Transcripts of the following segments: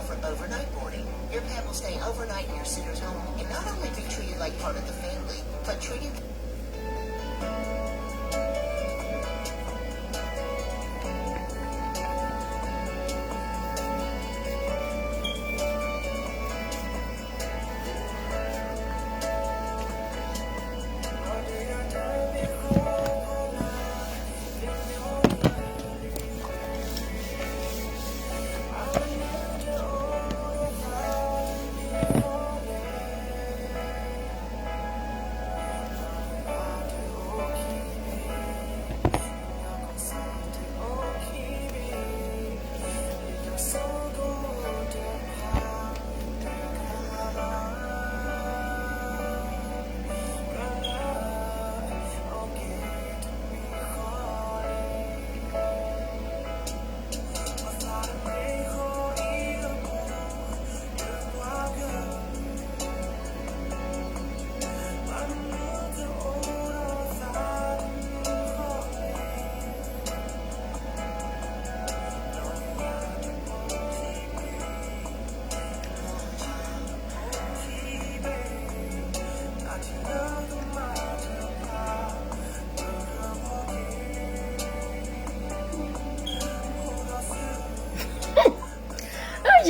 for overnight boarding. Your pet will stay overnight in your sitter's home and not only be treated like part of the family, but treated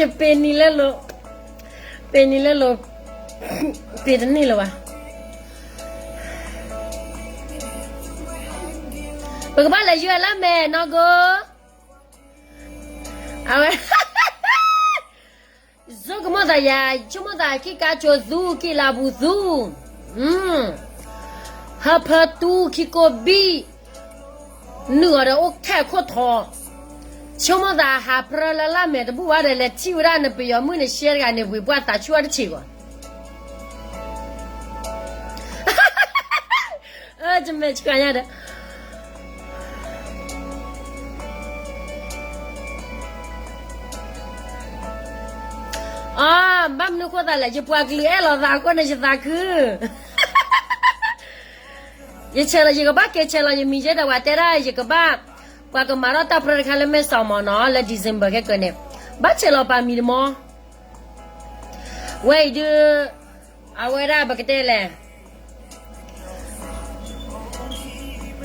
ယပ့ၤနံၤလၢလိၤ, ပ့ၤနံၤလၢလိၤ, ပ့ၤတန့ၢ်လၢၤဘၣ်. ပကဘၣ်လဲၤယွၤလၢမဲာ်နီၢ်ကိ, အဝဲ ဆိကမိၣ်သးယၤ, ဆိကမိၣ်သးခံကါဆိးသူ ကံလၤပူၤသူ, ဟၢဖၢတူခံကိးဘံၣ်, နုာ်အီၤဒီးအိၣ်ထဲခိၣ်ထီ, ဆိကမိၣ်သးဟးဖျၢလၢလၢမဲာ်တဘူၣ်ဘၣ်ဒီး လဲၤထံၣ်ဝဲဒၣ်နပယီၤမုၣ်နရှဲတဂၤန့ၣ် ဝံၤပှၢ်သးဆူၣ်အီၤတဆံးဂီၢ် တမဲာ်ဆှးညါဒီး အ ဘၣ်မနုၤဃိသးလဲၣ်, ယပှၤကလုာ်အဲၣ်လီၤသးအဃိန့ၣ် ယသးခု, ယဆဲးလီၤ ယကဘၣ်က့ၤဆဲးလီၤယမံၤယဲဒီး ပှၤတဲဒၣ်ယကဘၣ်, ပှၤကမၤထီၣ်တၢ်ပြၢတခါလၢမဲာ်စီၤမီၤနီၤ လၢ December ခဲကၢန့ၣ်, ဘၣ်ဆဲးလီၤပာ်မံၤတမီၤ, ဝဲအံၤဒုး, အဝဲဒၣ်ပကတဲလဲၣ်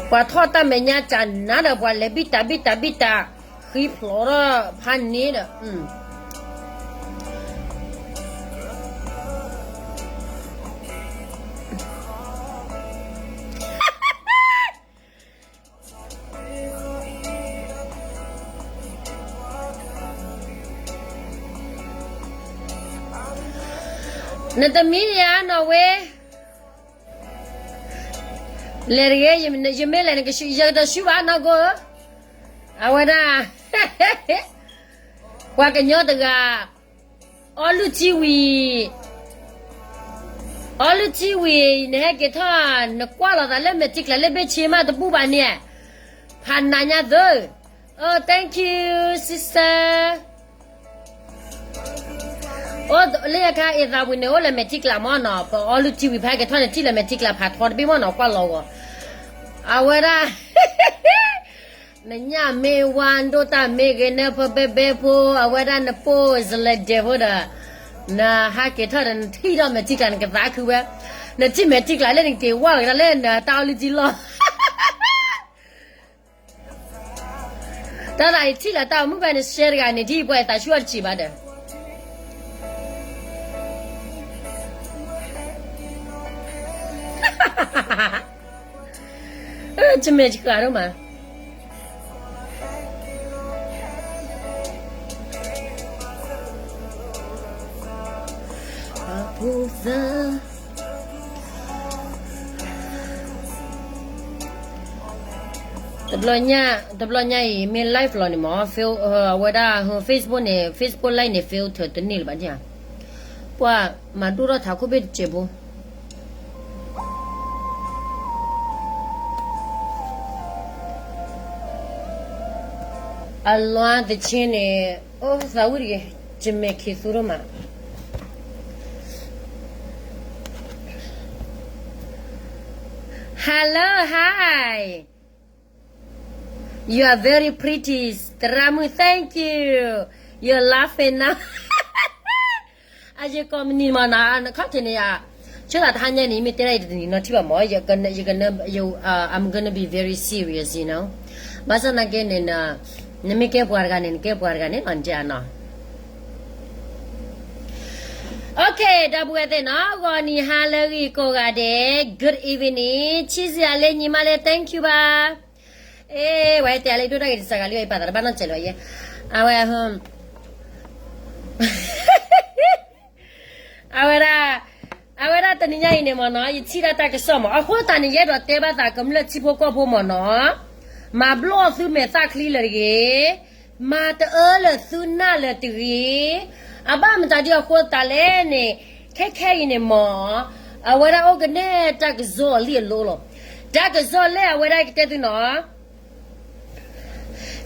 ပှၤထီၣ်တၢ်မဲာ်ညါကနၤဒီး ပှၤလဲၤဘံၣ်တၢ်ဘံၣ်တၢ်ဘံၣ်တၢ် ဃံဖျိးထီၣ်ဖးန့ၣ်ဒီး နတမံယၤနီၢ်ဝ့, လဲၤတဂ့ၤ, ယမ့ၢ်လဲၤနကဆူ, ယကတဆူဘၣ်နီၢ်ကိဧၢ, အဝဲဒၣ်, ပှၤကညီတဂၤ, အီလုၢ်ထံဝံၤ, အီလုၢ်ထံဝံၤ နဟဲက့ၤထီၣ်, နကွၢ်လီၤသးလၢမဲာ်ထံကျါလၢဘ့ၣ်ဆ့မးတဘူၣ်ဘၣ်န့ၣ်, ဖးနးညါသု, အိ thank you sister. အိၣ်လၢအခါအံၤသးဝံၤန့ၣ် အိၣ်လၢမဲာ်ထံကျါမ့ၢ်နီၤ, ပအီလုၢ်ထံဝံၤဖဲက့ၤထီၣ်န့ၣ် ထံၣ်လၢမဲာ်ထံကျါဖးထီတဘ့ၣ်မ့ၢ်နီၤ ကွၢ်လီၤဂီၤ, အဝဲဒၣ်, နညၣ်မ့ၢ်ဝါဒိၣ်တၢ်မ့ၢ်ဂ့ၤ နၢဖၢဘဲဘဲဖိ အဝဲဒၣ်နပိၢ်စလဲၤဒဲးဖိဒီး, နဟးက့ၤထီၣ်ဒီး နထံၣ်ဒီးမဲာ်ထံကျါ နကသးခုဝဲ, နထံၣ်မဲာ်ထံကျါလၢနက့ၤဝါလီၤကဒါလၢနတၢ်အီလုၢ်ထံလီၢ် တၢ်သးအံၤထံၣ်လၢတၢ်အိၣ်မူဖဲန့ၣ် ရှဲတဂၤန့ၣ် ထံၣ်ပှၤအသးဆူၣ်အီၤတစံးဘၣ်ဒီး, တမဲာ်ဆှးဒိၣ်မး, အပူၤသၢ တဘျီညါ, တဘျီညါအံၤ မ့ၢ် live လီၤန့ၣ်မ့ၢ် အဝဲဒၣ် Facebook န့ၣ် Facebook live န့ၣ် filter တန့ၢ်လၢၤဘၣ်န့ၣ်ဧါ, ပှၤမၤဒိၣ်ထီၣ်ထးခိၣ်ဘ့ၣ်တစဲးဖိ အလွါသဆ့န့ၣ်, အိၣ်သးဝံၣ်တဂ့ၤ, ယမဲာ်ခံးသူဒိၣ်မး. Hello, hi. You are very pretty, သရၣ်မုၣ်, thank you. You're laughing now. ယကိးမနံၤမးနီၤ, ခီၣ်ထံးန့ၣ်, ဆိသးတဟါညါန့ၣ် ယမ့ၢ်တဲဒၣ်အံၤတနံၤနီၤထံၣ်ဘၣ်မး, ယက, ယက, ယ, I'm gonna be very serious, you know. ဘၣ်ဆၣ်သနာ်က့န့ၣ်, နမ့ၢ်ကဲပှၤတဂၤန့ၣ် နကဲပှၤတဂၤန့ၣ်လီၤ နတဲဧါနီၤ. Okay, ဒီပုၢ်ဝဲၢ်သ့ၣ်နီၤ, ဂီၤနံၤဟါလၢအဂ့ၤကိးဂၤဒဲး, good evening, ဆံးစယၤလၢညီမးလၢ thank you ဘၣ်. အဲ, ဝဲတဲလၢဒိၣ်တၢ်ဂ့ၤတစှၤဂၤလံ ယပာ်သးတဘၣ်နီတစဲးလီၤယဲ, အဝဲ, အဝဲဒၣ်, အဝဲဒၣ်တနံၤညါအံၤန့ၣ်မ့ၢ်နီၤ, ယထံၣ်ဒၣ်တၢ်ကစီၣ်မး, အဃိသတးန့ၣ် ယအဲၣ်ဒိးတဲဘၣ်သးကမျၢၢ်ထံဖိကီၢ်ဖိမ့ၢ်နီၤ, မၤဘျီၣ်သုမဲာ်သၣ်ချံလၢာ်တဂ့ၤ, မၤတအၢလၢာ်သုနၢ်လၢာ်တဂ့ၤ, အဘၣ်မတၤဒ်အဃိသတးလဲၣ်န့ၣ်, ခဲခဲအံၤန့ၣ်မ့ၢ်, အဝဲဒၣ်အိၣ်ကနဲၣ်တၢ်ကစီၣ်အလံာ်အလီလီၤ. တၢ်ကစီၣ်လၢအဝဲဒၣ်ကတဲသုနီၤ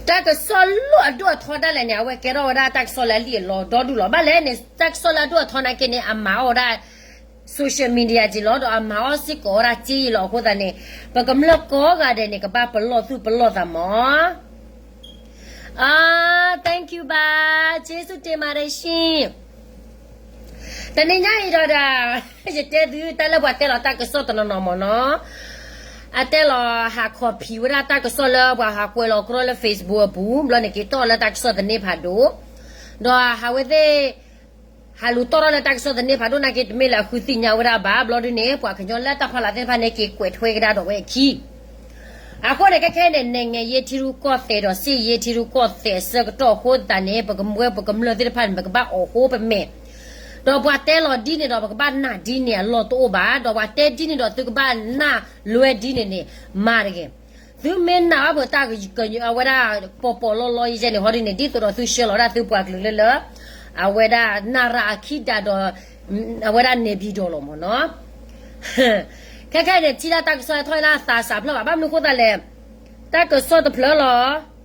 တၢ်ကစီၣ်လၢအဒိၣ်အထီဒၣ်လဲာ်န့ၣ် အဝဲကဲထီၣ်ဝဲဒၣ်တၢ်ကစီၣ်လၢအလံာ်အလီဒီဒူၣ်လီၤ. ဘၣ်လဲၣ်န့ၣ် တၢ်ကစီၣ်လၢအဒိၣ်အထီနာ်က့န့ၣ် အမၤအီၣ်ဝဲဒၣ် social media က့လီၤ, ဒီးအမၤအီၣ်စ့ၢ်ကီးဝဲဒၣ်စ့ယံာ်လီၤ. အဃိသတးန့ၣ် ပကမျၢၢ်ကိးဂၤဒဲးန့ၣ် ကဘၣ်ပလီၢ်သူၣ်ပလီၢ်သးမး. အ, thank you ဘၣ်, ကျေးဇူးတင်ပါတယ်ရှင်. တနံၤညါအံၤဒီးဒၣ်, ယတဲသုတၢ်လၢပှၤတဲလီၤတၢ်ကစီၣ်တနီၤနီၤမ့ၢ်နီၤ, အတဲလီၤဟး copy ဝဲဒၣ်တၢ်ကစီၣ်လၢပှၤဟးကွဲးလီၤကြီလၢ Facebook အပူၤ, ဘျီန့ၣ်က့ၤတီၣ်လၢတၢ်ကစီၣ်သန့ဖးဒိၣ်, ဒီးဟးဝဲသ့ၣ်, ဟးလူၤတီၣ်ထီၣ်လၢတၢ်ကစီၣ်သန့ဖးဒိၣ်နာ်က့ တမ့ၢ်လၢအဃုသ့ၣ်ညါဝဲဒၣ်ဘၣ်, ဘျီဒုန့ၣ် ပှၤကညီလၢတၢ်ဖီလာ်သ့ၣ်တဖၣ်န့ၣ် က့ၤကွဲးထွဲကဒါဒီးဝဲအခံ အဃိန့ၣ် ခဲခဲန့ၣ် နိုင်ငံရေးထံရူၢ်ကီၢ်သဲးဒီး စစ်ရေးထံရူၢ်ကီၢ်သဲးအဆၢကတီၢ်အဃိသတးန့ၣ် ပကမၢပကမျၢၢ်သ့ၣ်တဖၣ်န့ၣ် ပကဘၣ်အိးဃိပမဲာ်, ဒီးပှၤတဲလီၤဒ်န့ၣ်ဒီး ပကဘၣ်နာ်ဒ်န့ၣ်အလီၢ်တအိၣ်ဘၣ်, ဒီးပှၤတဲဒ်န့ၣ်ဒီးသုကဘၣ်နာ်လွဲဒ်န့ၣ်န့ၣ် မၤတဂ့ၤ. သုမ့ၢ်နာ်ဘၣ်ဖုးတၢ်က, အဝဲဒၣ် ပီၤပီၤလီလီယဲန့ၣ် ဟီဒ်န့ၣ် ဒ်သိးဒီးသုဆှၢလီၤဒၣ်သုပှၤကလုာ်လၢလၢ အဝဲဒၣ် နရအခံဒၣ်ဒီး အဝဲဒၣ် နေပြည်တော် လီၤမ့ၢ်နီၤ. ခဲခဲန့ၣ် ထံၣ်ဒၣ်တၢ်ကစီၣ်ထီၣ်န့ၣ် အသးစးဖျၢၣ်ဘၣ်, ဘၣ်မနုၤအဃိသတးလဲၣ်, တၢ်ကစီၣ်တဖျၢၣ်လီၤ.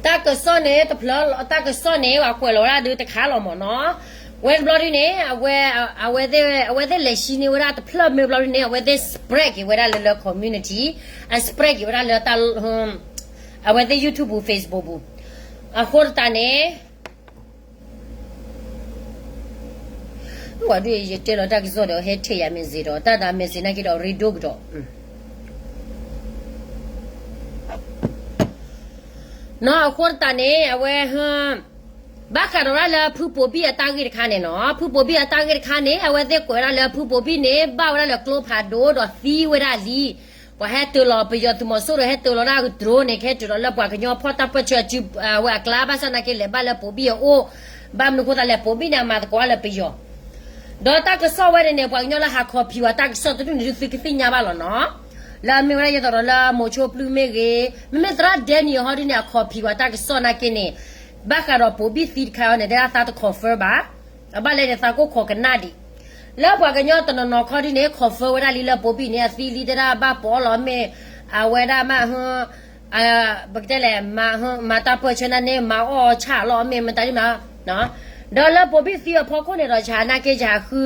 တၢ်ကစီၣ်န့ၣ်တဖျၢၣ်, တၢ်ကစီၣ်န့ၣ် ပှၤကွဲးလီၤဝဲဒၣ်ဒုးတခါလီၤမ့ၢ်နီၤ. ဝဲတဘျီဒုန့ၣ် အဝဲ, အဝဲသ့ၣ်, အဝဲသ့ၣ်လဲၤရှံန့ၢ်ဝဲဒၣ်တဖျၢၣ်မ့ၢ်ဘျီဒုန့ၣ် အဝဲသ့ၣ် spread က့ၤဝဲဒၣ်လၢလၢ community, အ spread က့ၤဝဲဒၣ်လၢတၢ်, အဝဲသ့ၣ် YouTube ပူၤ Facebook ပူၤ, အဃိသတးန့ၣ် ဝဲဒုးယတဲလီၤတၢ်ကစီၣ်ဒီး ဟဲထဲးယၤ message ဒီး တၢ်ဒၣ် message နာ်က့ဒီး ရ့ဒိၣ်ကဒီး နီၤ. အဃိသတးန့ၣ် အဝဲ, ဘၣ်ဃးဒီးဒၣ်လၢဖုဘိၤဘံၣ်အတၢ်ဂ့ၢ်တခါန့ၣ်နီၤ, ဖုဘိၤဘံၣ်အတၢ်ဂ့ၢ်တခါန့ၣ် အဝဲသ့ၣ်ကွဲးဝဲဒၣ်လၢဖုဘိၤဘံၣ်န့ၣ် ဘၣ်ဝဲဒၣ်လၢကျိဖးဒိၣ်ဒီးသံဝဲဒၣ်လံ. ပှၤဟဲတၢၤလီၤပယီၤသုးမီၤစိရိၤ ဟဲတၢၤလီၤဒၣ်ကတြိန့ၣ် ကဟဲတၢၤလီၤလၢပှၤကညီဖီၣ်တၢ်ပၢၢ်ဆၢအစု, အဝဲအကျါဘၣ်ဆၣ်နာ်က့လဲၤဘၣ်လၢဘိၤဘံၣ်အအိၣ်, ဘၣ်မနုၤအဃိသတးလဲၣ် ဘိၤဘံၣ်န့ၣ် အမၤသကိးလၢပယီၤ ဒီးတၢ်ကစီၣ်ဝဲန့ၣ်န့ၣ် ပှၤကညီလၢဟး copy ဝဲတၢ်ကစီၣ်တဒူၣ်န့ၣ်ဒုးသုကသ့ၣ်ညါဘၣ်လီၤနီၤ. လၢအမ့ၢ်ဝဲဒၣ်ယသးဒီးလၢမိၤဆိပျုၢ်မ့ၢ်ဂ့ၤ, မ့မ့ၢ်သရၣ်ဒဲနံၤဟီဒ်န့ၣ် အ copy ဝဲတၢ်ကစီၣ်နာ်က့န့ၣ်, ဘၣ်ဃးဒီးဘိၤဘံၣ်သံတခါအံၤန့ၣ် တဲဒၣ်သးတ confirm ဘၣ်. အဘၣ်လဲၣ်န့ၣ် သးကိၢ်ခိးကနၣ်ဒံး. လၢပှၤကညီတနီၤနီၤခီဒ်န့ၣ် confirm ဝဲဒၣ်လံလၢဘိၤဘံၣ်န့ၣ် အသံလံတဲဒၣ်ဘၣ်ပိာ်လီၤမ့ၢ်, အဝဲဒၣ်မ့ၢ် ပကတဲလဲၣ်, မၤတၢ်ပၢၢ်ဆၢန့ၣ်န့ၣ် မၤအီၣ်ဆၣ်လီၤမ့ၢ်မတၤဒ်မး, ဒီးလၢဘိၤဘံၣ်သံအဖီခိၣ်န့ၣ်ဒီး ယနာ်က့ယဃု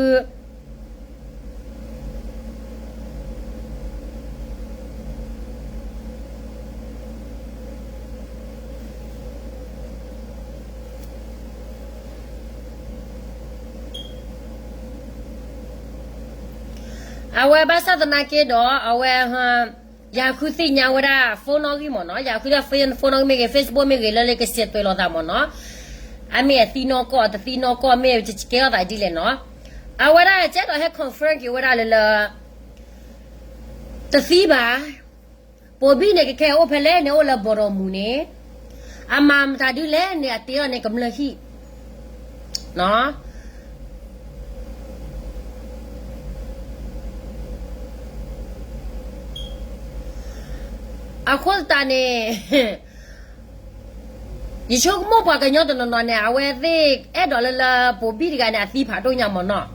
အဝဲဘၣ်ဆၣ်သနာ်က့ဒီး အဝဲ, ယဃုသ့ၣ်ညါဝဲဒၣ် phone နီၣ်ဂံၢ်မ့ၢ်နီၤ, ယဃုဒၣ် phone နီၣ်ဂံၢ်မ့ၢ်ဂ့ၤ Facebook မ့ၢ်ဂ့ၤ လၢလၢကစဲးသွဲးလိာ်သးမ့ၢ်နီၤ, အမ့ၢ်အသံနီၢ်ကီၢ် အတသံနီၢ်ကီၢ် မ့ၢ်ကဲထီၣ်သးဒ်လဲၣ်နီၤ, အဝဲဒၣ်ကဲဒီးဟဲ confirm က့ၤဝဲဒၣ်လၢလၢ တသံဘၣ်. ဘိၤဘံၣ်န့ၣ် ကခဲအိၣ်ဖဲလဲၣ်န့ၣ် အိၣ်လၢဘီၣ်ဒီးမူန့ၣ်, အမၤမတၤဒ်လဲၣ်န့ၣ် အတ့အီၤန့ၣ်ကမျၢၢ်ဟံၣ် အဃိသတးန့ၣ် ယဆိကမိၣ်ပှၤကညီတနီၤနီၤန့ၣ် အဝဲသ့ၣ်အဲၣ်ဒိးလၢလၢဘိၤဘံၣ်တဂၤန့ၣ် အသံဖးဒိၣ်ညါမ့ၢ်နီၤ,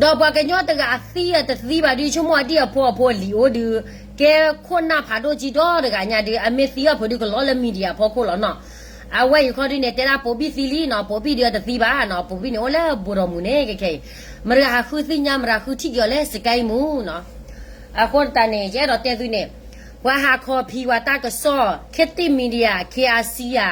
ဒီးပှၤကညီတဂၤအသံအတသံဘၣ်ဒုး ယဆိကမိၣ်အဒံၣ်အဖိအဖိအလံၤအိၣ်ဒုး, ကဲခိၣ်နၢ်ဖးဒိၣ်ကံဒီတဂၤညါဒုး အမ့ၢ်သံအီၤဖုးဒုးကလီလၢ media အဖီခိၣ်လီၤနီၤ. အဝဲအံၤခီဒုးန့ၣ် တဲဒၣ်ပိာ်ဘံၣ်သံလံနီၤ, ပိာ်ဘံၣ်ဒုးအတသံဘၣ်နီၤ, ပိာ်ဘံၣ်န့ၣ်အိၣ်လၢဘိၣ်ဒီးမူၤန့ၣ် ခဲခဲအံၤ မတၤဟးဃုသ့ၣ်ညါ မတၤဃုထံၣ်က့ၤအီၤလၢစကဲအံၤမူၤနီၤ. အဃိသတးန့ၣ် ယအဲၣ်ဒိးတဲသုန့ၣ် ပှၤဟးခီဖံးဝဲတၢ်ကစီၣ် ခ့တံၣ် media KRC ဧါ,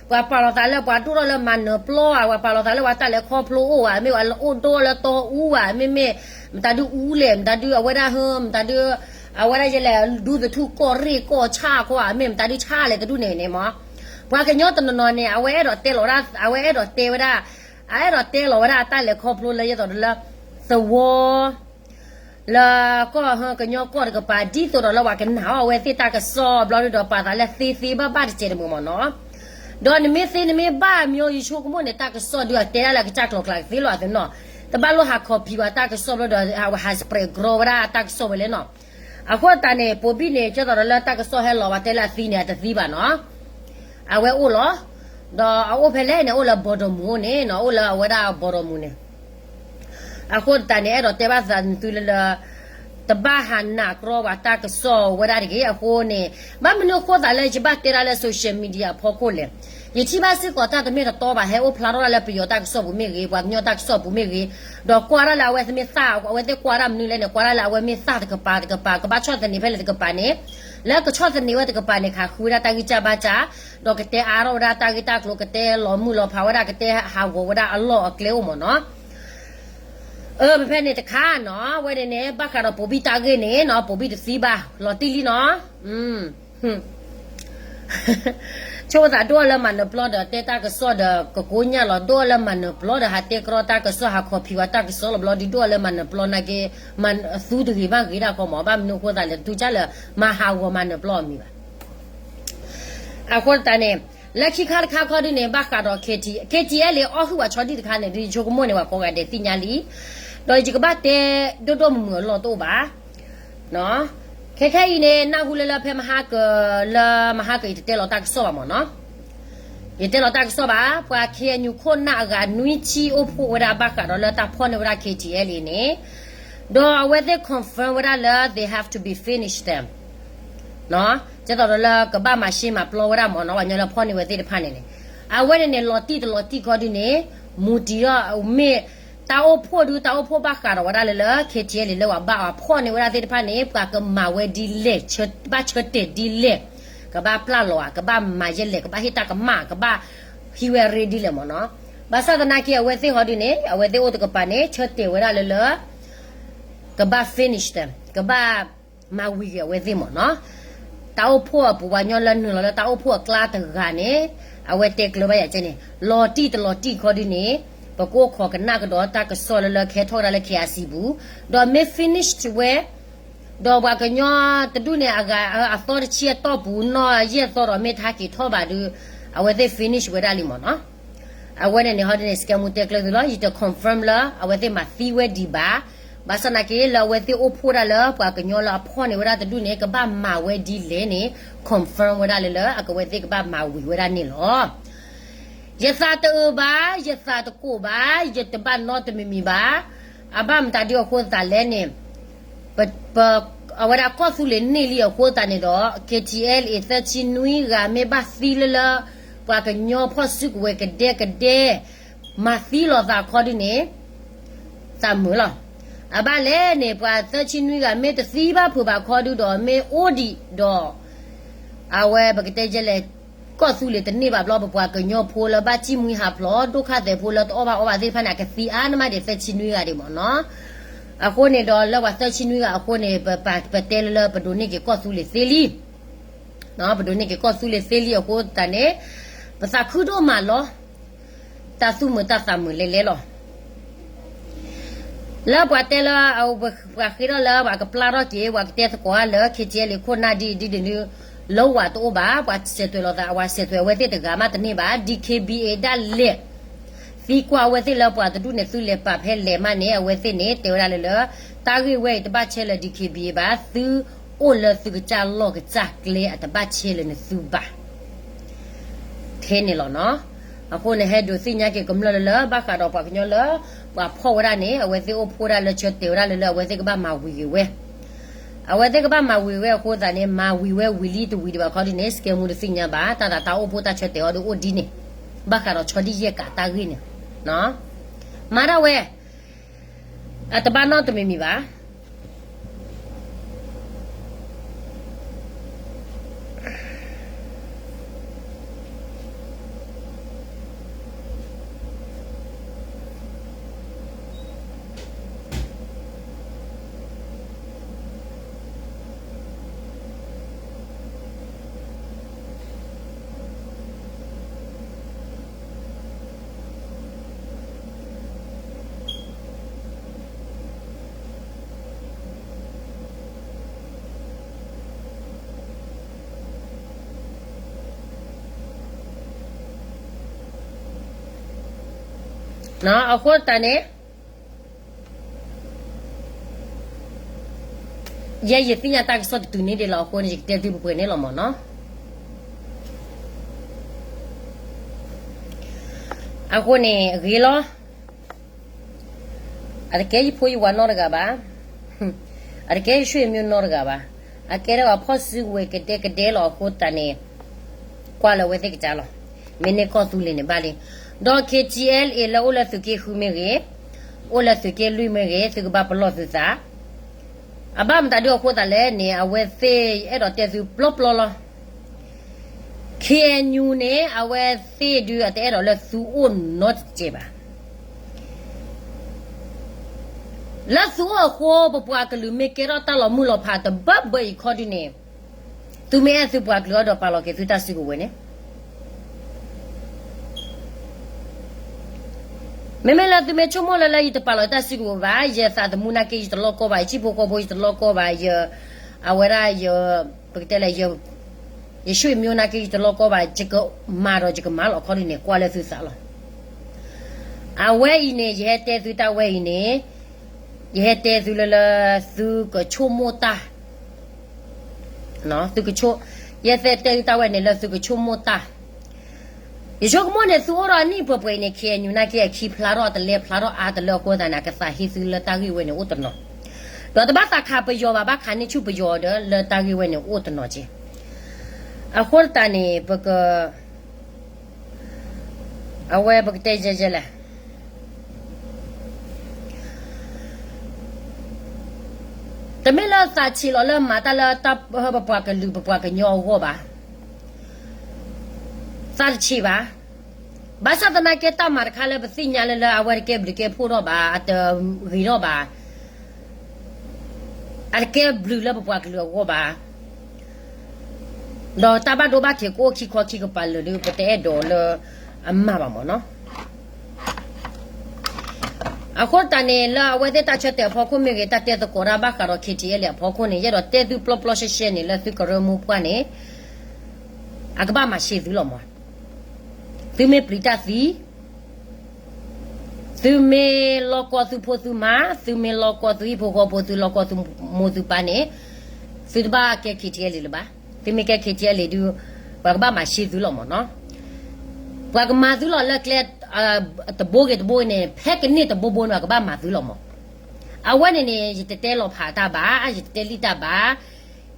ပှၤပာ်လီၤသးလၢပှၤဒိၣ်ထီၣ်လၢမၤနၢၤပျီဧါ, ပှၤပာ်လီၤသးလၢပှၤတၢ်လဲၤခီဖျိအိၣ်ဧါ, မ့ၢ်ပှၤအိၣ်ဒိၣ်လၢတီအူဧါ, မ့မ့ၢ်မတၤဒုအူလဲၣ်, မတၤဒုအဝဲဒၣ်ဟၢ မတၤဒု အဝဲဒၣ်ယဲလဲၣ် ဒူသထူၣ်ကီၢ်ရ့ၣ်ကီၢ်ဆၣ်ခီဧါ, မ့ၢ်မတၤဒုဆၣ်လဲၣ်တဒူၣ်န့ၣ်န့ၣ်မး. ပှၤကညီတနီၤနီၤန့ၣ် အဝဲအဲၣ်ဒိးတဲလီၤဝဲဒၣ် အဝဲအဲၣ်ဒိးတဲဝဲဒၣ် အအဲၣ်ဒိးတဲလီၤဝဲဒၣ်အတၢ်လဲၤခီဖျိလၢယသိးဒီးလၢ သဝီ လၢကီၢ်ဟၢကညီကီၢ်တကပၤ ဒ်သိးဒီးလၢပှၤကနာ်အီၤအဝဲသ့ၣ်တၢ်ကစီၣ်ဘျီဒုဒီး ပာ်သးလၢသ့သ့ဘၣ်ဘၣ်တစဲးတမုာ်မးနီၤ. ဒီးနမ့ၢ်သ့နမ့ၢ်ဘၣ်မ့ၢ်ယဆိကမိၣ်န့ၣ် တၢ်ကစီၣ်ဒုးအတဲဒၣ်လၢကစၢ်ကျိၤကျါကသ့လီၤအသးနီၤ. တဘၣ်လိၣ်ဟးခီဖံးဝဲတၢ်ကစီၣ်ဘျီဒီး ဟးစပရဲးကရီဝဲဒၣ်တၢ်ကစီၣ်ဝဲလဲၣ်နီၤ. အဃိသတးန့ၣ် ပိာ်ဘံၣ်န့ၣ် ကၠီသးဒီးလၢတၢ်ကစီၣ်ဟဲလီၤဝဲတဲလၢအသံန့ၣ် အတသံဘၣ်နီၤ. အဝဲအိၣ်လီၤ. ဒီးအအိၣ်ဖဲလဲၣ်န့ၣ် အိၣ်လၢဘီၣ်ဒီးမူၤန့ၣ်နီၤ, အိၣ်လၢအဝဲဒၣ်ဘီၣ်ဒီးမူၤန့ၣ် အဃိသတးန့ၣ် အဲၣ်ဒိးတဲဘၣ်သးနသုလၢလၢ တဘၣ်ဟးနာ်ကရီပှၤတၢ်ကစီၣ်ဝဲဒၣ်တဂ့ၤ. အဃိန့ၣ် ဘၣ်မနုၤအဃိသးလၢယဘၣ်တဲဒၣ်လၢ social media အဖီခိၣ်လဲၣ်. ယထံၣ်ဘၣ်စ့ၢ်ကီးတၢ်တမ့ၢ်တတီဘၣ် ဟဲအိၣ်ဖျါထီၣ်ဒၣ်လၢပယီၤတၢ်ကစီၣ်ပူၤမ့ၢ်ဂ့ၤ, ပှၤကညီတၢ်ကစီၣ်ပူၤမ့ၢ်ဂ့ၤ, ဒီးကွၢ်ဒၣ်လၢအဝဲသ့ၣ်မ့ၢ်သၣ် အဝဲသ့ၣ်ကွၢ်ဒၣ်မနုၤလဲၣ်န့ၣ် ကွၢ်ဒၣ်လၢအဝဲမ့ၢ်သၣ်တကပၤတကပၤ ကဘၣ်ဆီၣ်သနံးဖဲလဲၣ်တကပၤန့ၣ်, လၢကဆီၣ်သနံးဝဲတကပၤန့ၣ် ခးဃုဝဲဒၣ်တၢ်ဂံၢ်စၢ်ဘါစၢ်, ဒီးကတဲအါထီၣ်ဝဲဒၣ်တၢ်ဂ့ၢ်တၢ်ကျိၤ ကတဲလီၤမုၢ်လီၤဖးဝဲဒၣ် ကတဲဟးဂီၤဝဲဒၣ်အလီၢ်အကျဲအိၣ်မးနီၤ. အၢ ဖဲဖဲန့ၣ်တခါနီၤ ဝဲန့ၣ်န့ၣ် ဘၣ်ဃးဒီးပိာ်ဘံၣ်တၢ်ဂ့ၢ်န့ၣ်နီၤ ပိာ်ဘံၣ်တသံဘၣ် လီၤတံၢ်လံနီၤ. ဆိကမိၣ်သးဒိၣ်အီၤလၢမၤနၢၤပျီဒီးတဲတၢ်ကစီၣ်ဒီးကကိညၢ်လီၤ, ဒိၣ်အီၤလၢမၤနၢၤပျီဒီးဟးတဲကရီတၢ်ကစီၣ် ဟးခီဖံးဝဲတၢ်ကစီၣ်လီၤဘျီဒုး ဒိၣ်အီၤလၢမၤနၢၤပျီနာ်က့ မၤသူတဂ့ၤဘၣ်ဂ့ၤဒၣ်ခီမး ဘၣ်မနုၤအဃိသးလဲၣ် တတူၢ်ကၢ်လၢ မၤဟးဂီၤမၤနၢၤပျီအမံၤဘၣ်. အဃိသတးန့ၣ် လၢခံခါတခါခီဒုန့ၣ် ဘၣ်ဃးဒီး KT, KTLA အီၣ်ဟုၣ်ဝဲဆီဒံၣ်တခါန့ၣ် ဒုးယဆိကမိၣ်န့ၣ် ပှၤကိးဂၤဒဲးသ့ၣ်ညါလံ. ဒီးယကဘၣ်တဲဒိၣ်ဒိၣ်မုၢ်မုၢ်အလီၢ်တအိၣ်ဘၣ်. ခဲခဲအံၤန့ၣ် နၢ်ဟူလၢလၢဖဲမဟါက လၢမဟါက ယတတဲလီၤတၢ်ကစီၣ်ဘၣ်မးနီၤ. ယတဲလီၤတၢ်ကစီၣ်ဘၣ် ပှၤ KNU ခိၣ်နၢ်အဂၤနွံဆံအိၣ်ဖှိၣ်ဝဲဒၣ်ဘၣ်ဃးဒီးလၢတၢ်ဖီၣ်န့ၢ်ဝဲဒၣ် KTLA န့ၣ်, ဒီးအဝဲသ့ၣ် confirm ဝဲဒၣ်လၢ they have to be finished them ကဲသိးဒီးလၢကဘၣ်မၤရှဲမၤပျီဝဲဒၣ်မးနီၤ ပှၤကညီလၢဖီၣ်န့ၢ်ဝဲသ့ၣ်တဖၣ်န့ၣ်န့ၣ်, အဝဲန့ၣ်န့ၣ် လီၤတံၢ်တလီၤတံၢ်ခီဒုန့ၣ် မူတံၢ်ထီၣ်မ့ၢ် တၢ်အိၣ်ဖှိၣ်ဒု တၢ်အိၣ်ဖှိၣ်ဘၣ်ဃးဒီးဝဲဒၣ်လၢလၢ KTLA လၢပှၤဘၣ်အဖီၣ်န့ၢ်ဝဲဒၣ်သ့ၣ်တဖၣ်န့ၣ် ပှၤကမၤဝဲဒ်လဲၣ်, ဘၣ်ဆၢတဲာ်ဒ်လဲၣ်, ကဘၣ်ပျၢ်လီၤဧါ, ကဘၣ်မၤယဲလဲၣ်, ကဘၣ်ဟ့ၣ်တၢ်ကမၣ်, ကဘၣ်ဟံးဝဲရ့ဒ်လဲၣ်မးနီၤ. ဘၣ်ဆၣ်သနာ်က့ အဝဲသ့ၣ်ဟီဒုန့ၣ် အဝဲသ့ၣ်အိၣ်တကပၤန့ၣ် ဆၢတဲာ်ဝဲဒၣ်လၢလၢ ကဘၣ် finish them ကဘၣ်မၤဝံၤက့ၤအဝဲသ့ၣ်မးနီၤ. တၢ်အိၣ်ဖှိၣ်အပူၤ ပှၤကညီလၢနုာ်လီၤလၢတၢ်အိၣ်ဖှိၣ်အကျါတဂၤန့ၣ် အဝဲတဲကျၢၤဘၣ်ယၤကဲန့ၣ် လီၤတံၢ်တလီၤတံၢ်ခီဒုန့ၣ် ပကအိၣ်ခိးကနၣ်ကဒီးတၢ်ကစီၣ်လၢလၢကဟဲထီၣ်ဝဲဒၣ်လၢ KIC ပူၤ, ဒီးမ့ၢ် finish ဝဲ ဒီးပှၤကညီတဒူၣ်န့ၣ် အဂၤအသီတဆံအတီၢ်ပူၤ နီၢ်ယဲၢ်သီဒီးမ့ၢ်တဟဲက့ၤထီၣ်ဘၣ်ဒု အဝဲသ့ၣ် finish ဝဲဒၣ်လံမးနီၤ. အဝဲန့ၣ်န့ၣ် ဟီဒ်န့ၣ် စကဲမူတဲကျၢၤသုလီၤ, ယတ confirm လၢအဝဲသ့ၣ်မၤသံဝဲဒံးဘၣ်. ဘၣ်ဆၣ်သနာ်က့ လၢအဝဲသ့ၣ်အိၣ်ဖှိၣ်ဒၣ်လၢပှၤကညီလၢအဖီၣ်န့ၢ်ဝဲဒၣ်တဒူၣ်န့ၣ် ကဘၣ်မၤဝဲဒ်လဲၣ်န့ၣ် confirm ဝဲဒၣ်လၢလၢအကဝဲသ့ၣ်ကဘၣ်မၤဝံၤဝဲဒၣ်န့ၣ်လီၤ. ယသးတအုးဘၣ်, ယသးတကိးဘၣ်, ယတဘၣ်နီတမံၤမံၤဘၣ်. အဘၣ်မတၤဒ်အဃိသတးလဲၣ်န့ၣ် ပ ပ အဝဲဒၣ်ကီၢ်သူလ့ၤန့ၢ်လံအဃိသတးန့ၣ်ဒီး KTLA သၢဆံနွံဂၤမ့ၢ်ဘၣ်သံလၢလၢ ပှၤကညီဖီၣ်စုကဝဲၤကဒဲကဒဲ မၤသံလီၤသးခီဒုန့ၣ် သးမုာ်လီၤ. အဘၣ်လဲၣ်န့ၣ် ပှၤသၢဆံနွံဂၤ မ့ၢ်တသံဘၣ်ဖုးဘၣ်ခီဒုဒီး မ့ၢ်အိၣ်ဒံးဒီး အဝဲပကတဲယဲလဲၣ် ကီၢ်သူလ့ၤတန့ၢ်ဘၣ်ဘျီ ပပှၤကညီဖိလၢဘၣ်စံၣ်မှံဟးဖျိး ဒိၣ်ခါသဲးဖိလၢတအီၣ်ဘၣ်အီဘၣ်သ့ၣ်တဖၣ်န့ၣ် အကသံအါန့ၢ်မးဒံးသၢဆံနွံဂၤဒံးမးနီၤ. အဃိန့ၣ်ဒီးလၢပှၤသၢဆံနွံဂၤအဃိန့ၣ် ပ ပ ပတဲလၢလၢပဒိးန့ၢ်က့ၤကီၢ်သူလ့ၤသ့လံ. ပဒိးန့ၢ်က့ၤကီၢ်သူလ့ၤသ့လံအဃိသတးန့ၣ် ပသးခုဒိၣ်မးလီၤ. တၢ်သူၣ်မုာ်တၢ်သးမုာ်လဲၤလဲၤလီၤ. လၢပှၤတဲလၢ ပှၤဃ့ထီၣ်လၢပှၤကပျၢ်ထီၣ်က့ၤ ပှၤကတဲသကိးလၢ KTLA ခိၣ်နၢ်ဒ်အံၤဒ်န့ၣ်ဒုး လၢဝၤတအိၣ်ဘၣ်, ပှၤစဲးသွဲးလီၤသး အဝဲစဲးသွဲးအဝဲသ့ၣ်တဂၤမးတန့ၢ်ဘၣ်, DKBA ဒၣ်လဲာ် သံကွၢ်အဝဲသ့ၣ်လၢပှၤတဒူၣ်န့ၣ် သုလဲၤပာ်ဖဲလဲၣ်မးန့ၣ် အဝဲသ့ၣ်န့ၣ် တဲဝဲဒၣ်လၢလၢ တၢ်ဂ့ၢ်ဝဲအံၤတဘၣ်ဆဲလၢ DKBA ဘၣ်, သုအိၣ်လၢသုကစၢ်လီၢ်ကစၢ်ကျဲအတဘၣ်ဆဲလၢနသုဘၣ် ထဲန့ၣ်လီၤနီၤ. အဃိန့ၣ် ဟဲဒုးသ့ၣ်ညါက့ၤကမျၢၢ်လၢလၢ ဘၣ်ဃးဒီးပှၤကညီလၢ ပှၤဖီၣ်ဝဲဒၣ်န့ၣ် အဝဲသ့ၣ်အိၣ်ဖှိၣ်ဒၣ်လၢဆၢတဲာ်ဝဲဒၣ်လၢလၢ အဝဲသ့ၣ်ကဘၣ်မၤဝံၤက့ၤဝဲ အဝဲသ့ၣ်ကဘၣ်မၤဝံၤဝဲအဃိသတးန့ၣ် မၤဝံၤဝဲဝံၤလံတဝံၤဒံးဘၣ်ခီဒ်န့ၣ် စကဲမူတသ့ၣ်ညါဘၣ် တၢ်သးတၢ်အိၣ်ဖှိၣ်တၢ်ဆၢတဲာ်အီၤဒီးအိၣ်ဒ်န့ၣ် ဘၣ်ဃးဒီးဆီဒံၣ်ယဲၢ်ကးတၢ်ဂ့ၢ်န့ၣ် မၤဒၣ်ဝဲ အတဘၣ်နီတမံၤမံၤဘၣ်. အဃိသတးန့ၣ် ယဲယသ့ၣ်ညါတၢ်ကစီၣ်တတုၤန့ၣ်ဒ်လီၤအဃိန့ၣ် ယကတဲသုပှဲၤပှဲၤန့ၣ်လီၤမၢ်နီၤ. အဃိန့ၣ် အဂ့ၤလီၤ. အတကဲယဖိယဝၤနီတဂၤဘၣ်. အတကဲယဆွေမျိုးနီတဂၤဘၣ်. အကဲထီၣ်အဖီၣ်စုကဝဲၤကဒဲကဒဲလီၤအဃိသတးန့ၣ် ကွၢ်လၢအဝဲသ့ၣ်ကစၢ်လီၤ. မ့ၢ်န့ၢ်ကီၢ်သူလ့ၤန့ၣ်ဘၣ်လံ. ဒီး K T L A လၢအိၣ်လၢသုးက့ဃုမ့ၢ်ဂ့ၤ, အိၣ်လၢသုးက့လွံၢ်မ့ၢ်ဂ့ၤ, သုကဘၣ်ပလီၢ်သုသး အဘၣ်မတၤဒုအဃိသတးလဲၣ်န့ၣ် အဝဲသ့ၣ်အဲၣ်ဒိးတဲသုပျီပျီလီၤ. K N U န့ၣ် အဝဲသ့ၣ်ဒုးအတအဲၣ်ဒိးလၢသုအိၣ်နီတစဲးဘၣ်. လၢသုအိၣ်အဃိ ပပှၤကလုာ်မ့ၢ်ကဲထီၣ်တၢ်လီၤမုၢ်လီၤဖးတဘၢဘၢအံၤခီဒုန့ၣ် သုမ့ၢ်အဲၣ်သုပှၤကလုာ်အံၤဒီးပာ်လီၤက့ၤသုတၢ်စုကဝဲၤန့ၣ် မ့မ့ၢ်လၢသုမ့ၢ်ဆိကမိၣ်လၢလၢယတပာ်လီၤတၢ်စုကဝဲၤဘၣ်, ယသးသမူနာ်က့ယတလီၢ်ကီဘၣ်, ယဆံၣ်ဖိဃီဖိယတလီၢ်ကီဘၣ်, ယ အဝဲဒၣ်ယ ပကတဲလဲၣ် ယ ယဆွေမျိုးနာ်က့ယတလီၢ်ကီဘၣ်, ယကမၤဒီးယကမၤလီၤခီဒုန့ၣ် ကွၢ်လၢသုသးလီၤ. အဝဲအံၤန့ၣ် ယဟဲတဲသုတၢ်ဝဲအံၤန့ၣ် ယဟဲတဲသုလၢလၢ သုကဆိကမိၣ်တၢ် သုကဆိ, ယဟဲတဲသုတၢ်ဝဲန့ၣ်လၢသုကဆိကမိၣ်တၢ်. ယဆိကမိၣ်န့ၣ် သုအိၣ်ဒီးအနံၣ်ပှဲၤပှဲၤအံၤန့ၣ် K N U နာ်က့အခံဖျါထီၣ်တလဲဖျါထီၣ်အါတလၢအဃိသတးန့ၣ် အကသးဟ့သုလၢတၢ်ဂ့ၢ်ဝဲန့ၣ်အိၣ်တနီၤ, ဒီးတဘၣ်သးခးပယီၤဘၣ် ဘၣ်ခးန့ၢ်ဆူၣ်ပယီၤဒီးလၢတၢ်ဂ့ၢ်ဝဲန့ၣ်အိၣ်တနီၤက့. အဃိသတးန့ၣ် ပက အဝဲပကတဲယဲယဲလဲၣ် တမ့ၢ်လၢသးဆံးလီၤလၢမၤတၢ်လၢတၢ်ပပှၤကလုာ်ပပှၤကညီအဂီၢ်ဘၣ်, သးတဆံးဘၣ်. ဘၣ်ဆၣ်သနာ်က့တၢ်မၤတခါလၢပသ့ၣ်ညါလၢလၢအဝဲတကဲဘျုးကဲဖှိၣ်ထီၣ်ဘၣ်, အတဂ့ၤထီၣ်ဘၣ်, အတကဲဘျုးလၢပပှၤကလုာ်အဂီၢ်ဘၣ်. ဒီးတၢ်ဘၣ်ဒိဘၣ်ထံးကအိၣ်ခံခီခံကပၤလၢာ်ဒီး ပတအဲၣ်ဒိးလၢအမၤဘၣ်မၢ်နီၤ. အဃိသတးန့ၣ် လၢအဝဲသ့ၣ်တၢ်ဆၢတဲာ်အဖီခိၣ်မ့ၢ်ဂ့ၤ တၢ်တဲသကိးတၢ်ဘၣ်ဃးဒီး K T L A အဖီခိၣ်န့ၣ် ယအဲၣ်ဒိးတဲသုပျီပျီရှဲရှဲန့ၣ် လၢသုကရၢမိၢ်ပှၢ်န့ၣ် အကဘၣ်မၤရှဲသုလီၤမၢ်. သုမ့ၢ်ပျံၤတၢ်သံ သုမ့ၢ်လီၢ်ကီၢ်သုဖိသုမါ, သုမ့ၢ်လီၢ်ကီၢ်သုဟံၣ်ဖိဃီဖိ သုလီၢ်ကီၢ်သုမိၢ်သုပၢ်န့ၣ် သုတဘၣ်ကဲ K T L A လၢၤဘၣ်. သုမ့ၢ်ကဲ K T L A ဒုး ပှၤကဘၣ်မၤရှဲသုလီၤမၢ်နီၤ. ပှၤကမၤသုလီၤလၢကျဲ တဘိဂ့ၤတဘိဂ့ၤန့ၣ် ဖဲကန့ၢ်တဘိဘိန့ၣ် ပှၤကဘၣ်မၤသုလီၤမၢ်. အဝဲန့ၣ်န့ၣ် ယတတဲလီၤဖးတၢ်ဘၣ်, ယတတဲလံၣ်တၢ်ဘၣ်,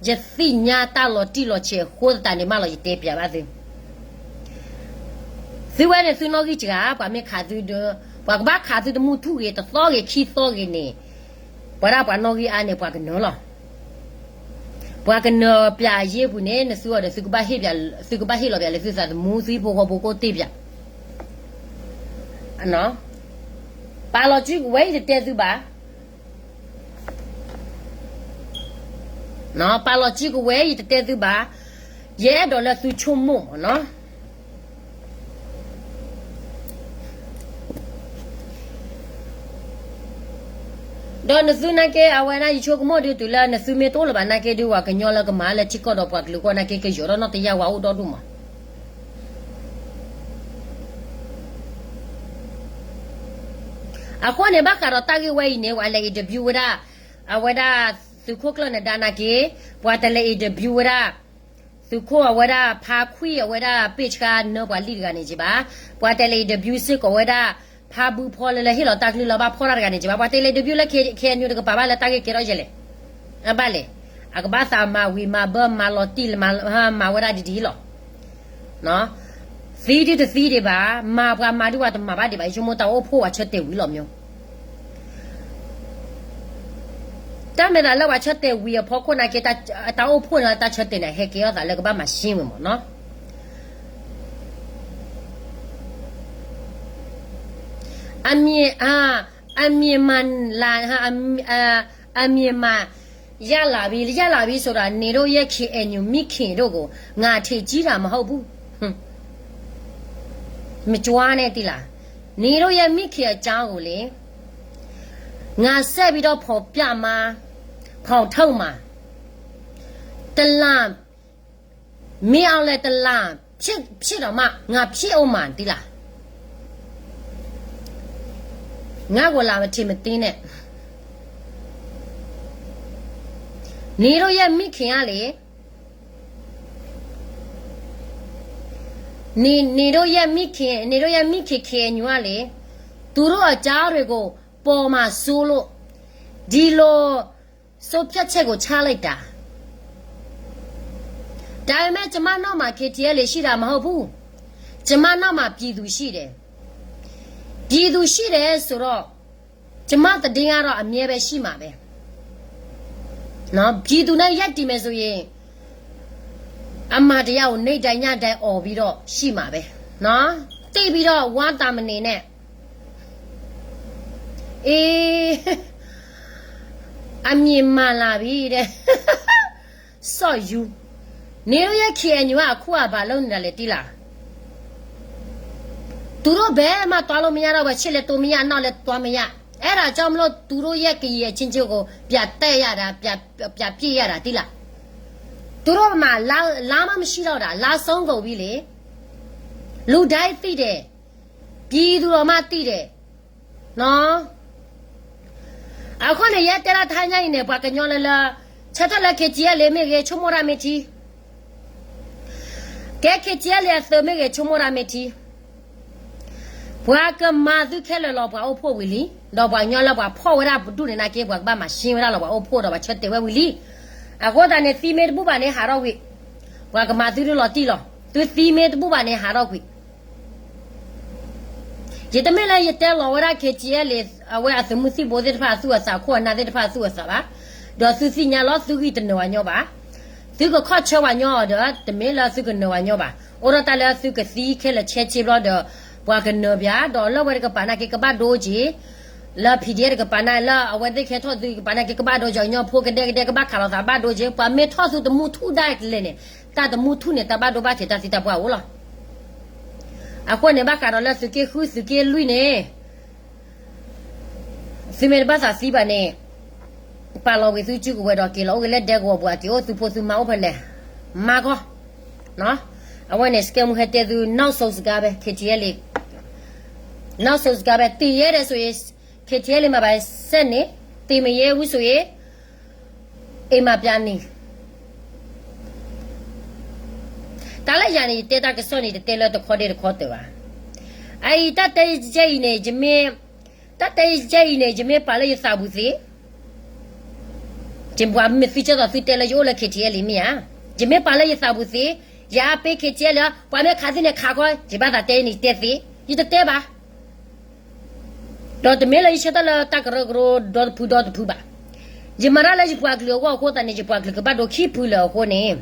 ယသ့ၣ်ညါတၢ်လီၤတံၢ်လီၤဆဲးအဃိသတးန့ၣ်မးလီၤ ယတဲပျးဘၣ်သု သုဝဲန့ၣ်သုနီၣ်ဂံၢ်စှၤ, ပှၤမ့ၢ်ခးသုဒီး ပှၤကဘၣ်ခးသုတမုၢ်ထူၣ်ဂ့ၤ တသီဂ့ၤ ခံသီဂ့ၤန့ၣ်, ပှၤဒၣ်ပှၤနီၣ်ဂံၢ်အါန့ၣ် ပှၤကနၢၤလီၤ. ပှၤကနၢၤပျးအယ့ၢ်ပူၤန့ၣ် နသုအီၤဒီး သုကဘၣ်ဟ့ၣ်လီၤပျးလၢသုသးသမူ သုဟံၣ်ဖိဃီဖိကအိၣ်တ့ၢ်ပျး. ပာ်လီၤစုကဝဲၤ ယတတဲသုဘၣ် ပာ်လီၤစုကဝဲၤ ယတတဲသုဘၣ်, ယအဲၣ်ဒိးလၢသုဆိကမိၣ်မၢ်နီၤ. ဒီးနသုနာ်က့ အဝဲဒၣ်ယဆိကမိၣ်ဒုးတုၤလၢ နသုမ့ၢ်တအိၣ်လၢၤဘၣ်နာ်က့ဒုး ပှၤကညီလၢကမၤလၢထံကီၢ်ဒီးပှၤကလုာ်အဂီၢ်နာ်က့ ကယီၤထီၣ်နီၢ်တယၢ်ဝဲအိၣ်ဒီဒူၣ်မး. အဃိန့ၣ် ဘၣ်ဃးဒီးတၢ်ဂ့ၢ်ဝဲအံၤန့ၣ် ပှၤလဲၤ interview ဝဲဒၣ် အဝဲဒၣ်သုးခိၣ်ကျၢၢ်နဒါနာ်က့, ပှၤတလဲၤ interview ဝဲဒၣ် သုးခိၣ်အဝဲဒၣ်ဖါခွံ အဝဲဒၣ်ပ့ၢ်ဆှါနၢပှၤလံၢ်တဂၤန့ၣ်က့ဘၣ်, ပှၤတလဲၤ interview စ့ၢ်ကီးဝဲဒၣ် ဖါဘုဖီလၢလၢဟ့ၣ်လီၤတၢ်ကလုၢ်လၢဘၣ်ဖီၣ်တၢ်တဂၤန့ၣ်က့ဘၣ်, ပှၤတလဲၤ interview လၢ K N U တကပၤဘၣ်လၢတၢ်ဂ့ၢ်ကဲထီၣ်ယဲလဲၣ်. အဘၣ်လဲၣ်. အကဘၣ်သးမၤဝံၤမၤဘၢမၤလီၤတံၢ်လၢမၤ မၤဝဲဒၣ်ဒ်ဒ်လီၤ. သံဒုတသံဒံးဘၣ်, မၤပှၤမၤဒုပှၤတမၤဘၣ်ဒံးဘၣ်, ယဆိကမိၣ်တၢ်အိၣ်ဖှိၣ်ပှၤဆၢတဲာ်ဝံၤလီၤမၠိ တၢ်မ့ၢ်သးလၢပှၤဆၢတဲာ်ဝံၤအဖီခိၣ်နာ်က့ တၢ်အိၣ်ဖှိၣ်န့ၣ် တၢ်ဆၢတဲာ်န့ၣ် ဟဲကဲထီၣ်သးလၢကဘၣ်မၤရှ့ဝဲမၢ်နီၤ. အမံၤ အမံၤမၤလၤ အမံၤမၤ ရလာပြီ ရလာပြီဆိုတာ နေတို့ရဲ့ KNU မိခင်တို့ကို ငါထင်ကြီးတာမဟုတ်ဘူး. မကြွားနဲ့ သိလား. နေတို့ရဲ့ မိခင်အကြောင်းကိုလေ ငါဆက်ပြီးတော့ဖော်ပြမှာ ဖော်ထုတ်မှာ တလန် မင်းအောင်လှိုင် တလန် ဖြစ် ဖြစ်တော့မှ ငါဖြစ်ဦးမှာ သိလား. ငါ့ကိုလာမထင်မသေးနဲ့. နေတို့ရဲ့မိခင်ကလေ နေနေတို့ရဲ့မိခင်နေတို့ရဲ့မိခင် KNU ကလေ သူတို့အကြောင်းတွေကို ပေါ်မှာစိုးလို့ ဒီလိုဆုံးဖြတ်ချက်ကိုချလိုက်တာ. ဒါပေမဲ့ ကျွန်မနောက်မှာ KTLA ရှိတာမဟုတ်ဘူး. ကျွန်မနောက်မှာ ပြည်သူရှိတယ်. ပြည်သူရှိတယ်ဆိုတော့ ကျွန်မသတင်းကတော့ အမြဲပဲရှိမှာပဲ. နော်, ပြည်သူနဲ့ရပ်တည်မယ်ဆိုရင် အမှန်တရားကို နေ့တိုင်းညတိုင်း အော်ပြီးတော့ ရှိမှာပဲ. နော်, သိပ်ပြီးတော့ ဝမ်းသာမနေနဲ့. အေး, အမြင်မှန်လာပြီတဲ့. စီၣ်ယူ, နေတို့ရဲ့ KNU က အခုက ဘာလုပ်နေတာလဲ သိလား. သူတို့ဘယ်မှသွားလို့မရတော့ဘူး, ရှေ့လည်းတိုးမရ နောက်လည်းသွားမရ. အဲ့ဒါကြောင့်မလို့ သူတို့ရဲ့ ကရင်အချင်းချင်းကို ပြန်တက်ရတာ, ပြန်, ပြန်ပစ်ရတာ သိလား. သူတို့မှာ လမ်း, လမ်းမှမရှိတော့တာ, လမ်းဆုံးကုန်ပြီလေ. လူတိုင်းသိတယ်. ပြည်သူတော်မှသိတယ်. နော်, အဃိန့ၣ် ယဲတဲဒၣ်တဟါညါအံၤန့ၣ် ပှၤကညီလၢလၢ ဆၢထၢၣ်လၢ KTLA မ့ၢ်ဂ့ၤ ဆိကမိၣ်တၢ်မ့ၢ်ထံ, ကဲ KTLA အသုးမ့ၢ်ဂ့ၤ ဆိကမိၣ်တၢ်မ့ၢ်ထံ. ပှၤကမၤသုခဲလၢာ်လီၤ ပှၤအိၣ်ဖှိၣ်ဝံၤလံ, ဒီးပှၤကညီလၢပှၤဖီၣ်ဝဲဒၣ်ပဒူၣ်န့ၣ်နာ်က့ ပှၤကဘၣ်မၤရှ့ဝဲဒၣ်လီၤ ပှၤအိၣ်ဖှိၣ်ဒီးပှၤဆၢတဲာ်ဝဲဝံၤလံ. အဃိသတးန့ၣ် သံမ့ၢ်တဘူၣ်ဘၣ်န့ၣ် ဟးထီၣ်ကွံာ်, ပှၤကမၤသုဒုးလီၤတံၢ်လီၤ. သုသံမ့ၢ်တဘူၣ်ဘၣ်န့ၣ် ဟးထီၣ်ကွံာ်. ယတမ့ၢ်လၢယတဲလီၤဝဲဒၣ် KTLA အဝဲအသုးမုၢ်သံၣ်ဘိသ့ၣ်တဖၣ်အသူၣ်အသး အခိၣ်အနၢ်သ့ၣ်တဖၣ်အသူၣ်အသးဘၣ်. ဒီးသုသ့ၣ်ညါလီၤ သုဂံၢ်တနၢၤဝဲညီဘၣ်. သုကခီၣ်ဆၢဝဲညီအီၤဒီး တမ့ၢ်လၢသုကနၢၤဝဲညီဘၣ်. အိၣ်ဒၣ်တၢ်လၢသုကသံခဲလၢာ်ဆဲးဆ့ဘျီဒီး ပှၤကနၢၤပၠး ဒီးလၢဝဲတကပၤနာ်က့ကဘၣ်ဒိက့ၤ လၢ PDF တကပၤန့ၣ် လၢအဝဲသ့ၣ်ကဟဲထီၣ်သုတကပၤနာ်က့ ကဘၣ်ဒိက့ၤညီဖိကဒဲကဒဲ ကဘၣ်ခးလိာ်သးဘၣ်ဒိက့ၤ ပှၤမ့ၢ်ထီၣ်သုတမူထူၣ်ဒၣ်လဲာ်န့ၣ် တၢ်တမူထူၣ်န့ၣ် တၢ်ဘၣ်ဒိဘၣ်ထံးတၢ်သံတၢ်ပှၢ်အိၣ်လီၤ. အဃိန့ၣ် ဘၣ်ဃးဒီးလၢသုးက့ဃုသုးက့လွံၢ်န့ၣ် သုမ့ၢ်တဘၣ်သးသံဘၣ်န့ၣ် ပာ်လီၤဝံၤသုစုကဝဲၤဒီးက့ၤလီၤအိၣ်က့ၤလၢဒဲကဝီၤပူၤ အက့ၤအိၣ်သုဖိသုမါအိၣ်ဖဲလဲၣ် မါခီ အဝဲန့ၣ် စကဲမူဟဲတဲသု နောက်ဆုံးစကားပဲ KTLA, နောက်ဆုံးစကားပဲ သေရဲတယ်ဆိုရင် KTLA မှာပဲ ဆက်နေ, သေမရဲဘူးဆိုရင် အိမ်မှာပြန်နေ. တၢ်လၢယၤန့ၣ် ယတဲတၢ်ကစီၣ်န့ၣ် တတဲလၢတခီဒဲးတခီတၢၤဘၣ်. အအံၤ တၢ်တဲယဲအံၤန့ၣ် ယမ့ၢ်, တၢ်တဲယဲအံၤန့ၣ် ယမ့ၢ်ပာ်လၢယသးပူၤသ့, ယပှၤမ့ၢ်သံကၢ်သိးသုတဲလၢယအိၣ်လၢ KTLA မ့ၢ်ဧါ, ယမ့ၢ်ပာ်လၢယသးပူၤသ့, ယအါပေး KTLA လၢ ပှၤမ့ၢ်ခးသုန့ၣ်ခးခီ, ယဘၣ်သးတဲန့ၣ်တဲသ့, ယတတဲဘၣ်. ဒီးတမ့ၢ်လၢယဆၢထၢၣ်လၢတၢ်ကရၢကရိဒီတဖုဒီတဖုဘၣ်. ယမၤတၢ်လၢယပှၤကလုာ်အဂီၢ်အဃိသတးန့ၣ် ယပှၤကလုာ်ကဘၣ်ဒိခံဖုလၢာ်အဃိန့ၣ်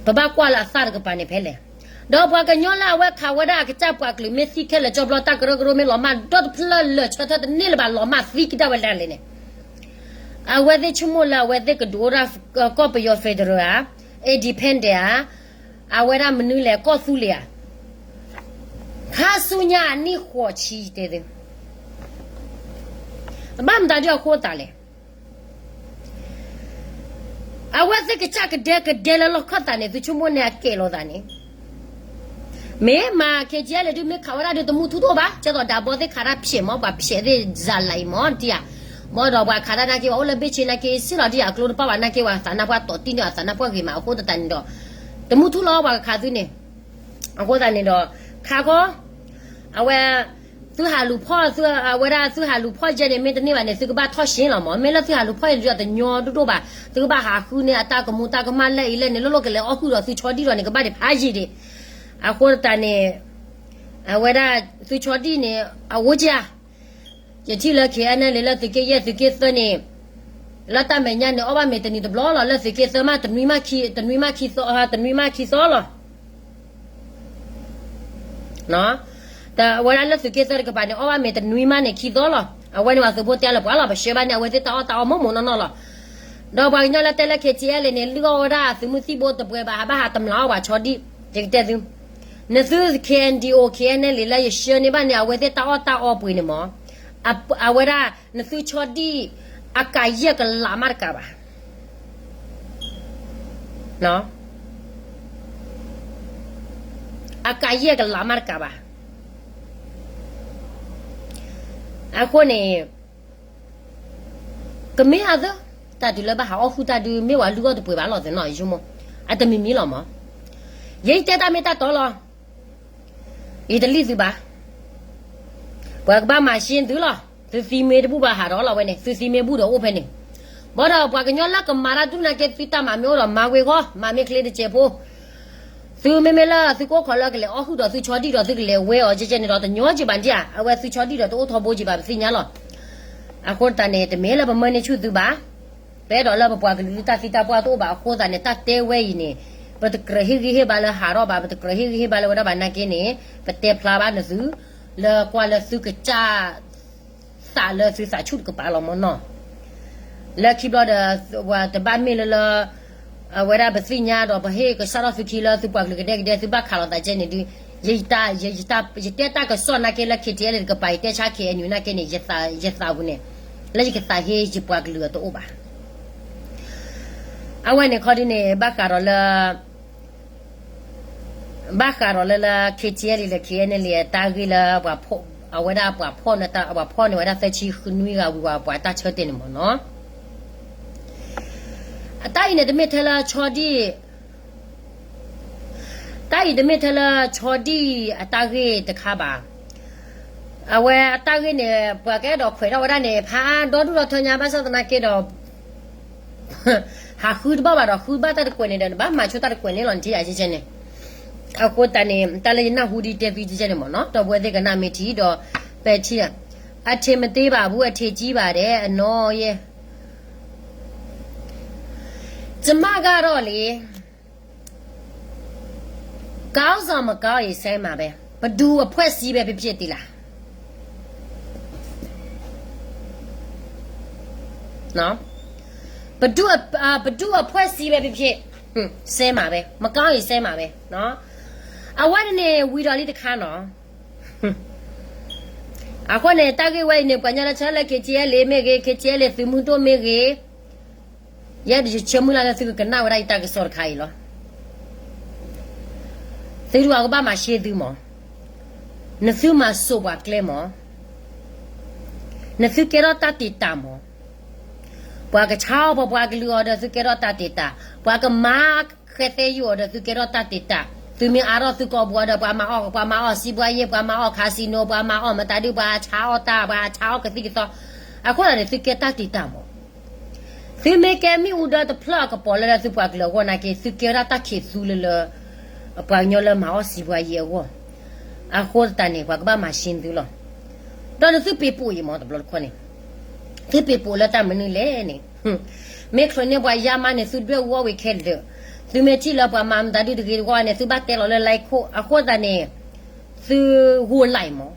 ပဘၣ်ကွၢ်လၢအသၣ်တကပၤန့ၣ်ဖဲလဲၣ်. ဒီးပှၤကညီလၢအဝဲခးဝဲဒၣ်အကစၢ်ပှၤကလုာ်မ့ၢ်သံခဲလၢာ်ကၠီဘျီ တၢ်ကရၢကရိမ့ၢ်လီၤမၢ်ဒီတဖျၢၣ်လၢာ်ဆၢထၢၣ်တန့ၢ်လၢၤဘၣ် လီၤမၢ်သံကဒါဝဲဒၣ်လဲာ်န့ၣ် အဝဲသ့ၣ်ဆိကမိၣ်လၢအဝဲသ့ၣ်ကဒုးအိၣ်ဒၣ် ကီၢ်ပယီၤ federal ဧါ, independent ဧါ, အဝဲဒၣ်မနုၤလဲၣ် ကီၢ်သူလ့ၤဧါ, ခါဆူညါအနံၣ်ဃိးဆံတဲသု, ဘၣ်မတၤဒုးအဃိသးလဲၣ်. အဝဲသ့ၣ်ကစၢ်ကဒဲကဒဲလၢလီၢ်ခီၣ်သးန့ၣ် သုဆိကမိၣ်န့ၣ်အကဲလီၤသးန့ၣ် မ့ၢ်မၤ KTLA ဒုးမ့ၢ်ခးဝဲဒၣ်ဒုးတမူထူၣ်တအိၣ်ဘၣ်, ကဲသိးဒၣ်ဘီသ့ၣ်ခးတၢ်ဖျဲးမး ပှၤဖျဲးသ့ၣ်ဇာလၤအံၤမး တံၢ်ဧါ, မ့ၢ်ဒီးပှၤခးတၢ်နာ်က့ ပှၤအိၣ်လၢဘ့ၣ်ဆ့နာ်က့ စ့ၢ်လီၤတံၢ်ဧါ အကျိတပၣ်ဘၣ်နာ်က့ ပှၤသးနါပှၢ်တီၤတံၢ်န့ၢ်အသးနါပှၢ်ဂ့ၤမး အဃိသတးန့ၣ်ဒီး တမူထူၣ်လီၤ ပှၤကခးသုန့ၣ်, အဃိသတးန့ၣ်ဒီး ခးခီ အဝဲ သုဟးလူၤဖီၣ်, အဝဲဒၣ်သုဟးလူၤဖီၣ်ယဲန့ၣ် မ့ၢ်တန့ၢ်ဘၣ်န့ၣ် သုကဘၣ်ထီၣ်ရှ့လီၤမး. မ့ၢ်လၢသုဟးလူၤဖီၣ်ယဲန့ၣ်ဒီးတညီဒိၣ်ဒိၣ်ဘၣ်, သုကဘၣ်ဟးဃုန့ၢ်အတၢ်ကမူတၢ်ကမၣ်လၢအံၤလၢန့ၣ် လၢလီၢ်ကလဲၤအီၣ်ဃုာ်ဒီးသုဆီဒံၣ်ဒီးန့ၣ် ကဘၣ်ဒံးဖးယံာ်ဒံး. အဃိသတးန့ၣ် အဝဲဒၣ်သုဆီဒံၣ်န့ၣ် အအိၣ်ကဧါ. ယထံၣ်လၢ ခဲအံၤန့ၣ် လၢသုးက့ယဲၢ်သုးက့သၢန့ၣ် လၢတၢ်မဲာ်ညါန့ၣ် အီၣ်ဘၣ်မ့ၤတနံၤတဘျီလီၤ. လၢသုးက့သၢမး တနွံမးခံ, တနွံမးခံသီ, တနွံမးခံသီလီၤ. အဝဲဒၣ်လၢသုးက့သၢတကပၤန့ၣ် အီၣ်ဘၣ်မ့ၤတနွံမးန့ၣ် ခံသီလီၤ. အဝဲန့ၣ် ပှၤသုးဖိတဲလၢပှၤလီၤ ပဆှၢဘၣ်န့ၣ် အဝဲသ့ၣ်တၢ်အီၣ်တၢ်အီမိၢ်မိၢ်နီၢ်နီၢ်လီၤ. ဒီးပှၤကညီလၢတဲလၢ ခဲတံအဲလ့ၣ်န့ၣ် လုၢ်အီၣ်ဝဲဒၣ်သုးမုၢ်သံၣ်ဘိတပှဲၤဘၣ် ဟးဘၣ်ဟးတမျးအီၣ်ပှၤဆီဒံၣ်, ယကတဲသု, နသု ခဲအံၤ ခဲအံၤန့ၣ် လၢယဆှၢန့ၢ်ဘၣ်န့ၣ် အဝဲသ့ၣ်တၢ်အီၣ်တၢ်အီပှ့ၤန့ၣ်မး, အဝဲဒၣ် နသုဆီဒံၣ် အကၤယဲၢ်ကလးမးတကးဘၣ်, အကၤယဲၢ်ကလးမးတကးဘၣ်. အဃိန့ၣ် ကမ့ၢ်အသး တၢ်တုၤလၢဘၣ်ဟးအီၣ်ဃုာ်တၢ်ဒုး မ့ၢ်ဝဲလုၢ်အီၣ်တပှဲၤဘၣ်လီၤသ့ၣ်နီၤ ယဆိကမိၣ်, အတမံၤမံၤလီၤမး. ယဲယတဲတၢ်မ့ၢ်တၢ်တီလီၤ. ယတလံၣ်သုဘၣ်. ပှၤကဘၣ်မၤရှ့သုလီၤ. သုသံမ့ၢ်တဘူၣ်ဘၣ်ဟးထီၣ်လီၤဝဲန့ၣ်, သုသံမ့ၢ်ဘူၣ်ဒီးအိၣ်ဖဲန့ၣ်. ဘၣ်ဒီးပှၤကညီလၢကမၤတၢ်ဒုးနာ်က့ သုတၢ်မၤမ့ၢ်အိၣ်ဒီးမၤဝဲဂီၢ်, မၤမ့ၢ်ချ့တစဲးဖိ သုမ့မ့ၢ်လၢသုကအိၣ်ခိးလၢကလဲၤအီၣ်ဃုာ်ဒီးသုဆီဒံၣ်ဒီးသုကလဲၤဝဲအီၤကဲကဲန့ၣ်ဒီး တညီက့ဘၣ်ဒံဧါ, အဝဲသုဆီဒံၣ်ဒီးတအိၣ်ထီဘိက့ဘၣ် ပသ့ၣ်ညါလီၤ. အဃိသတးန့ၣ် တမ့ၢ်လၢပမၢန့ၢ်ဆူၣ်သုဘၣ်. ပအဲၣ်ဒိးလၢပပှၤကလုာ်တၢ်သံတၢ်ပှၢ်တအိၣ်ဘၣ်အဃိသတးန့ၣ် တၢ်တဲဝဲအံၤန့ၣ် ပတကြၢးဟ့ၣ်ဂံၢ်ဟ့ၣ်ဘါလၢဟးထီၣ်ဘၣ်, ပတကြၢးဟ့ၣ်ဂံၢ်ဟ့ၣ်ဘါလၢဝဲဒၣ်ဘၣ်နာ်က့န့ၣ် ပတဲဖျါဘၣ်နသု လၢကွၢ်လၢသုကစၢ် သးလၢသုသးဆူၣ်တကပၤလီၤမ့ၢ်နီၤ. လၢခံဘျီဒီး တဘၣ်မ့ၢ်လၢလၢ အဝဲဒၣ်ပသ့ၣ်ညါဒီး ပဟ့ၣ်ကစၢ်ထီၣ်သုခံလၢသုပှၤကလုာ်ကဒဲကဒဲ သုဘၣ်ခးလိာ်သးကဲန့ၣ်ဒုး ယတဲတၢ်ကစီၣ်နာ်က့လၢ ခဲတံအဲလ့ၣ် တကပၤ ယတဲဆါ ခဲအံၤနုာ်နာ်က့န့ၣ် ယသးပူၤန့ၣ် လၢယကသးဟ့ယပှၤကလုာ်အတအိၣ်ဘၣ်. အဝဲန့ၣ်ခီဒုးန့ၣ် ဘၣ်ဃးဒီးလၢ ဘၣ်ဃးဒီးလၢလၢ ခဲတံအဲလ့ၣ် လၢ ခဲအံၤန့ၣ်လံ တၢ်ဂ့ၢ်လၢ အဝဲဒၣ်ပှၤဖီၣ်န့ၢ် ပှၤဖီၣ်န့ၢ်ဝဲဒၣ်သၢဆံနွံဂၤဝံၤဝဲ ပှၤတၢ်ဆၢတဲာ်န့ၣ်မ့ၢ်နီၤ. အတၢ်အံၤန့ၣ် တမ့ၢ်ထဲလၢဆီဒံၣ် တၢ်အံၤတမ့ၢ်ထဲလၢဆီဒံၣ်အတၢ်ဂ့ၢ်တခါဘၣ်. အဝဲအတၢ်ဂ့ၢ်န့ၣ် ပှၤကအဲၣ်ဒိးခွဲးထီၣ်ဝဲဒၣ်န့ၣ် ဖးဒီဒူၣ်ဒီထၢညါ ဘၣ်ဆၣ်သနာ်က့ဒီး ဟးဃုတဘၣ်ဘၣ်ဒီး ဃုဘၣ်တၢ်တကွဲးန့ၣ်ဒီး နဘၣ်မၤဆိတၢ်တကွဲးန့ၣ်လီၤ နထံၣ်ယၤကဲကဲန့ၣ်. အဃိသတးန့ၣ် တၢ်လၢယနၢ်ဟူဒ်တဲသံကဲကဲန့ၣ်မ့ၢ်နီၤ ဒီပုၢ်ဝဲၢ်သ့ၣ်ကနၣ်မ့ၢ်ထံဒီး ပဲာ်ထံ အထံးမတ့ဘၣ်ဘူး အထံးကံဘၣ်ဒဲး အနီၢ်ယဲၢ် ကျမကတော့လေ ခေါင်းဆောင်မကောင်းရင် ဆဲမှာပဲ ဘယ်သူအဖွဲ့အစည်းပဲဖြစ်ဖြစ် သိလား နော် ဘယ်သူအအာဘယ်သူအဖွဲ့အစည်းပဲဖြစ်ဖြစ် ဟွန်း ဆဲမှာပဲ မကောင်းရင် ဆဲမှာပဲ နော် အဝဲန့ၣ် ဝံၤဒီးလံတခါနော် အဃိန့ၣ် တၢ်ဂ့ၢ်ဝဲအံၤန့ၣ် ပှၤညီလၢဆၢလၢ KTLA မ့ၢ်ဂ့ၤ KTLA သုးမုၢ်ဒိၣ်မ့ၢ်ဂ့ၤ ယဲဒၣ်ယဆၢမုၢ်လၢ်လၢသုကကနၣ်ဝဲဒၣ်ယတၢ်ကစီၣ်တခါအံၤလီၤ. သုတဂၤကဘၣ်မၤရှဲသုမး, နသုမၤစိးပှၤကျဲမး, နသုကဲထီၣ်တၢ်တံာ်တာ်မး, ပှၤကဆါအီၣ်ပှၤပှၤကလုာ်အီၤဒီးသုကဲထီၣ်တၢ်တံာ်တာ်, ပှၤကမၤဃဲသဲယိာ်အီၤဒီး သုကဲထီၣ်တၢ်တံာ်တာ်, သုမ့ၢ်အါထီၣ်သုကိာ်ပူၤအီၤဒီး ပှၤမၤအီၣ် ပှၤမၤအီၣ်စံးဘှါယဲၢ် ပှၤမၤအီၣ်ခါစံနိ ပှၤမၤအီၣ်မတၤဒု ပှၤဆါအီၣ်တၢ် ပှၤဆါအီၣ်ကသံၣ်ကသီ, အဃိသတးန့ၣ် သုကဲတၢ်တံာ်တာ်မး သုမ့ၢ်ကဲမ့ၣ်အူဒၢတဖျၢၣ်အကပီၤလၢလၢသုပှၤကလုာ်အဂီၢ်နာ်က့ သုကဲဝဲဒၣ်တၢ်ခံးသူလၢလၢ ပှၤကညီလၢမၤအီၣ်စံးဘှါယဲၢ်အဂီၢ်, အဃိသတးန့ၣ် ပှၤကဘၣ်မၤရှဲသုလီၤ. ဒီးနသုပ့ၤပိာ်အံၤမးတဘျီတခီန့ၣ်, သုပ့ၤပိာ်လၢတၢ်မနုၤလဲၣ်န့ၣ်, မ့ၢ်ချုးန့ၢ်ပှၤယါမးန့ၣ် သုဒွဲၣ်ဝီဝံၤခဲလၢာ်, သုမ့ၢ်ထံၣ်လၢပှၤမၤမတၤဒုတဂ့ၤတဝီန့ၣ် သုဘၣ်တဲလီၤလၢ like ခိၣ် အဃိသတးန့ၣ် သုဂိၢ်လံမး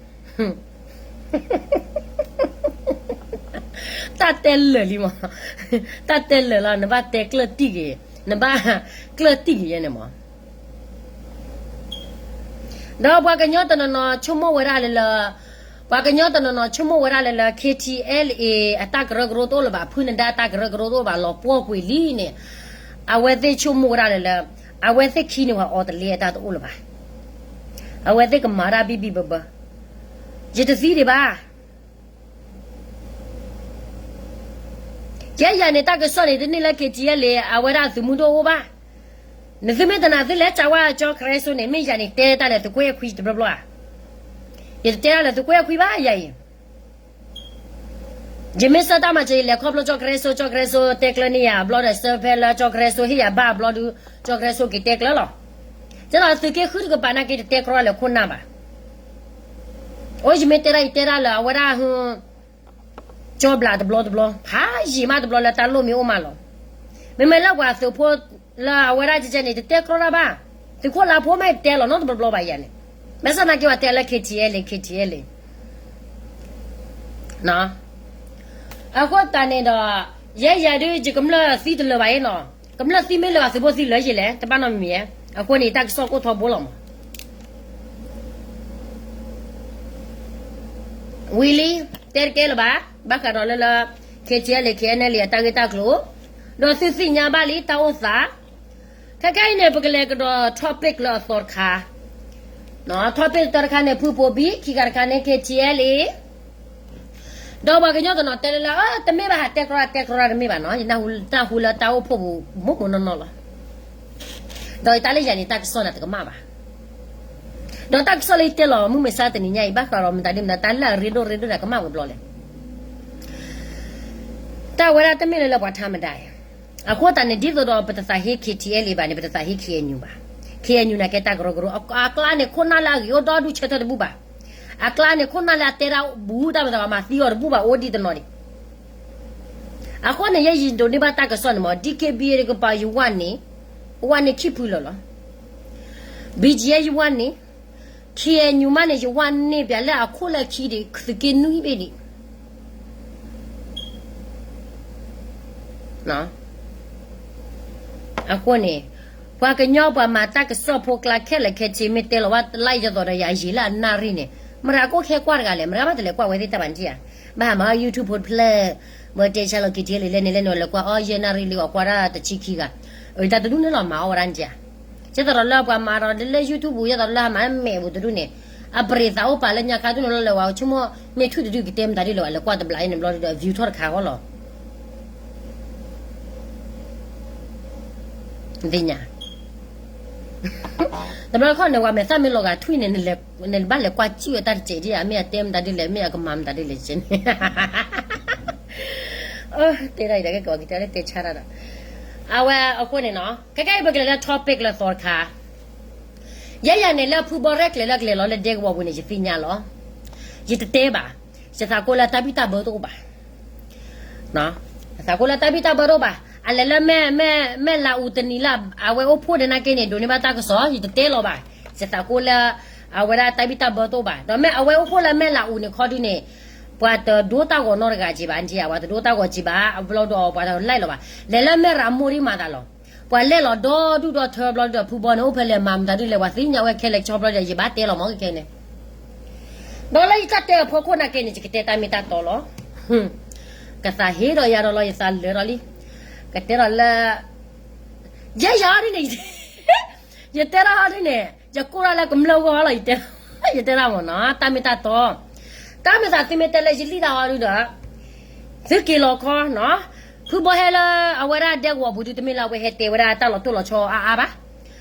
တၢ်တဲလၢာ်လံမး, တၢ်တဲလၢာ်လီၤ နဘၣ်တဲကျၢၢ်တံၢ်က့ၤ, နဘၣ်ကျၢၢ်တံၢ်က့ၤယဲန့ၣ်မး, ဒီးပှၤကညီတနီၤနီၤဆိကမိၣ်ဝဲဒၣ်လၢလၢ, ပှၤကညီတနီၤနီၤဆိကမိၣ်ဝဲဒၣ်လၢလၢ KTLA အတၢ်ကရၢကရိတအိၣ်လၢၤဘၣ် ဖုနဒါအတၢ်ကရၢကရိတအိၣ်လၢၤဘၣ် လီၤပှီၢ်ကွံာ်လံန့ၣ်, အဝဲသ့ၣ်ဆိကမိၣ်ဝဲဒၣ်လၢလၢ, အဝဲသ့ၣ်ခံန့ၣ်ဝဲအီၤတလ့အတၢ်တအိၣ်လၢၤဘၣ်, အဝဲသ့ၣ်ကမၤတၢ်ဘံၣ်ဘံၣ်ဘၢဘၢ, ယတသံဒံးဘၣ် ကဲယၤန့ၣ် တၢ်ကစီၣ်န့ၣ် တန့ၢ်လၢ KTLA အဝဲဒၣ်သုးမုၢ်ဒိၣ်အိၣ်ဘၣ်, နသုမ့ၢ်တနာ်သုလဲၤကးဝဲကၠီခရၢစိန့ၣ် မ့ၢ်ယၤန့ၣ် တဲတၢ်လၢသုးကွဲခွံတဘျီဘျီဧါ, ယတတဲဒၣ်လၢသုးကွဲခွံဘၣ်ယၤအံၤ, ယမ့ၢ်ဆၢတၢ်မၤစၢၤ ယလဲၤခီဖျိကၠီၣ်ကရဲစိ, ကၠီၣ်ကရဲစိတဲကျၢန့ၢ်ယၤအဘျီဒီး ဆၢဖဲလၢကၠီၣ်ကရဲစိဟ့ၣ်ယၤဘၣ်အဘျီဒီး ကၠီၣ်ကရဲစိက့ၤတဲကျၢလီၤ. ဒ်သိးသုးက့ဃုတကပၤနာ်က့ တတဲကြီလဲၣ်ခိၣ်နၢ်ဘၣ်. အိၣ်ယမ့ၢ်တဲဒၣ် ယတဲဒၣ်လၢအဝဲဒၣ် ကၠီဘျးတဘျီတဘျီ ဖးယံာ်မးတဘျီလၢတၢ်လိၣ်မ့ၢ်အိၣ်မးလီၤ. မ့မ့ၢ်လၢပှၤသုးဖိလၢအဝဲဒၣ်ကဲကဲန့ၣ် တတဲကြီတၢ်ဘၣ်. သုးခိၣ်လါဖိမ့ၢ်တဲလီၤနီတဘျီဘျီဘၣ်ယၤန့ၣ်, ဘၣ်ဆၣ်သနာ်က့ပှၤတဲလၢ ခ့ထံအဲလ့ ခ့ထံအဲလ့ အဃိသတးန့ၣ်ဒီး ယဲယၤဒုး ယကမျၢၢ်သံတလၢာ်ဘၣ်အံၤနီၤ, ကမျၢၢ်သံမ့ၢ်လၢၤဘၣ်သုးဖိသံလၢာ်ယံာ်လဲၣ် တဘၣ်နီတမံၤဧါ. အဃိန့ၣ် တၢ်ကစီၣ်ကိၢ်ထီဘိလီၤမး ဝံၤလံ, တဲတကဲလၢၤဘၣ်, ဘၣ်ဃးဒီးလၢလၢ ခ့ထံအဲလ့ ခ့အဲလ့ အတၢ်ဂ့ၢ်တၢ်ကျိၤ, ဒီးသုသ့ၣ်ညါဘၣ်လံတၢ်အိၣ်သး. ခဲခဲအံၤန့ၣ် ပကလဲၤကဒီး topic လၢအသီတခါ, topic တခါန့ၣ် ဖုဘိဘံၣ်, ခံခါတခါန့ၣ် ခ့ထံအဲလ့ ဒီးပှၤကညီတနီၤတဲလၢလၢ တမ့ၢ်ဘၣ် ဟးတဲကြီတၢ်တဲကြီတၢ်တမ့ၢ်ဘၣ်နီၤ, ယနၢ်ဟူလၢတၢ်အိၣ်ဖှိၣ်ပူၤ မိၢ်မိၢ်နီၢ်နီၢ်လီၤ. ဒီးတၢ်လၢယၤန့ၣ် တၢ်ကစီၣ်န့ၣ်တကမၣ်ဘၣ်. ဒီးတၢ်ကစီၣ်လၢယတဲလီၤမုၢ်မဆါတနံၤညါအံၤ ဘၣ်ဃးဒီးမတၤဒ်မတၤ တၢ်လၢအရ့ဒိၣ်ရ့ဒိၣ်န့ၣ် ကမၣ်ဝဲဘျီလဲၣ်. တၢ်ဝဲဒၣ်တမ့ၢ်လၢလၢပှၤထါမတၤ, အဃိသတးန့ၣ် ဒ်သိးဒီးပတသးဟ့ ခ့ထံအဲလ့ ဘၣ်န့ၣ် ပတသးဟ့ ခ့အဲညူ ဘၣ်. ခ့အဲညူ နာ်က့တၢ်ကရၢကရိ အကျါန့ၣ် ခိၣ်နၢ်လၢအဂ့ၤအိၣ်ဒီဒူၣ်ဆၢထၢၣ်တဘူၣ်ဘၣ်. အကျါန့ၣ် ခိၣ်နၢ်လၢအတဲဒၣ်ဘူးတၢ်မၤသး မၤသံအီၤတဘူၣ်ဘၣ် အိၣ်ဒံးတနီၤဒံး. အဃိန့ၣ် ယဲယဒိးန့ၢ်ဘၣ်တၢ်ကစီၣ်န့ၣ်မး ဒံၣ်က့ဘံၣ်တကပၤ ယဝၣ်န့ၣ်, ဝၣ်န့ၢ်ခံဖုလၢာ်လီၤ. ဘံၣ်ကယဲ ယဝၣ်န့ၣ်, ခ့အဲညူမးန့ၣ် ယဝၣ်န့ၢ်ပၠးလၢအခိၣ်လၢခံဒံး သုးက့နွံဘ့ၣ်ဒံး. အဃိန့ၣ် ပှၤကညီပှၤမၤတၢ်ကစီၣ်ဖိကျါခဲလၢာ်ခဲဆ့ မ့ၢ်တဲလီၤဝဲလၢယသိးဒီးယၤယံာ်လၢအနၣ်ရံၣ်န့ၣ် မတၤကအိၣ်ခဲကွၢ်တဂၤလဲၣ်, မတၤဘၣ်တလဲၤကွၢ်ဝဲသ့ၣ်တၢ်ဘၣ်န့ၣ်ဧါ. ဘၣ်ဟးမၤ YouTube ဖိတဖျၢၣ်, ဝဲတဲဆါလီၤ ခ့ထံအဲလ့ လဲန့ၣ်လဲန့ၣ် လဲၤကွၢ်အီၣ်ယဲၢ်နၣ်ရံၣ်လံ အကွၢ်ဒၣ်တဆံခံဂၤ, တၢ်တဒူၣ်န့ၣ်လီၤမၤအီၣ်ဝဲဒၣ်န့ၣ်ဧါ. ကဲသိးဒီးလၢပှၤမၤဒီးလၢ YouTube ပူၤ ယဲသိးလၢဟးမၤမဲာ်ပူၤတဒူၣ်န့ၣ်, အပရ့ၤသးအိၣ်ပာ်လၢညါခါဒူၣ်န့ၣ်လီၤ လဲၤဝဲဆိကမိၣ် မ့ၢ်ထွံၣ်တဒူၣ်ကတဲမတၤဒ်လဲၣ် လဲၤကွၢ်တဘျီအံၤန့ၣ်ဘျီဒီး view ထီၣ်တခါဃီလီၤ. သ့ၣ်ညါ တဘျီခီန့ၣ် ပှၤမဲာ်သၣ်မ့ၢ်လီၤဂာ်ထွံၣ်န့ၣ် နဘၣ်လဲၤကွၢ်စံၣ်ဝဲတၢ်တစဲးဒ်ဧါ, မ့ၢ်အတဲမတၤဒ်လဲၣ် မ့ၢ်အကမၤမတၤဒ်လဲၣ်ကဲန့ၣ်. တဲဒၣ်အံၤဒီးကဲကဝီၤကတဲလၢတဲဆါတၢ်ဒီး အဝဲအဃိန့ၣ်နီၤ, ခဲကဲအံၤပကလဲၤလၢ topic လၢသီတခါ, ယဲယၤန့ၣ်လၢဖုဘီရဲၣ်ကျဲၤလၢကျဲၤလီၤလၢဒဲကဝီၤပူၤန့ၣ် ယသ့ၣ်ညါလီၤ. ယတတဲဘၣ်, ယသးကိးလၢတၢ်ဘံၣ်တၢ်ဘၢတအိၣ်ဘၣ် သးကိးလၢတၢ်ဘံၣ်တၢ်ဘၢတအိၣ်ဘၣ်. အလဲၤလၢမဲၢ် မဲၢ် မဲၢ်လးအူတနံၤလၢအဝဲအိၣ်ဖှိၣ်န့ၣ်နာ်က့န့ၣ် ဒိးန့ၢ်ဘၣ်တၢ်ကစီၣ် ယတတဲလီၤဘၣ်. ယသးကိးလၢ အဝဲဒၣ်တၢ်ဘံၣ်တၢ်ဘၢတအိၣ်ဘၣ်. ဒီးမ့ၢ်အဝဲအိၣ်ဖှိၣ်လၢမဲၢ်လးအူန့ၣ်ခီဒုန့ၣ် ပှၤတဒိတၢ်ဂီၤနီတဂၤက့ၤဘၣ်, ပှၤတဒိတၢ်ဂီၤက့ၤဘၣ်, အဘျီဒီးပှၤတလဲၤလီၤဘၣ်. လဲၤလၢမဲၢ်ရမိၢ်ဒ်မၤသးလီၤ. ပှၤလဲၤလီၤဒီဒူၣ်ဒီထၢဘျီဒီး ဖုဘီန့ၣ် အိၣ်ဖဲလဲၣ်မၤမတၤဒ်လဲၣ် ပှၤသ့ၣ်ညါဝဲခဲလၢာ်ကၠီဘျီဒီး ယဘၣ်တဲလီၤမ့ၢ်ကဲန့ၣ် ဒီးလၢယတၢ်တဲအဖီခိၣ်နာ်က့န့ၣ် ယကတဲတၢ်မ့ၢ်တၢ်တီလီၤ. ကသးဟ့ဒီးယၤဒီးလီၤ ယသးလၢာ်ဒီးလံ. ကတဲဒီးလၢ ယဲယၤဒ်န့ၣ် ယတဲဒၣ်ဟီဒ်န့ၣ် ယကိးဒၣ်လၢကမျၢၢ်ဂီၢ်လီၤ ယတဲဒၣ်မ့ၢ်နီၤ တၢ်မ့ၢ်တၢ်တီ. တၢ်မ့ၢ်သးသုမ့ၢ်တဲလၢယလံၣ်တၢ်ဟီဒုဒီး သုက့ၤလီၤခီနီၤ. ဖုဘီဟဲလၢအဝဲဒၣ်ဒဲကဝီၤပူၤဒု တမ့ၢ်လၢအဝဲဟဲတဲဝဲဒၣ်တၢ်လီၤတိၢ်လီၤဆီအါအါဘၣ်.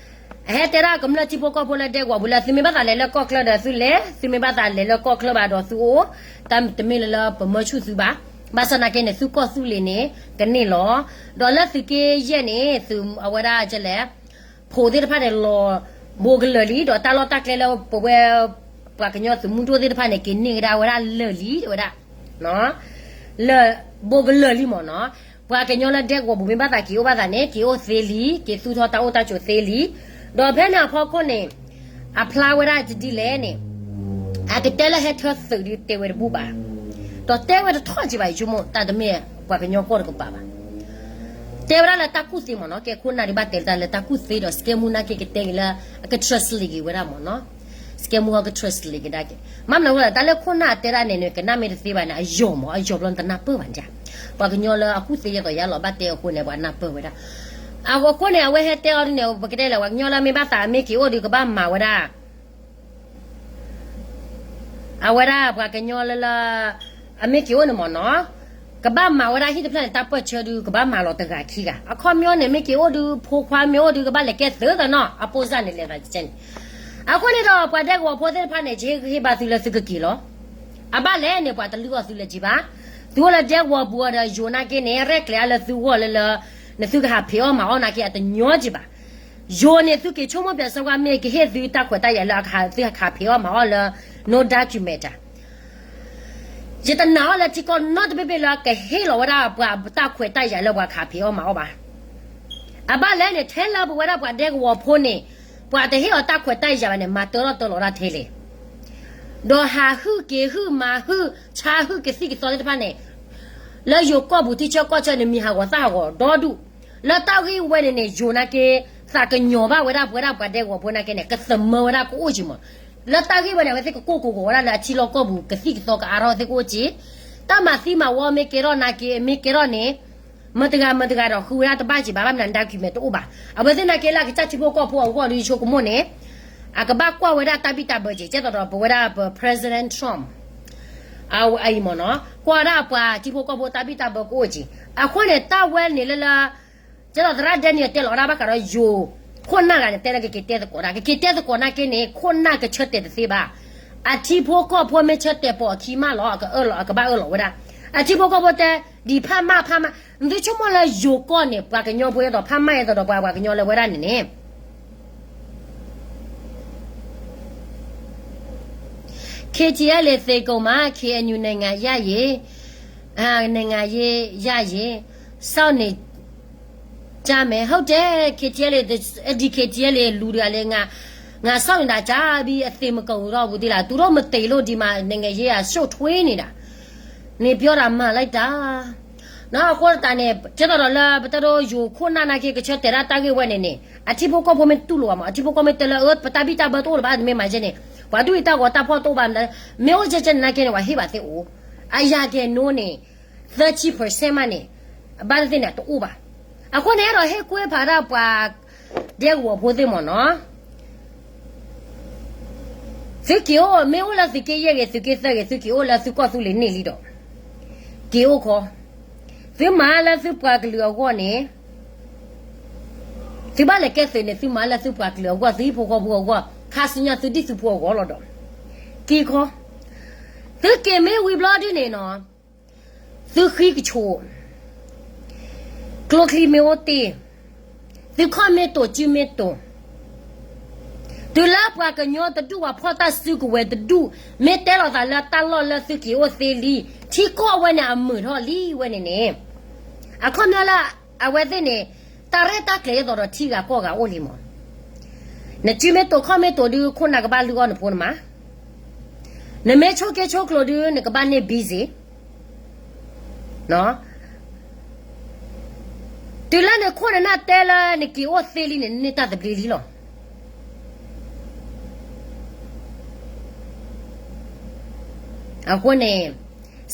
အဟဲတဲဒၣ်ကမျၢၢ်ထံဖိကီၢ်ဖိလၢဒဲကဝီၤပူၤလၢ သုမ့ၢ်ဘၣ်သးလဲၤလၢကီၢ်ချၢဒီးသုလဲၤ, သုမ့ၢ်ဘၣ်သးလဲၤလၢကီၢ်ချၢဘၣ်ဒီးသုအိၣ်, တၢ်တမ့ၢ်လၢလၢပမၢဆူၣ်သုဘၣ်. ဘၣ်ဆၣ်နာ်က့န့ၣ် သုကီၢ်သူလ့ၤန့ၣ် ကန့ၢ်လီၤ. ဒီးလၢသုးက့ယဲၢ်န့ၣ် သုးအဝဲဒၣ်ကလဲၣ် ဖိသ့ၣ်တဖၣ်န့ၣ်လီၤဘိကလၢာ်လံ, ဒီးတၢ်လီၢ်တၢ်ကျဲလၢပဝဲ ပှၤကညီသုးမုၢ်ဒိၣ်သ့ၣ်တဖၣ်န့ၣ် က့ၤန့ၢ်ကဒါဝဲဒၣ်လၢာ်လံ တဲဝဲဒၣ် လၢာ်ဘိကလၢာ်လံမ့ၢ်နီၤ. ပှၤကညီလၢဒဲကဝီၤပူၤမ့ၢ်ဘၣ်သးက့ၤအိၣ်ဘၣ်သးန့ၣ် က့ၤအိၣ်သ့လံ, က့ၤသူၣ်ထီၣ်တၢ်အိၣ်တၢ်ဆိးသ့လံ. ဒီးဖဲန့ၣ်အဖီခိၣ်န့ၣ် အဖျါဝဲဒၣ်တဒ်လဲၣ်န့ၣ် အကတဲလၢဟဲထၢသုးဒုတဲဝဲတဘူၣ်ဘၣ်. ဒီးတဲဝဲတထီၣ်က့ၤဘၣ် ယဆိကမိၣ် တၢ်တမ့ၢ်ပှၤကညီကီၢ်တကပၤဘၣ်. တဲဝဲဒၣ်လၢတၢ်ကူၣ်သ့မ့ၢ်နီၤ, ကဲခိၣ်နၢ်ဒုးဘၣ်တဲလၢတၢ်လၢတၢ်ကူၣ်သ့ဒီး စကဲမူနာ်က့ကတဲက့ၤလၢ အက translate က့ၤဝဲဒၣ်မ့ၢ်နီၤ. စကဲမူအက translate က့ၤဒၣ်က့ၤ မ့ၢ်မနုၤဝဲဒၣ် တၢ်လၢခိၣ်နၢ်တဲဒၣ်န့ၣ်န့ၣ် ကနၣ်မ့ၢ်တသ့ဘၣ်န့ၣ် အယိာ်မ့ၢ် အယိာ်ဘျီနတနၢ်ပၢၢ်ဘၣ်န့ၣ်. ပှၤကညီလၢအကူၣ်သ့ယဲၢ်သိးယါလီၤ ဘၣ်တဲအဃိန့ၣ် ပှၤနၢ်ပၢၢ်ဝဲဒၣ်. အဃိန့ၣ် အဝဲဟဲတဲအီၤဒ်န့ၣ် ပကတဲလဲၣ် ပှၤကညီလၢမ့ၢ်ဘၣ်သးအမ့ၢ်က့ၤအိၣ်ဒုးကဘၣ်မၤဝဲဒၣ် အဝဲဒၣ်ပှၤကညီလၢလၢ အမ့ၢ်က့ၤအိၣ်န့ၣ်မ့ၢ်နီၤ, ကဘၣ်မၤဝဲဒၣ်ဟံၣ်တဖျၢၣ်န့ၣ် တၢ်ပၢၢ်ဆၢဒုး ကဘၣ်မၤလီၤတဂၤခံဂၤ. အခီပညီန့ၣ် မ့ၢ်က့ၤအိၣ်ဒုး ဖိခွါမ့ၢ်အိၣ်ဒုး ကဘၣ်လဲၤကဲသုးသးနီၤ အပိၢ်စၢ်န့ၣ်လဲၤသးကဲန့ၣ်. အဃိန့ၣ်ဒီး ပှၤဒဲကဝီၤဖိသ့ၣ်တဖၣ်န့ၣ် ယဟ့ၣ်ဂံၢ်ဟ့ၣ်ဘါသုလၢသုကက့ၤလီၤ. အဘၣ်လဲၣ်န့ၣ် ပှၤတလုၢ်အီၣ်သုလၢၤဘၣ်. သုအိၣ်လၢဒဲကဝီၤပူၤအီၤဒီး ယိၤနာ်က့န့ၣ် ရဲၣ်ကျဲၤအါလၢသုဂီၢ်လၢလၢ နသုကဟးဖံးအီၣ်မၤအီၣ်နာ်က့ အတညီဘၣ်. ယိၤန့ၣ် သုက့ၤဆိကမိၣ်ပၠးစၢဝါ မ့ၢ်ကဟ့ၣ်သုတၢ်ခွဲးတၢ်ယာ်လၢသုဟးဖံးအီၣ်မၤအီၣ်လၢ no document တၢ် ယတနာ်အီၤလၢထံကီၢ်နီတဘ့ၣ်ဘ့ၣ်လၢကဟ့ၣ်လီၤဝဲဒၣ်ပှၤတၢ်ခွဲးတၢ်ယာ်လၢပှၤကဟးဖံးအီၣ်မၤအီၣ်ဘၣ်. အဘၣ်လဲၣ်န့ၣ် ထဲလၢပဝဲဒၣ်ပှၤဒဲကဝီၤဖိန့ၣ် ပှၤတဟ့ၣ်အီၤတၢ်ခွဲးတၢ်ယာ်ဘၣ်န့ၣ် မၤတၢထီၣ်တၢလီၤဒၣ်ထဲလဲၣ်. ဒီးဟးဟုၣ်က့ၤဟုၣ်မၤဟုၣ်ဆါဟုၣ်ကသံၣ်ကသီသ့ၣ်တဖၣ်န့ၣ် လၢယိၤကီၢ်ပူၤထံဆၢကီၢ်ဆၢန့ၣ် မံၤဟးဂီၤသၣ်ဟးဂီၤဒီဒူၣ်. လၢတၢ်ဂ့ၢ်ဝဲန့ၣ်န့ၣ် ယိၤနာ်က့ သးကညီၤဘၣ်ဝဲဒၣ်ပဝဲဒၣ်ပှၤဒဲကဝီၤဖိနာ်က့န့ၣ် ကသမၢဝဲဒၣ်ကအိၣ်က့ၤမး. လၢတၢ်ဂ့ၢ်ဝဲန့ၣ် အဝဲသ့ၣ်ကကိၢ်ကိးဂီၤဝဲဒၣ်လၢအထံလီၢ်ကီၢ်ပူၤကသံၣ်ကသီကအါထီၣ်သ့ၣ်ကအိၣ်က့ၤ. တၢ်မၤသံမၤဝီမ့ၢ်ကဲထီၣ်နာ်က့ မ့ၢ်ကဲထီၣ်န့ၣ် မတၤတဂၤမတၤတဂၤဒီးဃုဝဲဒၣ်တဘၣ်က့ၤဘၣ် ဘၣ်မနုၤ document တအိၣ်ဘၣ်. အဝဲသ့ၣ်နာ်က့လၢအကစၢ်ထံဖိကီၢ်ဖိအဂီၢ်ဒီး ယဆိကမိၣ်န့ၣ် အကဘၣ်ကွၢ်ဝဲဒၣ်တၢ်ဘံၣ်တၢ်ဘၢက့ၤ ကဲသိးဒီးပဝဲဒၣ်ပ President Trump အအံၤမ့ၢ်နီၤ ကွၢ်ဝဲဒၣ်အပှၤထံဖိကီၢ်ဖိတၢ်ဘံၣ်တၢ်ဘၢကအိၣ်က့ၤ. အဃိန့ၣ် တၢ်ဝဲန့ၣ်လၢလၢ ကဲသိးသရၣ်ဒဲနံၣ်တဲလီၤဝဲဒၣ်ဘၣ်ဃးဒီးယိၤ ခိၣ်နၢ်ဂၤန့ၣ် တဲလၢကက့ၤတဲသကိးတၢ် ကက့ၤတဲသကိးနာ်က့န့ၣ် ခိၣ်နၢ်ကဆၢတဲာ်တသ့ဘၣ်. အထံဖိကီၢ်ဖိမ့ၢ်ဆၢတဲာ်ပိာ်အခံမးလီၤ အကအၢၣ်လီၤ အကဘၣ်အၢၣ်လီၤဝဲဒၣ်. အထံဖိကီၢ်ဖိတဲ ဒ်ဖးမၢ်ဖးမၢ် သုဆိကမိၣ်လၢယိၤကီၢ်န့ၣ် ပှၤကညီဖိအဲၣ်ဒိးဖးမၢ် အဲၣ်ဒိးဒီးပှၤ ပှၤကညီလၢဝဲဒၣ်န့ၣ်န့ၣ် KTLA သေကုန်မှာ KNU နိုင်ငံရရင် အာ နိုင်ငံရေးရရင် စောင့်နေ ကြမယ် ဟုတ်တယ် KTLA ဒီ KTLA လူတွေကလည်း ငါ ငါစောင့်နေတာကြာပြီ အသေမကုန်တော့ဘူးသေးလား သူတို့မသေလို့ဒီမှာနိုင်ငံရေးကရှုပ်ထွေးနေတာ နေပြောတာမှန်လိုက်တာ နော် အဃိသတးန့ၣ် ကဲသိးဒီးလၢ ပတၢ်ဒိယိၤခိၣ်နၢ်နာ်က့ ကဆၢတဲာ်ဒၣ်တၢ်ဂ့ၢ်ဝဲန့ၣ်န့ၣ် အထံဖိကီၢ်ဖိမ့ၢ်တူၢ်လိာ်ဘၣ်မး အထံဖိကီၢ်ဖိမ့ၢ်တဲလၢ အၢ ပတၢ်ဘံၣ်တၢ်ဘၢတအိၣ်လၢၤဘၣ် မ့ၢ်မၤယဲန့ၣ် ပှၤဒူၣ်အံၤတၢ်ဂီၤတၢ်ဖီၣ်တအိၣ်ဘၣ် မ့ၢ်အိၣ်ကဲကဲန့ၣ်နာ်က့န့ၣ် ပှၤဟ့ၣ်ဘၣ်သ့ၣ်အိၣ် အရာခိုင်နှုန်းန့ၣ် သၢဆံ percent မးန့ၣ် အဘၣ်သ့ၣ်သ့ၣ်န့ၣ် တအိၣ်ဘၣ်. အဃိန့ၣ် အဲၣ်ဒိးဟ့ၣ်ကွဲဖးဒၣ်ပှၤ ဒဲကဝီၤဖိသ့ၣ်မးနီၤ သုက့ၤအိၣ် မ့ၢ်အိၣ်လၢသုးက့ယဲၢ်ဂ့ၤ သုးက့သၢဂ့ၤ သုက့ၤအိၣ်လၢသုကီၢ်သူလ့ၤန့ၣ်လံဒီး က့ၤအိၣ်ခီ သုမၤလၢသုပှၤကလုာ်အဂီၢ်န့ၣ် သုဘၣ်လဲၤကဲသုးန့ၣ် သုမၤလၢသုပှၤကလုာ်အဂီၢ် သုဟံၣ်ဖိဃီဖိအဂီၢ် ခါဆူညါသုဒံၣ်သုဖိအဂီၢ်လီၤဒီး က့ၤခီ သုက့ၤမ့ၢ်ဝံၤဘျီဒ်န့ၣ်နီၤ သုဃံကဆိး ကျိချံမ့ၢ်အိၣ်တ့ၢ် သုခီၣ်မ့ၢ်တိာ်စုမ့ၢ်တိာ် တုၤလၢပှၤကညီတဒူၣ် ပှၤဖီၣ်တၢ်စုကဝဲၤတဒူၣ် မ့ၢ်တဲလိာ်သးလၢတၢ်လီၢ်လၢသုက့ၤအိၣ်သ့လံ ထံကီၢ်ဝဲန့ၣ် အမုာ်ထီၣ်လံဝဲန့ၣ်န့ၣ် အခီပညီလၢ အဝဲသ့ၣ်န့ၣ် တၢ်ရဲၣ်တၢ်ကျဲၤဒ်သိးဒီးထံဂၤကီၢ်ဂၤအိၣ်လံမး နစုမ့ၢ်တိာ်ခီၣ်မ့ၢ်တိာ်ဒုး ခိၣ်နၢ်ကဘၣ်လုၢ်အီၣ်နဖိနမါ နမ့ၢ်ဆိၣ်က့ၤဆိၣ်ကျိၤဒုး နကဘၣ်န့ၢ် busy တုၤလၢနခိၣ်နနၢ်တဲလၢနက့ၤအိၣ်သ့လံန့ၣ် နန့ၢ်တၢ်သဘျ့လံလီၤ. အဃိန့ၣ်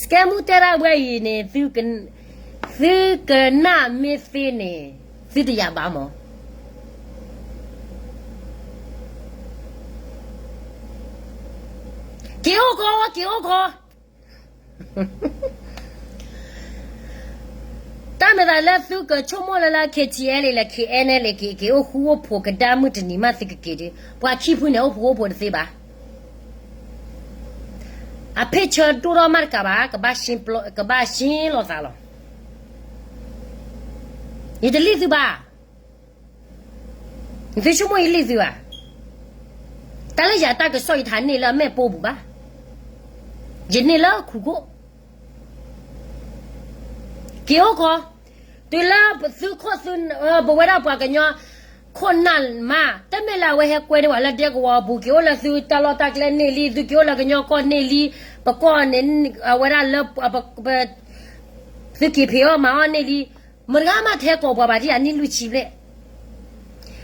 စကဲမူတဲဒၣ်ဝဲအံၤန့ၣ် သုကနၣ်မ့ၢ်သ့န့ၣ် သုတယာ်ဘၣ်မး က့ၤအိၣ်ခီ က့ၤအိၣ်ခီ တၢ်မၤသးလၢသုကဆိကမိၣ်လၢလၢ KTLA လၢ KNLA က့ၤ က့ၤအိၣ်ဃူအိၣ်ဖိးကဒါမုၢ်တနံၤမးသုကက့ၤဒီး ပှၤခံဖုန့ၣ် အိၣ်ဃူအိၣ်ဖိးတသ့ဘၣ်. အဖ့ၣ်ဆၢဒိၣ်ထီၣ်မးတကးဘၣ် ကဘၣ်ရှ့ ကဘၣ်ရှ့လိာ်သးလီၤ. ယတလံၣ်သုဘၣ်. သုဆိကမိၣ်ယလံၣ်သုဧါ. တၢ်လၢယၤတၢ်ကစီၣ်ယတဟးန့ၢ်လၢအမဲာ်ပိာ်ပူၤဘၣ်. ယန့ၢ်လၢခုၣ်ခိၣ် က့ၤအိၣ်ခီ, တုၤလၢသုခိၣ်သု, ပဝဲဒၣ်ပှၤကညီ ခိၣ်နၢ်မး တမ့ၢ်လၢအဝဲဟဲကွဲန့ၢ်ဝဲလၢဒဲကဝီၤအပူၤ က့ၤအိၣ်လၢသုတၢ်လီၢ်တၢ်ကျဲန့ၢ်လံ, သုက့ၤအိၣ်လၢကညီကီၢ်န့ၢ်လံ, ပကီၢ်န့ၣ် အဝဲဒၣ်လၢ သုက့ၤဖံးအီၣ်မၤအီၣ်န့ၢ်လံ, မတၤဂၤမးတဟဲကိးပှၤဘၣ်ဒ်အနံၣ်လွံၢ်ဆံဘျဲၣ်,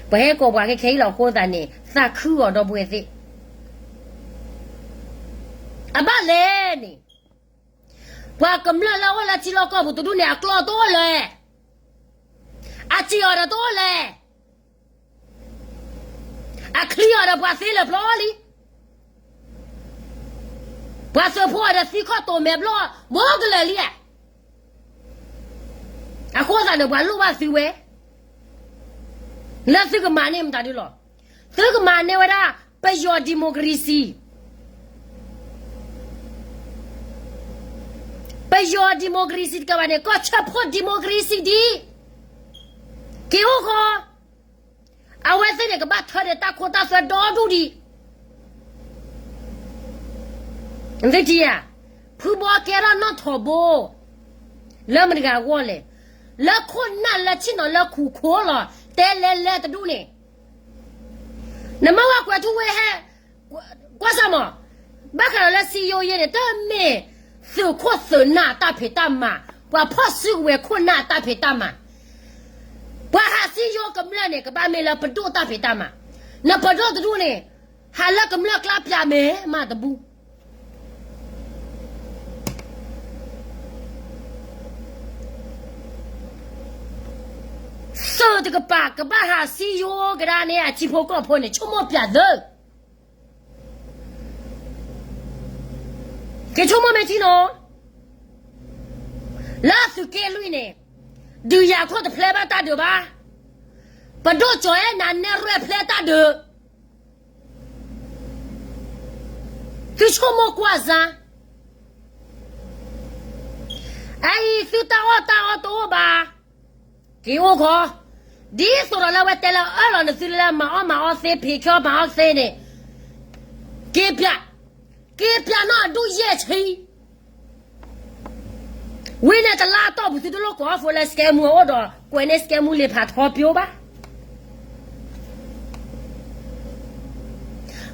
ပှၤဟဲကိးပှၤခဲခဲအံၤလီၤ. အဃိသတးန့ၣ် သးခုအီၤဒီပုၢ်ဝဲၢ်သ့ၣ်, အဘၣ်လဲၣ်န့ၣ် ပှၤကမျၢၢ်လၢအိၣ်လၢထံလီၢ်ကီၢ်ပူၤတဒူၣ်န့ၣ် အကျိာ်တအိၣ်လၢၤ, အစံၣ်အီၤဒီးတအိၣ်လၢၤ, အချံအီၤဒီးပှၤသ့လၢာ်ဖျီလံ, ပှၤသုးဖိအီၤဒီးသံခီၣ်တိာ်မဲာ်ဘျီၣ် ဘိကလၢာ်လံဧါ. အဃိသတးန့ၣ် ပှၤလိၣ်ဘၣ်သုဝဲ လၢသုကမၤန့ၢ်မတၤဒုလီၤ. သုကမၤန့ၢ်ဝဲဒၣ် ပယီၤ democracy, ပယီၤ democracy တကးဘၣ်န့ၣ် ကီၢ်ဆၢဖိ democracy ဒ် က့ၤအိၣ်ဃီ, အဝဲသ့ၣ်န့ၣ် ကဘၣ်ထၢဒီးတၢ်ခိတၢ်သွဲဒီဒူၣ်ဒံး, နထံၣ်ဧါ, ဖုဘီကဲထီၣ်နီၣ်ထိးဘိ လၢမတၤတဂၤအဂီၢ်လဲၣ်, လၢခိၣ်နၢ်လၢဆ့ၣ်နီၤလၢခူၣ်ခိၣ်လီၤ တဲလဲၤလဲၤတဒူၣ်န့ၣ်, နမ့ၢ်ဝဲကွဲးထူဝ့ဟဲ ကွၢ်စၢ်မး, ဘၣ်ဃးဒီးလၢစံယိယဲန့ၣ် တမ့ၢ်သုးခိၣ်သုးနၢ်အတၢ်ဖံးတၢ်မၤ, ပှၤဖီၣ်စုကဝဲၤခိၣ်နၢ်အတၢ်ဖံးတၢ်မၤ, ပှၤဟးစံယိကမျၢၢ်န့ၣ် ကဘၣ်မ့ၢ်လၢပဒိၣ်တၢ်ဖံးတၢ်မၤ, နပဒိၣ်တဒူၣ်န့ၣ် ဟးလၢကမျၢၢ်ကျါပၠးမဲာ်မးတဘူၣ် သုးတကပၤ ကဘၣ်ဟးစံယိကဒါန့ၣ် အထံဖိကီၢ်ဖိန့ၣ် ဆိကမိၣ်ပၠးသၢ, က့ၤဆိကမိၣ်မ့ၢ်ထံနီၤ, လၢသုးက့လွံၢ်န့ၣ် ဒုးယၤခိၣ်တဖျဲဘၣ်တၢ်ဒုးဘၣ်, ပဒိၣ်ကၠီၤအဲၣ်နၤနဲၣ်ရွဲၣ်ဖျဲတၢ်ဒုး သုဆိကမိၣ်ကွၢ်စၢ်, အအံၤသုတၢ်အီၣ်တၢ်အီတအိၣ်ဘၣ်, က့ၤအိၣ်ခီ, ဒ်သိးဒီးလၢဝဲတဲလၢအၢၣ်လီၤနသုလၢမၤအီၣ်မၤအီသ့ဖံးခီမၤအီၣ်သ့န့ၣ်, က့ၤပၠး, က့ၤပၠးနီၢ်အဒူၣ်ယဲၢ်ဆံ ဝံၤန့ၣ်တလါအတီၢ်ပူၤ သုတလိၣ်ကိးအီၣ်ဖိလၢ scam မူအအိၣ်ဒီး ကွဲးန့ၢ် scam မူလံာ်ဖးထီပၠိဘၣ်,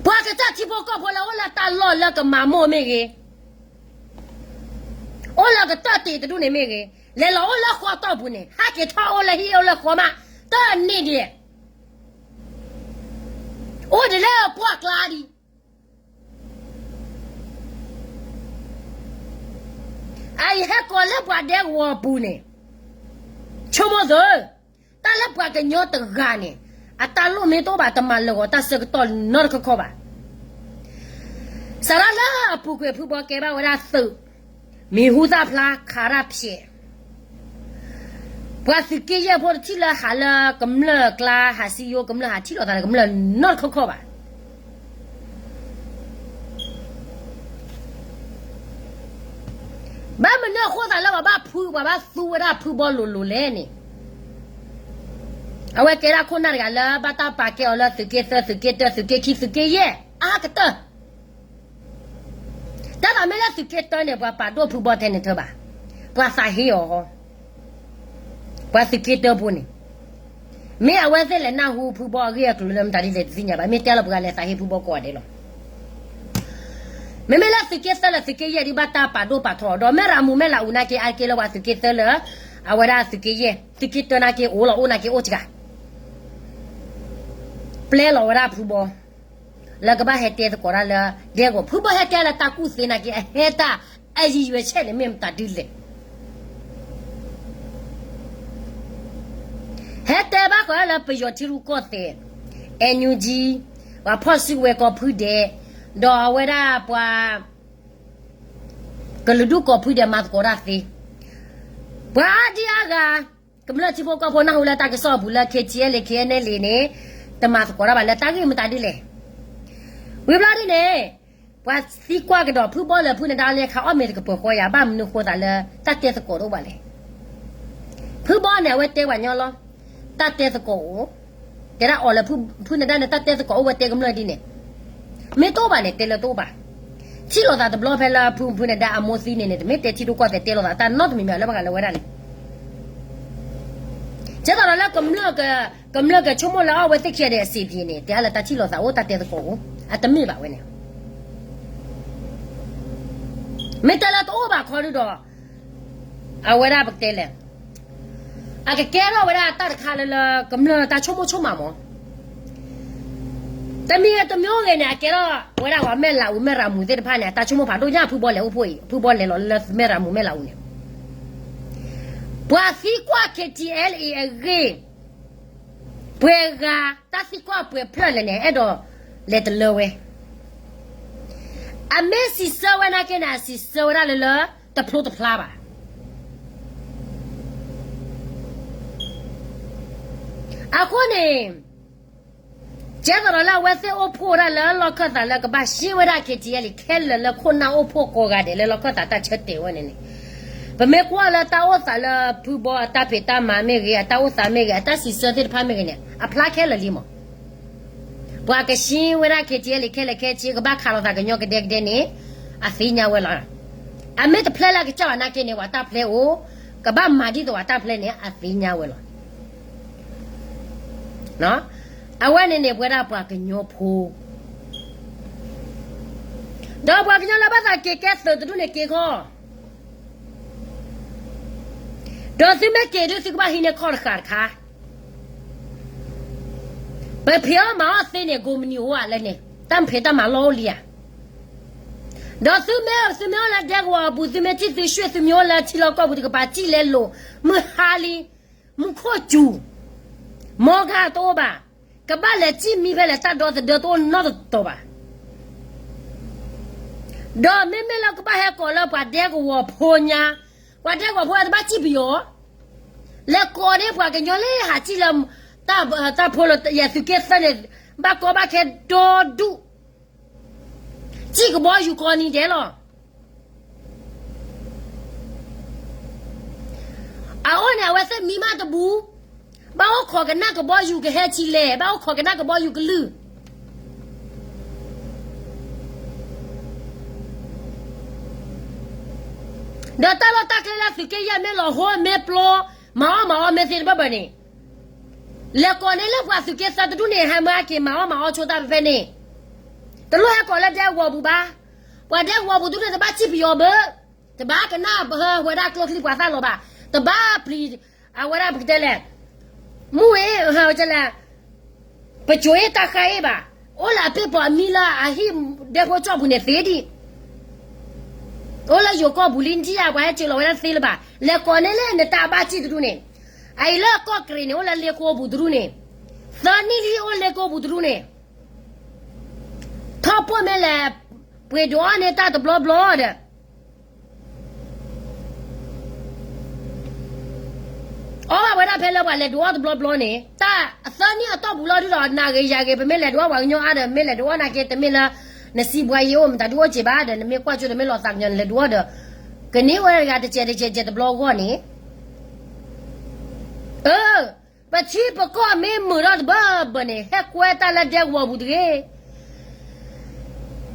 ပှၤကစၢ်ထံဖိကီၢ်ဖိလၢအိၣ်လၢတၢ်လီၢ်လၢကမၤမိၢ်မ့ၢ်ဂ့ၤ, အိၣ်လၢကတၢၢ်တ့ၢ်တဒူၣ်န့ၣ်မ့ၢ်ဂ့ၤ, လဲၤလီၤအိၣ်လၢဃီတီၢ်ပူၤန့ၣ် ဟဲက့ၤထီၣ်အိၣ်လၢဟံၣ်အိၣ်လၢဃီမး, တၢ်န့ၣ်ဒံး အိၣ်ဒံးလၢပှၢ်ကျါဒံး အအံၤဟဲကိးလၢပှၤဒဲကဝီၤအပူၤန့ၣ်, ဆိကမိၣ်သၢ, တၢ်လၢပှၤကညီတဂၤန့ၣ် အတၢ်လိၣ်မ့ၢ်တအိၣ်ဘၣ် တမၤလၢာ်ဂီၤတၢ်ဆၢကတီၢ်နီတခီခီဘၣ်. စးထီၣ်လၢအပူၤကွံာ်ဖုဘီကဲဘၣ်ဝဲဒၣ်သုး, မံၤဟူသၣ်ဖျါ ခးတၢ်ဖျဲး ပှၤသုးက့ယဲၢ်ဖိတထံၣ်လၢဟးလၢကမျၢၢ်ကျါ ဟးစံယိကမျၢၢ် ဟးထံၣ်လိာ်သးလၢကမျၢၢ်နီတခီခီဘၣ်. ဘၣ်မနုၤအဃိသးလၢပှၤဘၣ်ဖု ပှၤဘၣ်သူဝဲဒၣ်ဖုဘီလိၤလိၤလဲၣ်န့ၣ်, အဝဲကဲဒၣ်ခိၣ်နၢ်တဂၤလၢဘၣ်တၢ်ပာ်ကဲအီၤလၢသုးက့သၢ သုးက့တၢ သုးက့ခံ သုးက့ယဲၢ် အါကတၢၢ် တၢ်သးမ့ၢ်လၢသုးက့တၢန့ၣ် ပှၤပာ်ဒိၣ်ဖုဘီထဲန့ၣ်ထၢဘၣ်, ပှၤသးဟ့အီၤ, ပှၤသုးက့တၢဖိန့ၣ်, မ့ၢ်အဝဲသ့ၣ်လဲၤနၢ်ဟူဖုဘီအဂ့ၢ်အကျိၤလၢမတၤဒ်လဲၣ်တသ့ၣ်ညါဘၣ်, မ့ၢ်တဲလီၤပှၤလဲၤသးဟ့ဖုဘီကိးဂၤဒဲးလီၤ. မ့မ့ၢ်လၢသုးက့သၢလၢသုးက့ယဲၢ်ဒ်ဘၣ်တၢ်ပာ်ဒိၣ်ပာ်ထီအီၤဒီး မဲၢ်ရၤမူမဲၢ်လးအူနာ်က့ အါက့လၢပှၤသုးက့သၢလၢ အဝဲဒၣ်သုးက့ယဲၢ် သုးက့တၢနာ်က့အိၣ်လီၤ အိၣ်နာ်က့အိၣ်စှၤ ပျဲလီၤဝဲဒၣ်ဖုဘီ လၢကဘၣ်ဟဲတဲသကိးတၢ်လၢ ဒဲကဝီၤ ဖုဘီဟဲတဲလၢတၢ်ကူၣ်သ့နာ်က့ အဟဲတၢ် အရည်ရွယ်ချက်န့ၣ် မ့ၢ်မတၤဒ်လဲၣ်. ဟဲတဲဘၣ်ဃးလၢပယီၤထံရူၢ်ကီၢ်သဲး NUG ပှၤဖီၣ်စုကဝဲၤကိးဖုဒဲး ဒီးအဝဲဒၣ်ပှၤ ကလုာ်ဒူၣ်ကိးဖုဒဲးမၤသကိးတၢ်သ့ ပှၤအါဒံအါဂၤ ကမျၢၢ်ထံဖိကီၢ်ဖိနၢ်ဟူလၢတၢ်ကစီၣ်အပူၤလၢ KTLA KNLA န့ၣ် တမၤသကိးတၢ်ဘၣ်လၢတၢ်ဂ့ၢ်မတၤဒ်လဲၣ်. ဝံၤဘျီဒ်န့ၣ် ပှၤသံကွၢ်ကဒီးဖုဘီလၢဖုနဒါလၢခးအီၣ်မ့ၤတကပၤၤဃီ ယၤဘၣ်မနုၤဃိသးလၢတၢ်တဲသကိးတအိၣ်ဘၣ်လဲၣ်. ဖုဘီန့ၣ် အဝဲတဲပှၤညီလီၤ. တၢ်တဲသကိးအိၣ်, တဲဒၣ်အီၤလၢဖုနဒါန့ၣ် တၢ်တဲသကိးအိၣ်ဝဲတဲကမျၢၢ်ဒ်န့ၣ် မ့ၢ်တအိၣ်ဘၣ်န့ၣ် တဲလၢတအိၣ်ဘၣ်. ထံၣ်လိာ်သးတဘျီဖဲလၢဖု ဖုနဒါအမိၢ်သံန့ၣ်န့ၣ် တမ့ၢ်တဲထံဒိၣ်ကီၢ်သဲးတဲလိာ်သးတၢ်နီတမံၤမံၤလၢဘၣ်ဃးလၢဝဲဒၣ်န့ၣ် ကဲသိးဒီးလၢ ကမျၢၢ်ကဆိကမိၣ်လၢအီၣ်ဝဲသ့ၣ်ခံဂၤဒဲးအစံးပျ့ၤန့ၣ် တဲလၢတၢ်ထံၣ်လိာ်သးအိၣ်တၢ်တဲသကိးအိၣ် အတမ့ၢ်ဘၣ်ဝဲန့ၣ် မ့ၢ်တဲလၢတအိၣ်ဘၣ်ခီဒုဒီး အဝဲဒၣ်ပကတဲလဲၣ် အကကဲထီၣ်ဝဲဒၣ်တၢ်တခါလၢလၢကမျၢၢ်တၢ်ဆိကမိၣ်ဆိကမးမး တမံၤဂ့ၤတမံၤဂ့ၤန့ၣ် အကဲထီၣ်ဝဲဒၣ်ပှၤမဲၢ်လးအူမဲၢ်ရၤမူသ့ၣ်တဖၣ်န့ၣ် အတၢ်ဆိကမိၣ်ဖးဒိၣ်ညါ ဖုဘီလဲၤအိၣ်ဖှိၣ်အံၤ ဖုဘီလဲၤလီၤလၢမဲၢ်ရၤမူမဲၢ်လးအူန့ၣ် ပှၤသံကွၢ် KTLA အဂ့ၢ် ပှဲၤဂၤ တၢ်သံကွၢ်ပှဲၤဖျၢၣ်လဲၣ်န့ၣ် အဲၣ်ဒိးလဲၤတလၢဝဲ အမ့ၢ်စံးဆၢဝဲနာ်က့န့ၣ် အစံးဆၢဝဲဒၣ်လၢလၢ တဖျိတဖျါဘၣ်. အဃိန့ၣ် ကဲသိးဒီးလၢအဝဲသ့ၣ်အိၣ်ဖှိၣ်ဝဲဒၣ်လၢလီၢ်ခၢၣ်သးလၢကဘၣ်ရှင်းဝဲဒၣ် KTLA ခဲလၢာ်လၢခိၣ်နၢ်အိၣ်ဖှိၣ်ကိးဂၤဒဲးလၢလီၢ်ခၢၣ်သးတၢ်ဆၢတဲာ်ဝဲန့ၣ်န့ၣ်, ပမ့ၢ်ကွၢ်လၢတၢ်အိၣ်သးလၢဖုဘီအတၢ်ဖံးတၢ်မၤမ့ၢ်ဂ့ၤ, အတၢ်အိၣ်သးမ့ၢ်ဂ့ၤ, အတၢ်စံးဆၢသ့ၣ်တဖၣ်မ့ၢ်ဂ့ၤန့ၣ် အဖျါခဲလၢာ်လံမး. ပှၤကရှင်းဝဲဒၣ် KTLA ခဲလၢာ်ခဲဆ့ ကဘၣ်ခးလိာ်သးကညီကဒဲကဒဲန့ၣ် အသ့ၣ်ညါဝဲလီၤ. အမ့ၢ်တဖျဲလၢအကစၢ်ဘၣ်နာ်က့န့ၣ် ပှၤတၢ်ဖျဲအိၣ်, ကဘၣ်မၤဒ်သိးပှၤတၢ်ဖျဲန့ၣ် အသ့ၣ်ညါဝဲလီၤ. အဝဲန့ၣ်န့ၣ် ပဝဲဒၣ်ပှၤကညီဖိ, ဒီးပှၤကညီလၢဘၣ်သးက့ၤကဲသုးတဒူၣ်န့ၣ်က့ၤခီ, ဒီးသုမ့ၢ်က့ၤဒုး သုကဘၣ်ဟံးန့ၢ်ခီၣ်တဃာ်တခါ, ပဖံးအီၣ်မၤအီၣ်သ့န့ၣ် ကိးမုၢ်နံၤအိၣ်ဧါလဲၣ်န့ၣ် တၢ်ဖံးတၢ်မၤလီၢ်အိၣ်လံဧါ. ဒီးသုမ့ၢ် သုမ့ၢ်အိၣ်လၢဒဲကဝီၤအပူၤ သုမ့ၢ်ထံၣ်သုရွှ့ၣ် သုမ့ၢ်အိၣ်လၢထံလီၢ်ကီၢ်ပူၤတကပၤ စံၣ်လဲၤလိာ် မုၢ်ဟါလံ, မူခိၣ်စူၤ, မီကၤတအိၣ်ဘၣ်, ကဘၣ်လဲၤစံၣ်မံဖဲလဲၣ် တၢ်ဒီသဒၢတအိၣ်နီတတီၤဘၣ်. ဒီးမ့မ့ၢ်လၢကဘၣ်ဟဲကိးလၢပှၤဒဲကဝီၤဖိညါ, ပှၤဒဲကဝီၤဖိတဘၣ်စံၣ်ပယီၤ, လဲၤကိးန့ၢ်ပှၤကညီလၢဟးစံၣ်လၢ တၢ်ဖိလၢယဲၢ်သုးက့သၢန့ၣ်, ဘၣ်ကီဘၣ်ခဲဒီဒူၣ်, စံၣ်ကဘီယူၤကိးနံၤဒဲးလီၤ. အအိၣ်န့ၣ် အဝဲသ့ၣ်မံမးတဘူး, ဘၣ်အိၣ်ခိးကနၣ်ကဘီယူၤကဟဲဆံလဲၣ်, ဘၣ်အိၣ်ခိးကနၣ်ကဘီယူၤကလုၢ် ဒီးတၢ်လီၢ်တၢ်ကျဲလၢသုးက့ယဲၢ်မ့ၢ်လီၤဟိ မ့ၢ်ပျီ, မၤအီၣ်မၤအီမ့ၢ်သ့တဘၢၣ်ဘၢၣ်န့ၣ်, လဲၤကိးန့ၢ်လၢပှၤသုးက့သၢတဒူၣ်န့ၣ် ဟဲမၤက့ၤမၤအီၣ်မၤအီဆိတၢ်ဖဲဖဲန့ၣ်, တလိၣ်ဟဲကိးလၢဒဲကဝီၤပူၤဘၣ်. ပှၤဒဲကဝီၤပူၤတဒူၣ်န့ၣ် တဘၣ်စံၣ်ပယီၤဘၣ်, တဘၣ်ကနၣ်ပဟၢဝဲဒၣ်ကျိချံပှၤသၣ်လီၤဘၣ်, တဘၣ်ပျံၤ, အဝဲဒၣ်ပကတဲလဲၣ်, မုၢ်ဝဲ, လဲၣ် ပစိၤအ့ၣ်တၢ်ဃါအ့ၣ်ဘၣ်, အိၣ်လၢအပ့ၢ်ပီၤအမံၤလၢအဟံၣ်ဒဲဖိကၠီၣ်ပူၤန့ၣ်သ့ဒံး, အိၣ်လၢယိၤကီၢ်ပူၤလံ နထံၣ်ဧါ ပှၤဟဲစၢၤလီၤဝဲဒၣ်သ့လၢၤဘၣ်. လဲၤကိးန့ၢ်လၢနတၢ်ဘၣ်စံၣ်တဒူၣ်န့ၣ်, အအံၤလၢကီၢ်ကရ့ၣ်န့ၣ် အိၣ်လၢလ့ကိပူၤတဒူၣ်န့ၣ်, သၢနံၣ်လံအိၣ်လ့ကိပူၤတဒူၣ်န့ၣ်, ထီၣ်ပိာ်မ့ၢ်လဲၣ်, ပှ့ၤဒိးအီၣ်န့ၢ်တၢ်တဘျီဘျီဒီး အီၣ်ဘၣ်ဝဲဒၣ်ဖဲလၢပှၤလဲၤဒိးအီၣ်တဘျီဘျီန့ၣ်, တၢ်အသၢနံၣ်အတီၢ်ပူၤလီၤဒုဒီး နၤဂ့ၤယၤဂ့ၤ ပမ့ၢ်လဲၤဒိးအီၣ်ပှၤကညီအါဒီး မ့ၢ်လဲၤဒိးအီၣ်နာ်က့ တမ့ၢ်လၢ နစံးပှၤယံၤအိၣ် မတၤဒုအိၣ်စ့ၢ်ဘၣ်ဒီး နမ့ၢ်ကွၢ်ကၠိ တမ့ၢ်လီၤသးကညီၤ နလဲၤဒိးအီၣ်ဒီး ကန့ၢ်ဝဲတဂၤတစဲးတစဲးတစဲးတဘျီဂီၢ်န့ၣ်, အၢ ပထံပကီၢ်မ့ၢ်မုာ်ထီၣ်တဘၢဘၢန့ၣ် ဟဲကွဲတၢ်လၢဒဲကဝီၤပူၤတဂ့ၤ.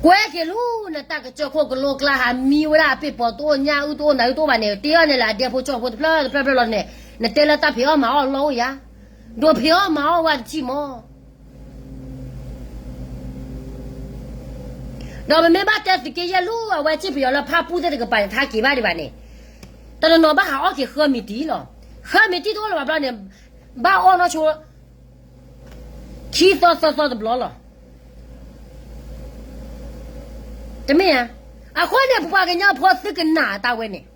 ကွဲက့ၤလူၤ နတၢ်ကစၢၢ်ခိၣ်ကလိကျါ ဟးမံဝဲဒၣ်အပ့ၢ်ပီၤတအိၣ် ညၣ်အုၣ်တအိၣ် နၤအုၣ်တအိၣ်ဘၣ်န့ၣ် တ့အီၣ်န့ၣ်လၢအဒဲဖိကၠီဖိတဖျၢၣ်တဖျၢၣ်တဖျၢၣ်လီၤန့ၣ်, နတဲလၢတၢ်ဖံးအီၣ်မၤအီၣ်လီၢ်အိၣ်ဧါ. ဒိးဖံးအီၣ်မၤအီၣ်ဝဲတထံၣ်မး. ဒီးပမ့ၢ်ဘၣ်တဲသုးက့ယဲၢ်လူၤ အဝဲစံၣ်ပယီၤလၢဖၣ်ပူၣ်သ့ၣ်တကပၤန့ၣ် ထါက့ၤဘၣ်ဒံးဘၣ်န့ၣ်, တနီၤနီၤဘၣ်ဟးအီၣ်က့ၤဃၢမံၤတံၢ်လီၤ. ဃၢမံၤတံၢ်တအိၣ်လၢၤဘၣ်ဘျီန့ၣ်, ဘၣ်အီၣ်နီၢ်ဆိ ခံသီသၢသီတဘျီလီၤ. တမ့ၢ်ဧါ. အဃိန့ၣ် ပပှၤကညီဖိသုကနၣ်တၢ်ဝဲန့ၣ်,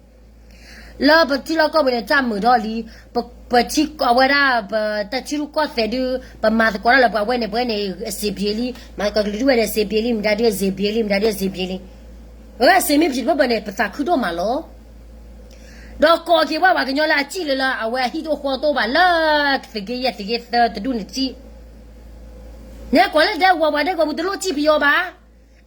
လၢပထံလီၢ်ကီၢ်ပူၤန့ၣ် တၢ်မုာ်ထီၣ်လံ, ပထံကီၢ်ဝဲဒၣ် ပတၢ်ထံရူၢ်ကီၢ်သဲးဒုး ပမၤသကိးတၢ်လၢပှၤဝဲန့ၣ် ပဝဲန့ၣ် စ့ပှ့ၤလံ, မၤသကိးကလုာ်ဒူၣ်ဝဲန့ၣ် စ့ပှ့ၤလံ, မတၤဒုးစ့ပှ့ၤလံ, မတၤဒုးစ့ပှ့ၤလံ. အဝဲစ့မ့ၢ်ပှ့ၤတဘၢဘၢန့ၣ် ပသးခုဒိၣ်မးလီၤ. ဒီးကိးက့ၤဝဲပှၤကညီလၢအစံၣ်လၢလၢအဝဲအဟံၣ်တအိၣ်ဃီတအိၣ်ဘၣ်လၢ သုးက့ယဲၢ်သုးက့သၢတဒူၣ်န့ၣ်စံၣ်, နကွၢ်လၢဒဲကဝီၤ ပှၤဒဲကဝီၤပူၤတလိၣ်စံၣ်ပယီၤဘၣ်.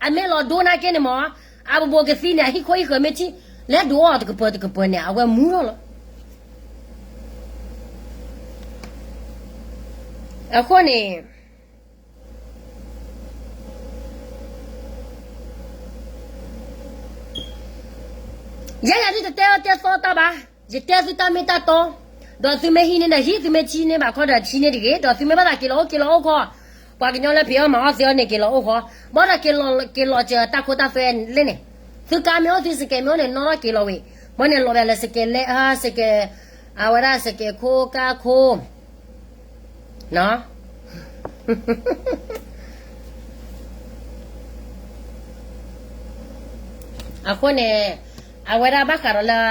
အမ့ၢ်လီၤဒိနာ်က့န့ၣ်မး, အဘိးဘိးကသံန့ၣ် အဟံၣ်ခိၣ်ဟံၣ်ဃၢၤမ့ၢ်ထံၣ်, လဲၤဒိးအီၣ်တကပၤတကပၤန့ၣ် အဝဲမူထီၣ်လီၤ. အဃိန့ၣ် ယဲယၤဒုးတတဲအၢတဲသီတၢ်ဘၣ်, ယတဲသုတၢ်မ့ၢ်တၢ်တီ, ဒီးသုမ့ၢ်ဟံးန့ၢ်ဒီးဟံး, သုမ့ၢ်ထံၣ်န့ၢ်ဘၣ်ခီဒီးထံၣ်န့ၢ်တဂ့ၤ, ဒီးသုမ့ၢ်ဘၣ်သးက့ၤလီၤအိၣ်က့ၤလီၤအိၣ်ခီ, ပှၤကညီလၢဖံးအီၣ်မၤအီၣ်သ့အီၤန့ၣ်က့ၤလီၤအိၣ်ခီ, ဘၣ်ဒီးက့ၤလီၤက့ၤလီၤစၢၤတၢ်ခိတၢ်သွဲလဲၣ်န့ၣ်, သုကါမ့ၢ်အိၣ်သုစကဲးမ့ၢ်အိၣ်န့ၣ် နီၣ်ထီၣ်က့ၤလီၤဝံၤ, မ့ၢ်န့ၣ်လီၤဘၣ်လၢစကဲးလဲၣ်, စကဲး, အဝဲဒၣ်စကဲးခိကါခိ အဃိန့ၣ်, အဝဲဒၣ်ဘၣ်ဃးဒီးလၢ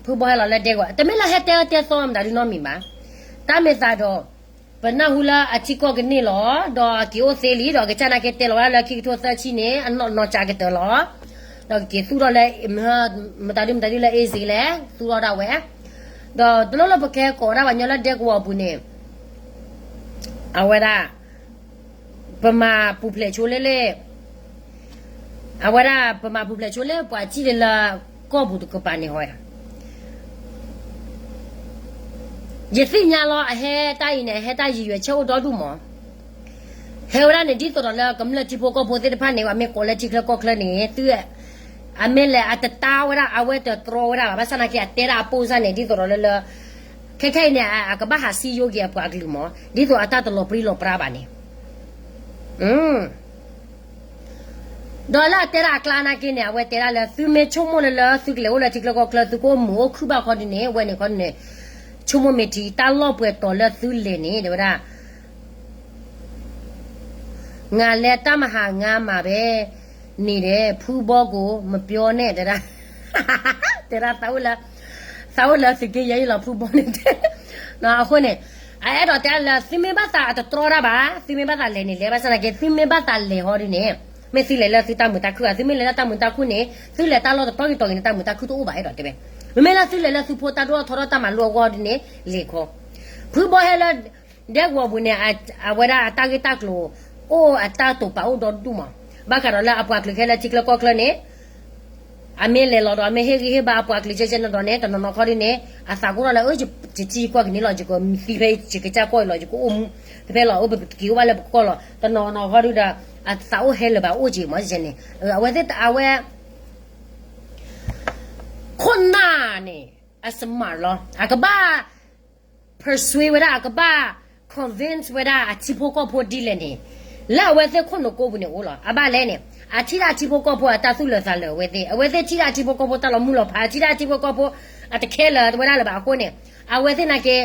ဖုဘီဟဲလီၤလၢဒဲကဝီၤ, တမ့ၢ်လၢဟဲတဲအၢတဲသီမတၤဒုနီတမံၤဘၣ်. တၢ်မ့ၢ်သးဒီး ပနၢ်ဟူလၢအထံကီၢ်ကန့ၢ်လီၤ, ဒီးအက့ၤအိၣ်သ့လံ, ဒီးကစၢ်နာ်က့တဲလီၤဝဲဒၣ်လၢခံကထိသၢဆံန့ၣ် အနီၢ်နီၢ်ကၠးကတၢၢ်လီၤ. ဒီးကက့ၤသူၣ်ထီၣ်လၢ မတၤဒုမတၤဒုလၢအ့စ့လဲၣ်, သူၣ်ထီၣ်ဒၣ်ဝဲ, ဒီးတလိၣ်လၢပကဟဲကိးဒၣ်ပှၤကညီလၢဒဲကဝီၤအပူၤန့ၣ်, အဝဲဒၣ် ပမၤပူၤဖျဲးဆိလၢလၢ အဝဲဒၣ်ပမၤပူၤဖျဲးဆိလၢပှၤစံၣ်လၢလၢ ကီၢ်ပူၤတကပၤန့ၣ်ဟီဧါ. ယသ့ၣ်ညါလီၤ အဟဲတၢ်အံၤန့ၣ် အဟဲတၢ်ယံာ်ယွဲၢ်ဆၢအိၣ်ဒီဒူၣ်မး. ဟဲဝဲဒၣ်န့ၣ် ဒ်သိးဒီးလၢကမျၢၢ်ထံဖိကီၢ်ဖိသ့ၣ်တဖၣ်န့ၣ် အမ့ၢ်ကိးလၢထံချၢကီၢ်ချၢန့ၣ် သု အမ့ၢ်လဲၤအတတါဝဲဒၣ် အဝဲတတြီဝဲဒၣ်ဘၣ် ဘၣ်ဆၣ်နာ်က့ အတဲဒၣ်အပိၢ်စၢ်န့ၣ် ဒ်သိးဒီးလၢလၢ ခဲခဲအံၤန့ၣ် အကဘၣ်ဟးစံယိက့ၤအပှၤကလုာ်မး ဒ်သိးအတၢ်တလီၤပြံလီၤပြါဘၣ်န့ၣ် ဒီးလၢအတဲဒၣ်အကျါနာ်က့န့ၣ် အဝဲတဲဒၣ်လၢ သုမ့ၢ်ဆိကမိၣ်လၢလၢ သုကလဲၤအိၣ်လၢထံချၢကီၢ်ချၢ သုကအိၣ်မုာ်အိၣ်ခုၣ်ဘၣ်ခီဒ်န့ၣ် အဝဲန့ၣ်ခီန့ၣ် ဆိကမိၣ်မ့ၢ်ထံ တၢ်လီၢ်ပှဲၤတီၤလၢသုလဲၤန့ၣ် တဲဝဲဒၣ် ငါလဲၤတၢ်မဟါငါမၤဘဲန့ၣ်ဒီး ဖုဘီကိး မပြောနဲ့ တဲဒၣ် တဲဒၣ် သးအိၣ်လၢသုးက့ယဲအံၤလီၤ ဖုဘီန့ၣ်တဲ အဃိန့ၣ် အအဲၣ်ဒိးတဲလၢ သုမ့ၢ်ဘၣ်သးအတတြီတၢ်ဘၣ် သုမ့ၢ်ဘၣ်သးလဲၤန့ၣ် လဲၤဘၣ်ဆၣ်သနာ်က့ သုမ့ၢ်ဘၣ်သးလဲၤဟီဒ်န့ၣ် မ့ၢ်သုလဲၤလၢသုတၢ်မုာ်တၢ်ခုၣ်ဧါ သုမ့ၢ်လဲၤလၢတၢ်မုာ်တၢ်ခုၣ်န့ၣ် သုလဲၤတၢ်လီၢ်တတီၤဂ့ၤတီၤဂ့ၤန့ၣ် တၢ်မုာ်တၢ်ခုၣ်တအိၣ်ဘၣ် အဲၣ်ဒိးတဲဝဲ မ့မ့ၢ်လၢသုလဲၤလၢသုဖိတၢ်ဒိၣ်ထီၣ်ထီထီၣ်တၢ်မၤလိအဂီၢ်ဒ်န့ၣ် လဲၤခီ ဖုဘီဟဲလၢ ဒဲကဝီၤပူၤန့ၣ် အဝဲဒၣ်အတၢ်ဂ့ၢ်တၢ်ကျိၤ အိၣ်အတၢ်တိာ်ပာ်အိၣ်ဒီဒူၣ်မး ဘၣ်ဃးဒီးလၢအပှၤကလုာ်ခဲလၢထံချၢကီၢ်ချၢန့ၣ် အမ့ၢ်လဲၤလီၤဒီး အမ့ၢ်ဟ့ၣ်ဂံၢ်ဟ့ၣ်ဘါအပှၤကလုာ်ကဲကဲနီၤဒီးန့ၣ် တနီၤနီၤခီဒ်န့ၣ် အသးကအိၣ်ထီၣ်လၢ ယစံၣ်ကွၢ်ကန့ၣ်လီၤ ယကသံဖဲယကစၢ်ကီၢ်အံၤလီၤ ယကအိၣ်မူ ဖဲဖဲလီၤ အိၣ်ပက့ၤအိၣ်ဘၣ်လၢပကီၢ်လီၤ တနီၤနီၤခီဒ်ဒီး အသးအိၣ်ဟဲလၢၤဘၣ်အိၣ်က့ၤမးန့ၣ် အဝဲသ့ၣ်အဝဲ ခိၣ်နၢ်န့ၣ် အ smart လီၤ အကဘၣ် persuade ဝဲဒၣ် အကဘၣ် convince ဝဲဒၣ်အထံဖိကီၢ်ဖိဒ်လဲၣ်န့ၣ် လၢအဝဲသ့ၣ်ခိၣ်နူာ်ကိးပူၤန့ၣ်အိၣ်လီၤ အဘၣ်လဲၣ်န့ၣ် အထံၣ်ဒၣ်ထံဖိကီၢ်ဖိအတၢ်သူၣ်လၢာ်သးလၢာ်အဝဲသ့ၣ် အဝဲသ့ၣ်ထံၣ်ဒၣ်ထံဖိကီၢ်ဖိတၢ်လီၤမုၢ်လီၤဖး ထံၣ်ဒၣ်ထံဖိကီၢ်ဖိ အတခဲလၢာ်ဝဲဒၣ်လၢၤဘၣ်အဃိန့ၣ် အဝဲသ့ၣ်နာ်က့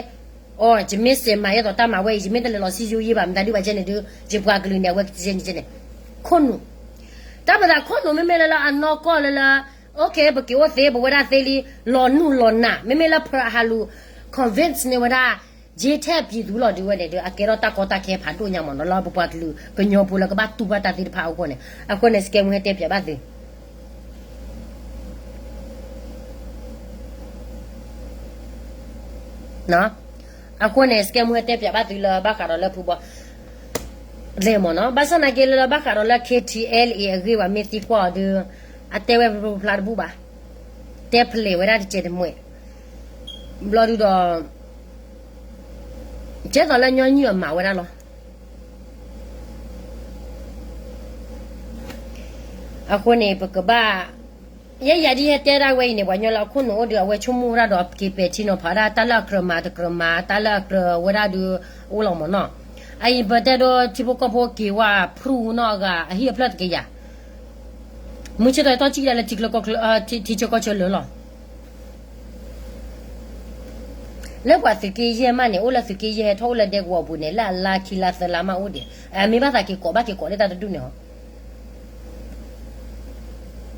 အိ ယမ့ၢ်စဲးမၤယဲသိးတၢ်မၤဝဲအံၤ ယမ့ၢ်တလဲၤလီၤစံယိယဲဘၣ် မတၤဒုဘၣ်ကဲန့ၣ်ဒုး ယပှၤကလုာ်န့ၣ် အဝဲကဲန့ၣ်ကဲန့ၣ် ခိၣ်နူာ် တၢ်ပသးခိၣ်နူာ်မ့မ့ၢ်လၢလၢအနီၢ်ကီၢ်လၢလၢ OK ပက့ၤအိၣ်သ့ ပဝဲဒၣ်သ့လံ လီၤနုာ်လီၤနး မ့မ့ၢ်လၢ ဖရဟးလူၤ convince န့ၢ်ဝဲဒၣ် ယ့ထဲပံၤသူလီၤဒုးဝဲန့ၣ်ဒီး အကဲထီၣ်တၢ်ကီတၢ်ခဲဖးဒိၣ်ညါမးနီၤ လၢပပှၤကလုာ်ကညီဖိလၢကဘၣ်တူၢ်ဘၣ်တၢ်သ့ၣ်တဖၣ်အဃိန့ၣ် အဃိန့ၣ် စကဲမူဟဲတဲပၠးဘၣ်သု အဃိန့ၣ် စကဲမူဟဲတဲပၠးဘၣ်သုလၢဘၣ်ဃးဒီးလၢဖုဘီ လဲၣ်မ့ၢ်နီၤ ဘၣ်ဆၣ်နာ်က့လၢလၢဘၣ်ဃးဒီးလၢ K T L A အဂ့ၢ်ဘၣ် မ့ၢ်သံကွၢ်အီၤဒီး အတဲဝဲဖျိဖျါတဘူၣ်ဘၣ် တဲဖျဲးဝဲဒၣ်တစဲးတမှဲး ဘျီဒုဒီး ကဲသိးလၢညီနုၢ်အမၤဝဲဒၣ်လီၤ အဃိန့ၣ် ပကဘၣ် ယဲယၤဒ်ဟဲတဲဒၣ်ဝဲအံၤန့ၣ် ပှၤညီလၢအခိၣ်နူာ်အိၣ်ဒီး အဝဲဆိကမိၣ်ဝဲဒၣ်ဒီး က့ၤပဲာ်ထံနီၤဖးဒၣ် တၢ်လၢအကြၢးမၤတကြၢးမၤ တၢ်လၢအကြၢးဝဲဒၣ်ဒီး အိၣ်လီၤမ့ၢ်နီၤ အအံၤပတဲဒိထံဖိကီၢ်ဖိက့ၤဝဲ ဖရူနီၢ်အဂၤ အဟံၣ်အဖျၢၣ်တကယၤ မုၢ်ဆ့ၣ်ထီၣ်ယတီၢ်စံၣ်ကဒါလၢထံချၢကီၢ်ချၢ ထံဆၢကီၢ်ဆၢလၢာ်လီၤ လၢပှၤသုးက့ယဲၢ်မးန့ၣ် အိၣ်လၢသုးက့ယဲၢ်ဟဲထီၣ်အိၣ်လၢဒဲကဝီၤပူၤန့ၣ် လၢအလါခံလါသၢလါမးအိၣ်ဒံး အမ့ၢ်ဘၣ်သးက့ၤကိးဘၣ်က့ၤကိးလၢတၢ်တဒူၣ်န့ၣ်ဟီ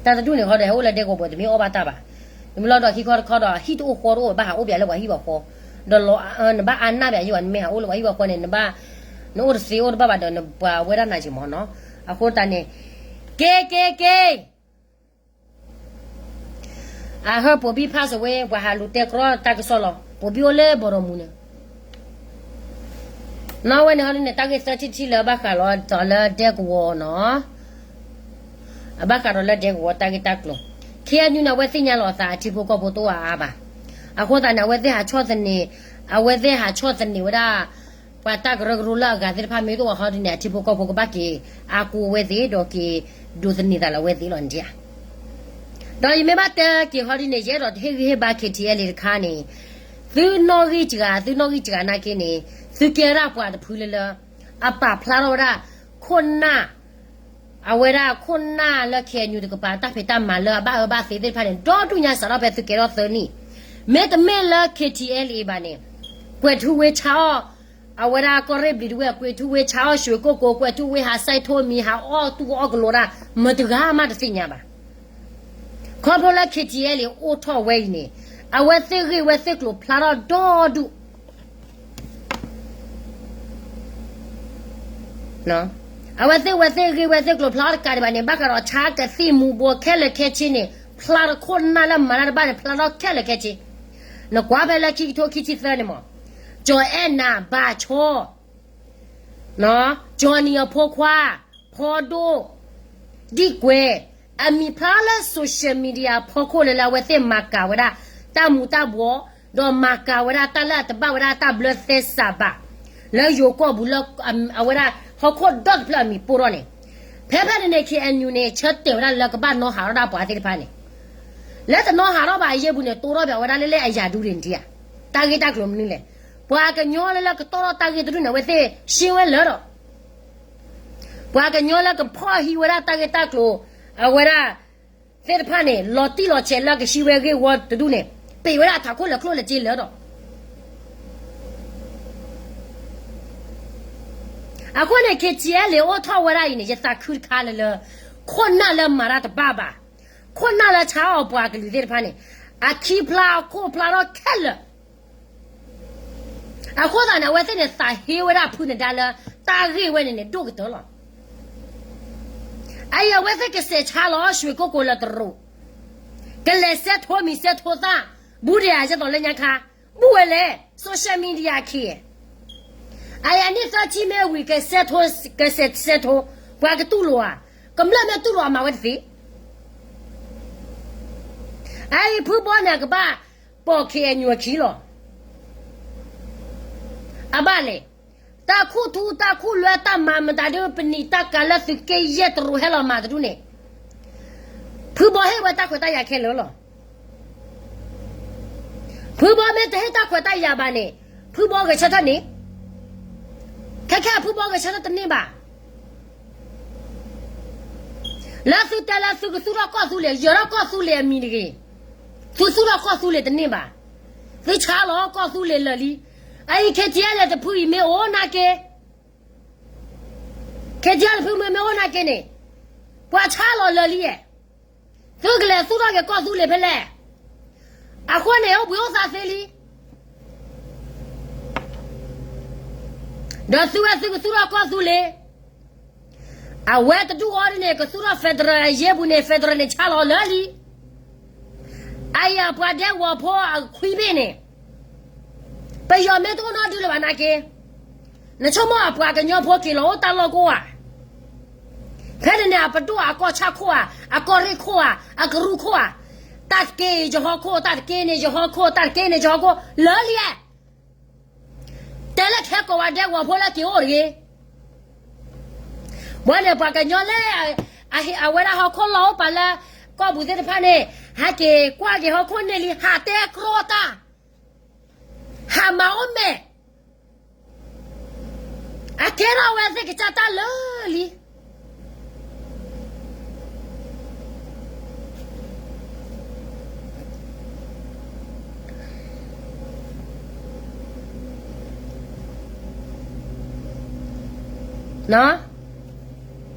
တၢ်တဒူၣ်န့ၣ်ဃီဒီး ဟဲအိၣ်လၢဒဲကဝီၤပူၤတမ့ၢ်အီၣ်ဘၣ်တၢ်ဘၣ် တမ့ၢ်လီၤဒီးခံခီတခီဒီး ဟံၣ်တအိၣ်ဃီတအိၣ် ဘၣ်ဟးအိၣ်ပၠးလၢပှၤဟံၣ်ပှၤဃီ ဒီးလီၤ နဘၣ်အါနၢ်ပၠးယံၤဘၣ် နမ့ၢ်ဟးအိၣ်လၢပှၤဟံၣ်ပှၤဃီန့ၣ် နဘၣ် နအိၣ်တသ့အိၣ်တဘၣ်ဘၣ်ဒီး နပှၤဝဲဒၣ်နၤက့ၤမ့ၢ်နီၤ အဃိသတးန့ၣ် က့ၤက့ၤက့ၤ အဟၢဖးဘံၣ် pass away ပှၤဟးလူၤတဲကြီတၢ်ကစီၣ်လီၤ ဖးဘံၣ်အိၣ်လၢဘီၣ်ဒီးမူၤန့ၣ် နီၢ်ဝဲန့ၣ်ဟီဒ်န့ၣ် တၢ်ဂ့ၢ်သၢထံၣ်တထံၣ်လၢဘၣ်ဃးလီၤဒီးလၢဒဲကဝီၤနီၤ အဘၣ်ဃးဒီးလၢဒဲကဝီၤတၢ်ဂ့ၢ်တၢ်ကျိၤ ခဲအံၤန့ၣ် အဝဲသ့ၣ်ညါလီၤအသး အထံဖိကီၢ်ဖိတအိၣ်အါအါဘၣ် အဃိသတးန့ၣ် အဝဲသ့ၣ်ဟးဆီၣ်သနံး အဝဲသ့ၣ်ဟးဆီၣ်သနံးဝဲဒၣ် ပှၤတၢ်ကရၢကရိလၢအဂၤသ့ၣ်တဖၣ်မ့ၢ်တအိၣ်ဘၣ်ဟီဒ်န့ၣ် အထံဖိကီၢ်ဖိကဘၣ်က့ၤအါကူအဝဲသ့ၣ် ဒီးက့ၤဒိးသန့ၤသးလၢအဝဲသ့ၣ်လီၤန့ၣ်ဧါ ဒီးယမ့ၢ်ဘၣ်တဲက့ၤဟီဒ်န့ၣ် ယအဲၣ်ဒိးတဟ့ၣ်ဂံၢ်ဟ့ၣ်ဘါ K T L A တခါန့ၣ် သုနီၣ်ဂံၢ်စှၤ သုနီၣ်ဂံၢ်စှၤနာ်က့န့ၣ် သုကဲဒၣ်ပှၤတဖုလၢလၢ အပာ်ဖျါထီၣ်ဝဲဒၣ် ခိၣ်နၢ် အဝဲဒၣ်ခိၣ်နၢ်လၢ K N U တကပၤ တၢ်ဖံးတၢ်မၤလၢအဘၣ်အၢဘၣ်သီသ့ၣ်တဖၣ်န့ၣ် ဒီဒူၣ်ညါစးထီၣ်ဖဲသုကဲထီၣ်သၢနံၣ် မ့တမ့ၢ်လၢ K T L A ဘၣ်န့ၣ် ကွဲးထူဝ့ဆါအီၣ် အဝဲဒၣ်ကီၢ်ရ့ၣ်ဘျံၤတဝ့ၢ် ကွဲးထူဝ့ဆါအီၣ် ရွှေကုက္ကို ကွဲးထူဝ့ဟးစဲးထိးမံၤ ဟးအီၣ်တူၢ်အီၣ်ကလိၤဒၣ် မတဂၤမးတသ့ၣ်ညါဘၣ် ခီဖျိလၢ K T L A အိၣ်ထီၣ်ဝဲအံၤန့ၣ် အဝဲသ့ၣ်ဂ့ၢ်ဝဲသ့ၣ်ကျိၤဖျါထီၣ်ဒီဒူၣ် အဝဲသ့ၣ်ဝဲသ့ၣ်ဂ့ၢ်ဝဲသ့ၣ်ကျိၤဖျါထီၣ်တကးဒံးဘၣ်န့ၣ် ဘၣ်ဃးဒီးဆါကသံၣ်မူၤဘှီးခဲလၢာ်ခဲဆ့န့ၣ် ဖျါထီၣ်ခိၣ်နၢ်လၢမၤတၢ်တဘၣ်န့ၣ် ဖျါထီၣ်ခဲလၢာ်ခဲဆ့ နကွၢ်ဖဲလၢခံကထိခံဆံသၢန့ၣ်မး ကၠီၤအဲၣ်နၤဘၣ်ဆီ Johnny အဖိခွါ, ဖီဒိၣ်, ဒံၣ်ကွဲ, အမံၤဖျါလၢ social media ဖီခိၣ်လၢလၢအဝဲသ့ၣ်မၤကၤဝဲဒၣ် တၢ်မူၤတၢ်ဘှီး, ဒီးမၤကၤဝဲဒၣ်တၢ်လၢအတဘၣ်ဝဲဒၣ်တၢ်ဘျၢသဲစးဘၣ်, လၢယိၤကီၢ်ပူၤလၢ အဝဲဒၣ်ဟီၣ်ခိၣ်ဒီတဖျၢၣ်အမံၤပိၢ်ထီၣ်န့ၣ်, ဖဲဖဲန့ၣ်န့ၣ် ခ့ၣ်အဲၣ်ယူၣ်န့ၣ် ဆၢတဲာ်ဝဲဒၣ်လၢကဘၣ်နီၣ်ဟးထီၣ်ဒၣ်ပှၤသ့ၣ်တဖၣ်န့ၣ်, လၢတနီၣ်ဟးထီၣ်ဘၣ်အယဲၢ်ပူၤန့ၣ် တိၢ်ထီၣ်ဘၣ်ဝဲဒၣ်လၢလၢအယၤဒူန့ၣ်ဧါ, တၢ်ဂ့ၢ်တၢ်ကျိၤမနုၤလဲၣ်, ပှၤကညီလၢလၢကတီၢ်ထီၣ်တၢ်ဂ့ၢ်တဒူၣ်န့ၣ် အဝဲသ့ၣ်ရှင်းဝဲလၢာ်ဒီး ပှၤကညီလၢကဖီၣ်ဟံးဝဲဒၣ်တၢ်ဂ့ၢ်တၢ်ကျိၤ, အဝဲဒၣ်သ့ၣ်တဖၣ်န့ၣ် လီၤတံၢ်လီၤဆဲးလၢကဟံးဝဲဂ့ၢ်ဝီတဒူၣ်န့ၣ်, ပ့ၤဝဲဒၣ်ထးခိၣ်လၢာ်ကျိၣ်လၢာ်စ့လၢာ်ဒီး အဃိန့ၣ် ခ့ၣ်ထံအဲလ့ၤ အိၣ်ထီၣ်ဝဲဒၣ်အံၤန့ၣ် ယသးခုတခါလၢလၢ ခိၣ်နၢ်လၢမၤတၢ်တဘၣ်ဘၣ်, ခိၣ်နၢ်လၢဆါအီၤပှၤကလုာ်သ့ၣ်တဖၣ်န့ၣ် အခံဖျါအခိၣ်ဖျါထီၣ်ခဲလၢာ် အဃိသတးန့ၣ် အဝဲသ့ၣ်န့ၣ် သးဟ့ဝဲဒၣ်ဖုနဒါလၢ တၢ်ဂ့ၢ်ဝဲန့ၣ်န့ၣ် ဒိၣ်ကတၢၢ်လီၤ. အအံၤအဝဲသ့ၣ်ကစဲးဆါလီၤ ရွှေကုက္ကို လၢတရူး, ကလဲၤစဲးထိမံၤစဲးထိသၣ်, ဘူးဒံးဧါယသိးလၢညါခါ, ဘူးဝဲလဲၣ် social media ခံ, အအံၤအနံၣ်သၢဆံမ့ၢ်ဝံၤ ကစဲးထိ, ကစဲးစဲးထိ, ပှၤကတူၢ်လိာ်ဧါ, ကမျၢၢ်မ့ၢ်တူၢ်လိာ်အမၤဝဲတသ့ အအံၤဖုဘီန့ၣ် အကဘၣ်ပိာ် ခ့ၣ်အဲၣ်ယူၣ် အခံလီၤ. အဘၣ်လဲၣ်, တၢ်ခူၣ်ထူတၢ်ခူၣ်လွဲတၢ်မၤမတၤဒု ပနံာ်တၢ်ကၤလၢသုးက့ယဲၢ်တရူးဟဲလီၤမၤတဒူၣ်န့ၣ်, ဖုဘီဟ့ၣ်ဝဲတၢ်ခွဲးတၢ်ယာ်ခဲလၢာ်လီၤ. ဖုဘီမ့ၢ်တဟ့ၣ်တၢ်ခွဲးတၢ်ယာ်ဘၣ်န့ၣ်, ဖုဘီဂဲၤဆၢထၢၣ်န့ၣ်, ခဲခဲဖုဘီဂဲၤဆၢထၢၣ်တန့ၢ်ဘၣ်. လၢသုတဲလၢသုကသူၣ်ထီၣ်ကီၢ်သူလ့ၤ, ယၢၤထီၣ်ကီၢ်သူလ့ၤအမံၤတဂ့ၤ, သုသူၣ်ထီၣ်ကီၢ်သူလ့ၤတန့ၢ်ဘၣ်. သုဆါလီၤကီၢ်သူလ့ၤလၢာ်လံ. အအံၤ ခ့ၣ်ထံအဲလ့ၤ တဖုအံၤမ့ၢ်အိၣ်နာ်က့, ခ့ၣ်ထံအဲလ့ၤ တဖုမ့ၢ်မ့ၢ်အိၣ်နာ်က့န့ၣ်, ပှၤဆါလီၤလၢာ်လံဧါ. သုကလဲၤသူၣ်ထီၣ်က့ၤကီၢ်သူလ့ၤဖဲလဲၣ်. အဃိန့ၣ် အိၣ်ဘှံးအိၣ်သါသ့လံ. ဒီးသုဝဲသုကသူၣ်ထီၣ်ကီၢ်သူလ့ၤ, အဝဲတဒူၣ်အီၤဒ်န့ၣ် ကသူၣ်ထီၣ် federal အယဲၢ်ပူၤန့ၣ် federal န့ၣ် ဆါလီၤလၢာ်လံ. အအံၤအပှၤဒဲကဝီၤဖိအခွံဘ့ၣ်န့ၣ်, ပယီၤမ့ၢ်တအိၣ်နီတဒုလၢၤဘၣ်နာ်က့, နဆိကမိၣ်အပှၤကညီဖိက့ၤလီၤအိၣ်တၢ်လီၢ်ကိးဧါ. ဖဲန့ၣ်န့ၣ် အပဒိၣ်အကီၢ်ဆၣ်ခိၣ်ဧါ, အကီၢ်ရ့ၣ်ခိၣ်ဧါ, အကရူၢ်ခိၣ်ဧါ, တၢ်တက့ၢ်ယဟီၣ်ခိၣ်, တၢ်တက့ၢ်န့ၣ်ယဟီၣ်ခိၣ်, တၢ်တက့ၢ်န့ၣ်ယဟီၣ်ခိၣ်လၢာ်လံဧါ. တဲလၢခဲကိးဝဲဒဲကဝီၤဖိလၢက့ၤအိၣ်တဂ့ၤ. ဘၣ်န့ၣ် ပှၤကညီလၢ အဝဲဒၣ်ဟီၣ်ခိၣ်လီၢ်အိၣ်ပာ်လၢ ကီၢ်ပူၤသ့ၣ်တဖၣ်န့ၣ် ဟဲက့ၤကွၢ်က့ၤဟီၣ်ခိၣ်န့ၣ်လံ ဟးတဲကြီတၢ်, ဟးမၤအိၣ်မဲာ်, အကဲထီၣ်ဝဲသ့ၣ်ကစၢ်တၢ်လၢာ်လံ.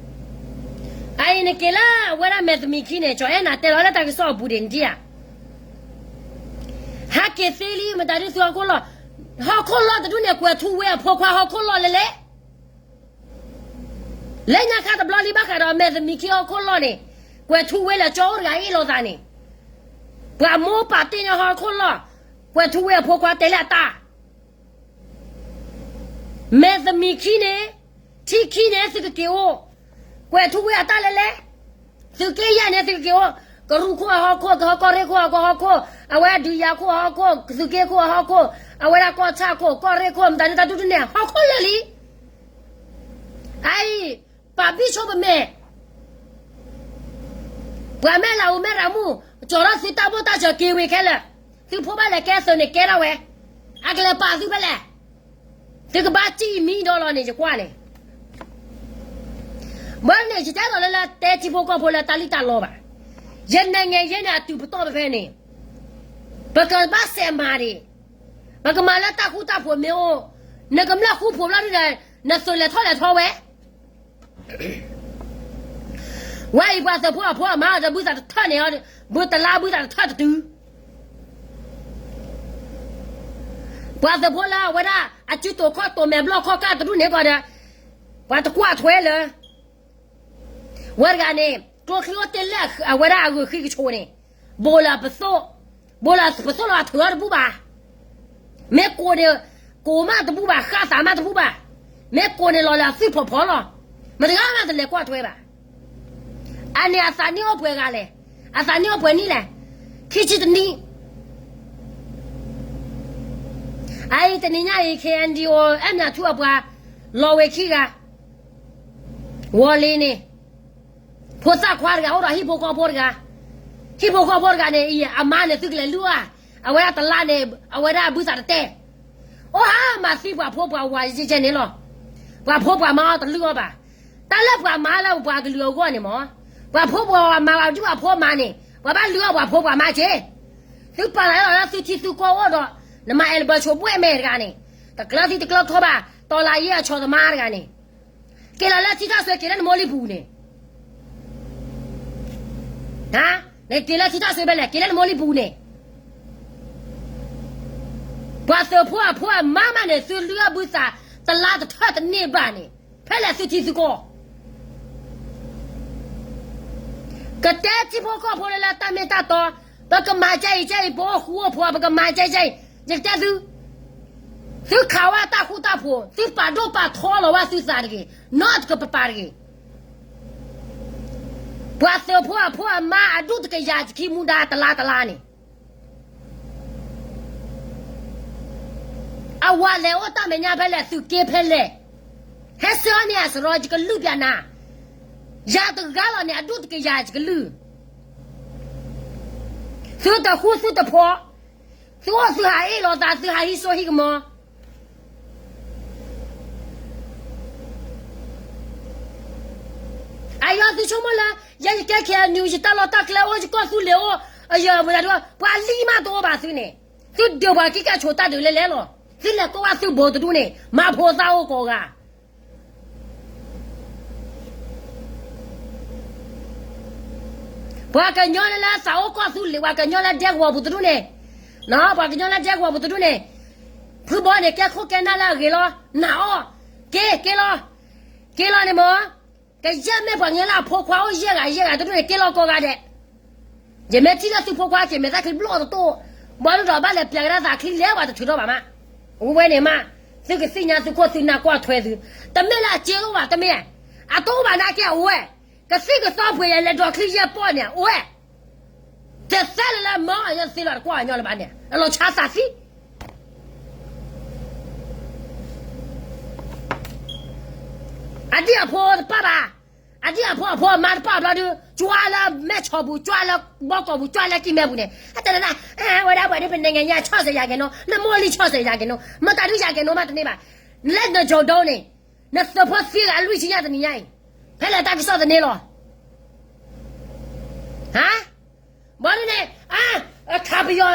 အအံၤနက့ၤလၢအဝဲဒၣ် မဲာ်သမံးခံန့ၣ် ကၠီၤအဲၣ်နၤတဲလီၤလၢတၢ်ကစီၣ်အပူၤဒံးနဒံဧါ. ဟဲက့ၤသ့လံ မတၤဒုးသုဟီၣ်ခိၣ်လီၢ်, ဟီၣ်ခိၣ်လီၢ်တဒူၣ်န့ၣ် ကွဲၤထူဝ့အဖိခွါဟီၣ်ခိၣ်လီၢ်လဲၣ်လဲၣ်. လၢညါခါတဘျီလံဘၣ်ဃးဒီး မဲာ်သမံးခံဟီၣ်ခိၣ်လီၢ်န့ၣ်, ကွဲၤထူဝ့လၢကၠီအိၣ်တဂၤအ့ၣ်လိာ်သးန့ၣ်, ပှၤမိၢ်ပၢ်တ့ၢ်ညါဟီၣ်ခိၣ်လီၢ်, ကွဲၤထူဝ့အဖိခွါတဲလၢအတၢ် မဲာ်သမံးခံန့ၣ်, ထံခံန့ၣ် သုကက့ၤအိၣ်, ကွဲၤထူဝ့အတၢ်လဲၣ်လဲၣ်, သုးက့ယဲၢ်န့ၣ် သုကက့ၤအိၣ်, ကရူၢ်ခိၣ်အဟီၣ်ခိၣ်, ကီၢ်ရ့ၣ်ခိၣ်အဟီၣ်ခိၣ်, အဝဲဒုးယၤခိၣ်အဟီၣ်ခိၣ်, သုးက့ခိၣ်အဟီၣ်ခိၣ်, အဝဲဒၣ်ကီၢ်ဆၣ်ခိၣ်, ကီၢ်ရ့ၣ်ခိၣ်, မတၤဒုးတၢ်ဒုးတန့ၢ် ဟီၣ်ခိၣ်လၢာ်လံ. အအံၤ, ပာ်ဘံၣ်ဆိပမဲာ် ပှၤမဲာ်လၤအူမဲာ်ရၤမူၣ်, ကၠီၤထီၣ်သုတၢ်ဘိၣ်တၢ်စၢၤက့ၤဝံၤခဲလၢာ်, သုဖိဘၣ်လဲၤကဲသုးန့ၣ်ကဲထီၣ်ဝဲ, အကလဲၤပာ်သုဖဲလဲၣ်, သုကဘၣ်စံၣ်မံဒီးလီၤန့ၣ် ယကွၢ်န့ၣ်, ဘၣ်န့ၣ် ယတဲထံဖိကီၢ်ဖိလၢတၢ်လံၣ်တၢ်လီဘၣ်, ယနဲၣ်ငဲၤယဲန့ၣ် အတုၤပတီၢ်ဖဲဖဲန့ၣ်, ပကဘၣ်စဲးမၤဒံး, ပကမၤလၢတၢ်ဃူတၢ်ဖိးမ့ၢ်အိၣ်, နကမျၢၢ်ဃူဖိးဘျီဒုဒီး, နသုးလဲၤထီၣ်လဲၤထီဝဲ ဝဲအံၤပှၤသုးဖိအဖိအမါဒီးဘုသးတထၢၣ်န့ၣ်, ဘုတလါဘုသးတထၢၣ်တတုၤ, ပှၤသုးဖိလၢအဝဲဒၣ် အစုတိာ်ခီၣ်တိာ်မဲာ်ဘျီၣ်ခီၣ်ကၢ်တဒူၣ်န့ၣ်ကီးဒီး, ပှၤတကွၢ်ထွဲလၢ ဝဲတဂၤန့ၣ် ကျိချံအိၣ်တ့ၢ်လၢအဝဲဒၣ်အဂုၤဃံကဆိးန့ၣ်, ဘိးလၢပသိၣ်, ဘိးလၢပသိၣ်လီၤအထုးအီၤတဘူၣ်ဘၣ်, မ့ၢ်ကိးန့ၣ်, ကိးမးတဘူၣ်ဘၣ်, ဃၣ်သးမးတဘူၣ်ဘၣ်, မ့ၢ်ကိးန့ၣ်လီၤလၢအသွံၣ်ဖီဖီလီၤ. မတၤတဂၤမးတလဲၤကွၢ်ထွဲဘၣ်. အန့ၣ်အသးနံၣ်အိၣ်ပှဲၤဂၤလဲၣ်. အသးနံၣ်အိၣ်ပှဲၤနံၣ်လဲၣ်. ခံဆံတနံၣ်. အအံၤတနံၤညါအံၤ ခ့ၣ်အဲၣ်ယူၣ် အဲၣ်မၠးထူအပှၤ လီၤဝဲခံဂၤ ဝီၤလ့ၤန့ၣ် ဖိသၣ်ခွါတဂၤ အိၣ်ဒီးဟံၣ်ဖိဃီဖိတဂၤ, ဟံၣ်ဖိဃီဖိတဂၤန့ၣ် အံၤအမါန့ၣ် သုကလဲၤလုၢ်အီၣ်, အဝဲဒၣ်တလါန့ၣ် အဝဲဒၣ်ဘုသးတတဲ, အိၣ်ဟါမးသံပှၤဖိပှၤဝၤယဲၢ်ကဲန့ၣ်လီၤ. ပှၤဖိပှၤမါအီၤတလုၢ်အီၣ်ဘၣ်. တၢ်လၢပှၤမါလၢပှၤကလုာ်အဂီၢ်န့ၣ်မး, ပှၤဖိပှၤမါ ပှၤဒုၣ်ပှၤဖိမါန့ၣ် ပှၤဘၣ်လုၢ်အီၣ်ပှၤဖိပှၤမါက့ၤ. သုပာ်လီၤလၢသုထံသုကီၢ်အိၣ်ဒီး နမၤအဲၣ်လၢဘၢဆိးဘှဲၣ်မဲာ်တဂၤန့ၣ်, တကျၢၤသံတကျၢၤထီဘၣ်, တီၤလၢယဲၢ်အဆီသမါတဂၤန့ၣ် က့ၤလီၤလၢထံထီၣ်စွဲ က့ၤလၢနမိၢ်လံၢ်ပူၤန့ၣ်, နက့ၤလၢထံထီၣ်စွဲဖဲလဲၣ်, က့ၤလၢနမိၢ်လံၢ်ပူၤန့ၣ်, ပှၤသုးဖိအဖိအမါမးန့ၣ် သုလုၢ်အီၣ်ဘုသး တလါတထၢၣ်တန့ၢ်ဘၣ်န့ၣ်, ဖဲလဲၣ်သုထံသုကီၢ် ကတဲထံဖိကီၢ်ဖိလၢလၢတၢ်မ့ၢ်တၢ်တီ, ပကမၤကဲအံၤကဲအံၤ ပအိၣ်ဃူအိၣ်ဖိး ပကမၤကဲကဲအံၤ, ယကတဲသု, သုခးဝဲတၢ်ဃူတၢ်ဖိး, သုပာ်ဒိၣ်ပာ်ထီလီၤဝဲသုသးတဂ့ၤ, နီတကပၤတဂ့ၤ. ပှၤသုးဖိအဖိအမါအဒူၣ်တကယၤတခံမူဒါတလါတလါန့ၣ် အဝၤလဲၤအိၣ်တၢ်မဲာ်ညါဖဲလဲၣ် သုးက့ဖဲလဲၣ်, ဟဲဆှၢအီၤန့ၢ်အစရီ ယကလုၢ်ပျးနၤ, ယၤတဂၤလီၤန့ၣ် အဒူၣ်တကယၤယကလုၢ်, သုတဃူသုတဖိး, သုအိၣ်သုဟးအ့ၣ်လိာ်သး သုဟးဟံးစိဟံးကမီၤ အယီၤသုဆိကမိၣ်လၢ ယဲယကဲ ခ့ၣ်အဲၣ်ယူၣ် ယတၢ်လီၢ်တၢ်ကျဲအိၣ် ယကီၢ်သူလ့ၤအိၣ်, အယၢၤမတၤဒုး ပှၤလံၢ်မးတအိၣ်ဘၣ်သုန့ၣ်, သုဒုးပှၤကံကၢ်ဆိးတၢ်ဒုးလဲၤလဲၤလီၤ, သုလဲၤကိးဘၣ်သုဘိးတဒူၣ်န့ၣ် မၤဖိသၣ်အိၣ်ကိးဂၤ ပှၤကညီလၢလၢသးအိၣ်ကီၢ်သူလ့ၤ ပှၤကညီလၢဒဲကဝီၤပူၤတဒူၣ်န့ၣ်, ပှၤကညီလၢဒဲကဝီၤပူၤတဒူၣ်န့ၣ်, ဖုဘီန့ၣ် ကဲခိၣ်ကဲနၢ်လၢအဂ့ၤလီၤ, နၤအီၣ်, က့ၤ က့ၤလီၤ, က့ၤလီၤန့ၣ်မ့ၢ်, ကယဲၢ်မ့ၢ်ပှၤကညီလၢအဖိခွါအိၣ်ယဲၢ်ဂၤယဲၢ်ဂၤတဒူၣ်န့ၣ် က့ၤလီၤကိးဂၤဒဲး, ယမ့ၢ်ထံၣ်လၢသုဖိခွါက့ၤမဲာ်သၣ်ချံဘျီၣ်တတိၢ်, ဘီဒုဒီးဘၣ်လဲၤပျးကဒါသးချံလဲၤပှၤတထုးထီၣ်ဘၣ်မး, အဝဲန့ၣ်မး, သုကသ့ၣ်ညါသုခိၣ်သုနၢ်ကွၢ်ထွဲသု, တမ့ၢ်လၢအစ့အိၣ်ဘၣ် တမ့ၢ်, အတအိၣ်ဘၣ်နာ်က့အဝဲ, ကသံၣ်ကသီပှ့ၤယဲလဲၤဒိးချံယဲၢ်ပီၢ်န့ၣ် အဝဲ တသဲလၢလၢမၢအီၤညါသ့လီၤတကွၢ်အညီလၢၤဘၣ်န့ၣ် အလီၤဆါသးသံ, အဒံၣ်အဖိတပၢ်ဘၣ်, အဒံၣ်အဖိအဖိအမါတပၢ်ဘျီဒုး ကွၢ်လၢမဲၢ်ဆီပူၤ ကွၢ်လၢဘီကီးပူၤ ကွၢ်လၢကံၢ်မဲပူၤန့ၣ် အတဲဒၣ်, ဝဲဒၣ်ပှၤဒ်ပနံၣ်ငါညါဆီၣ်စၢၤယၤက့ၤနီၤ နမိၢ်လံၢ်ဆီၣ်စၢၤယၤက့ၤနီၤ မတၤဒုးယၤက့ၤနီၤမးတန့ၢ်ဘၣ်, လၢနကၠီၤဒိန့ၣ်, နသုးဖိသံဂၤလွံၢ်ဆံညါတနံၤညါအံၤ, ဖဲလဲၣ်တၢ်ကစီၣ်တန့ၢ်လီၤ ဘီဒုန့ၣ်, ခးပယီၤ,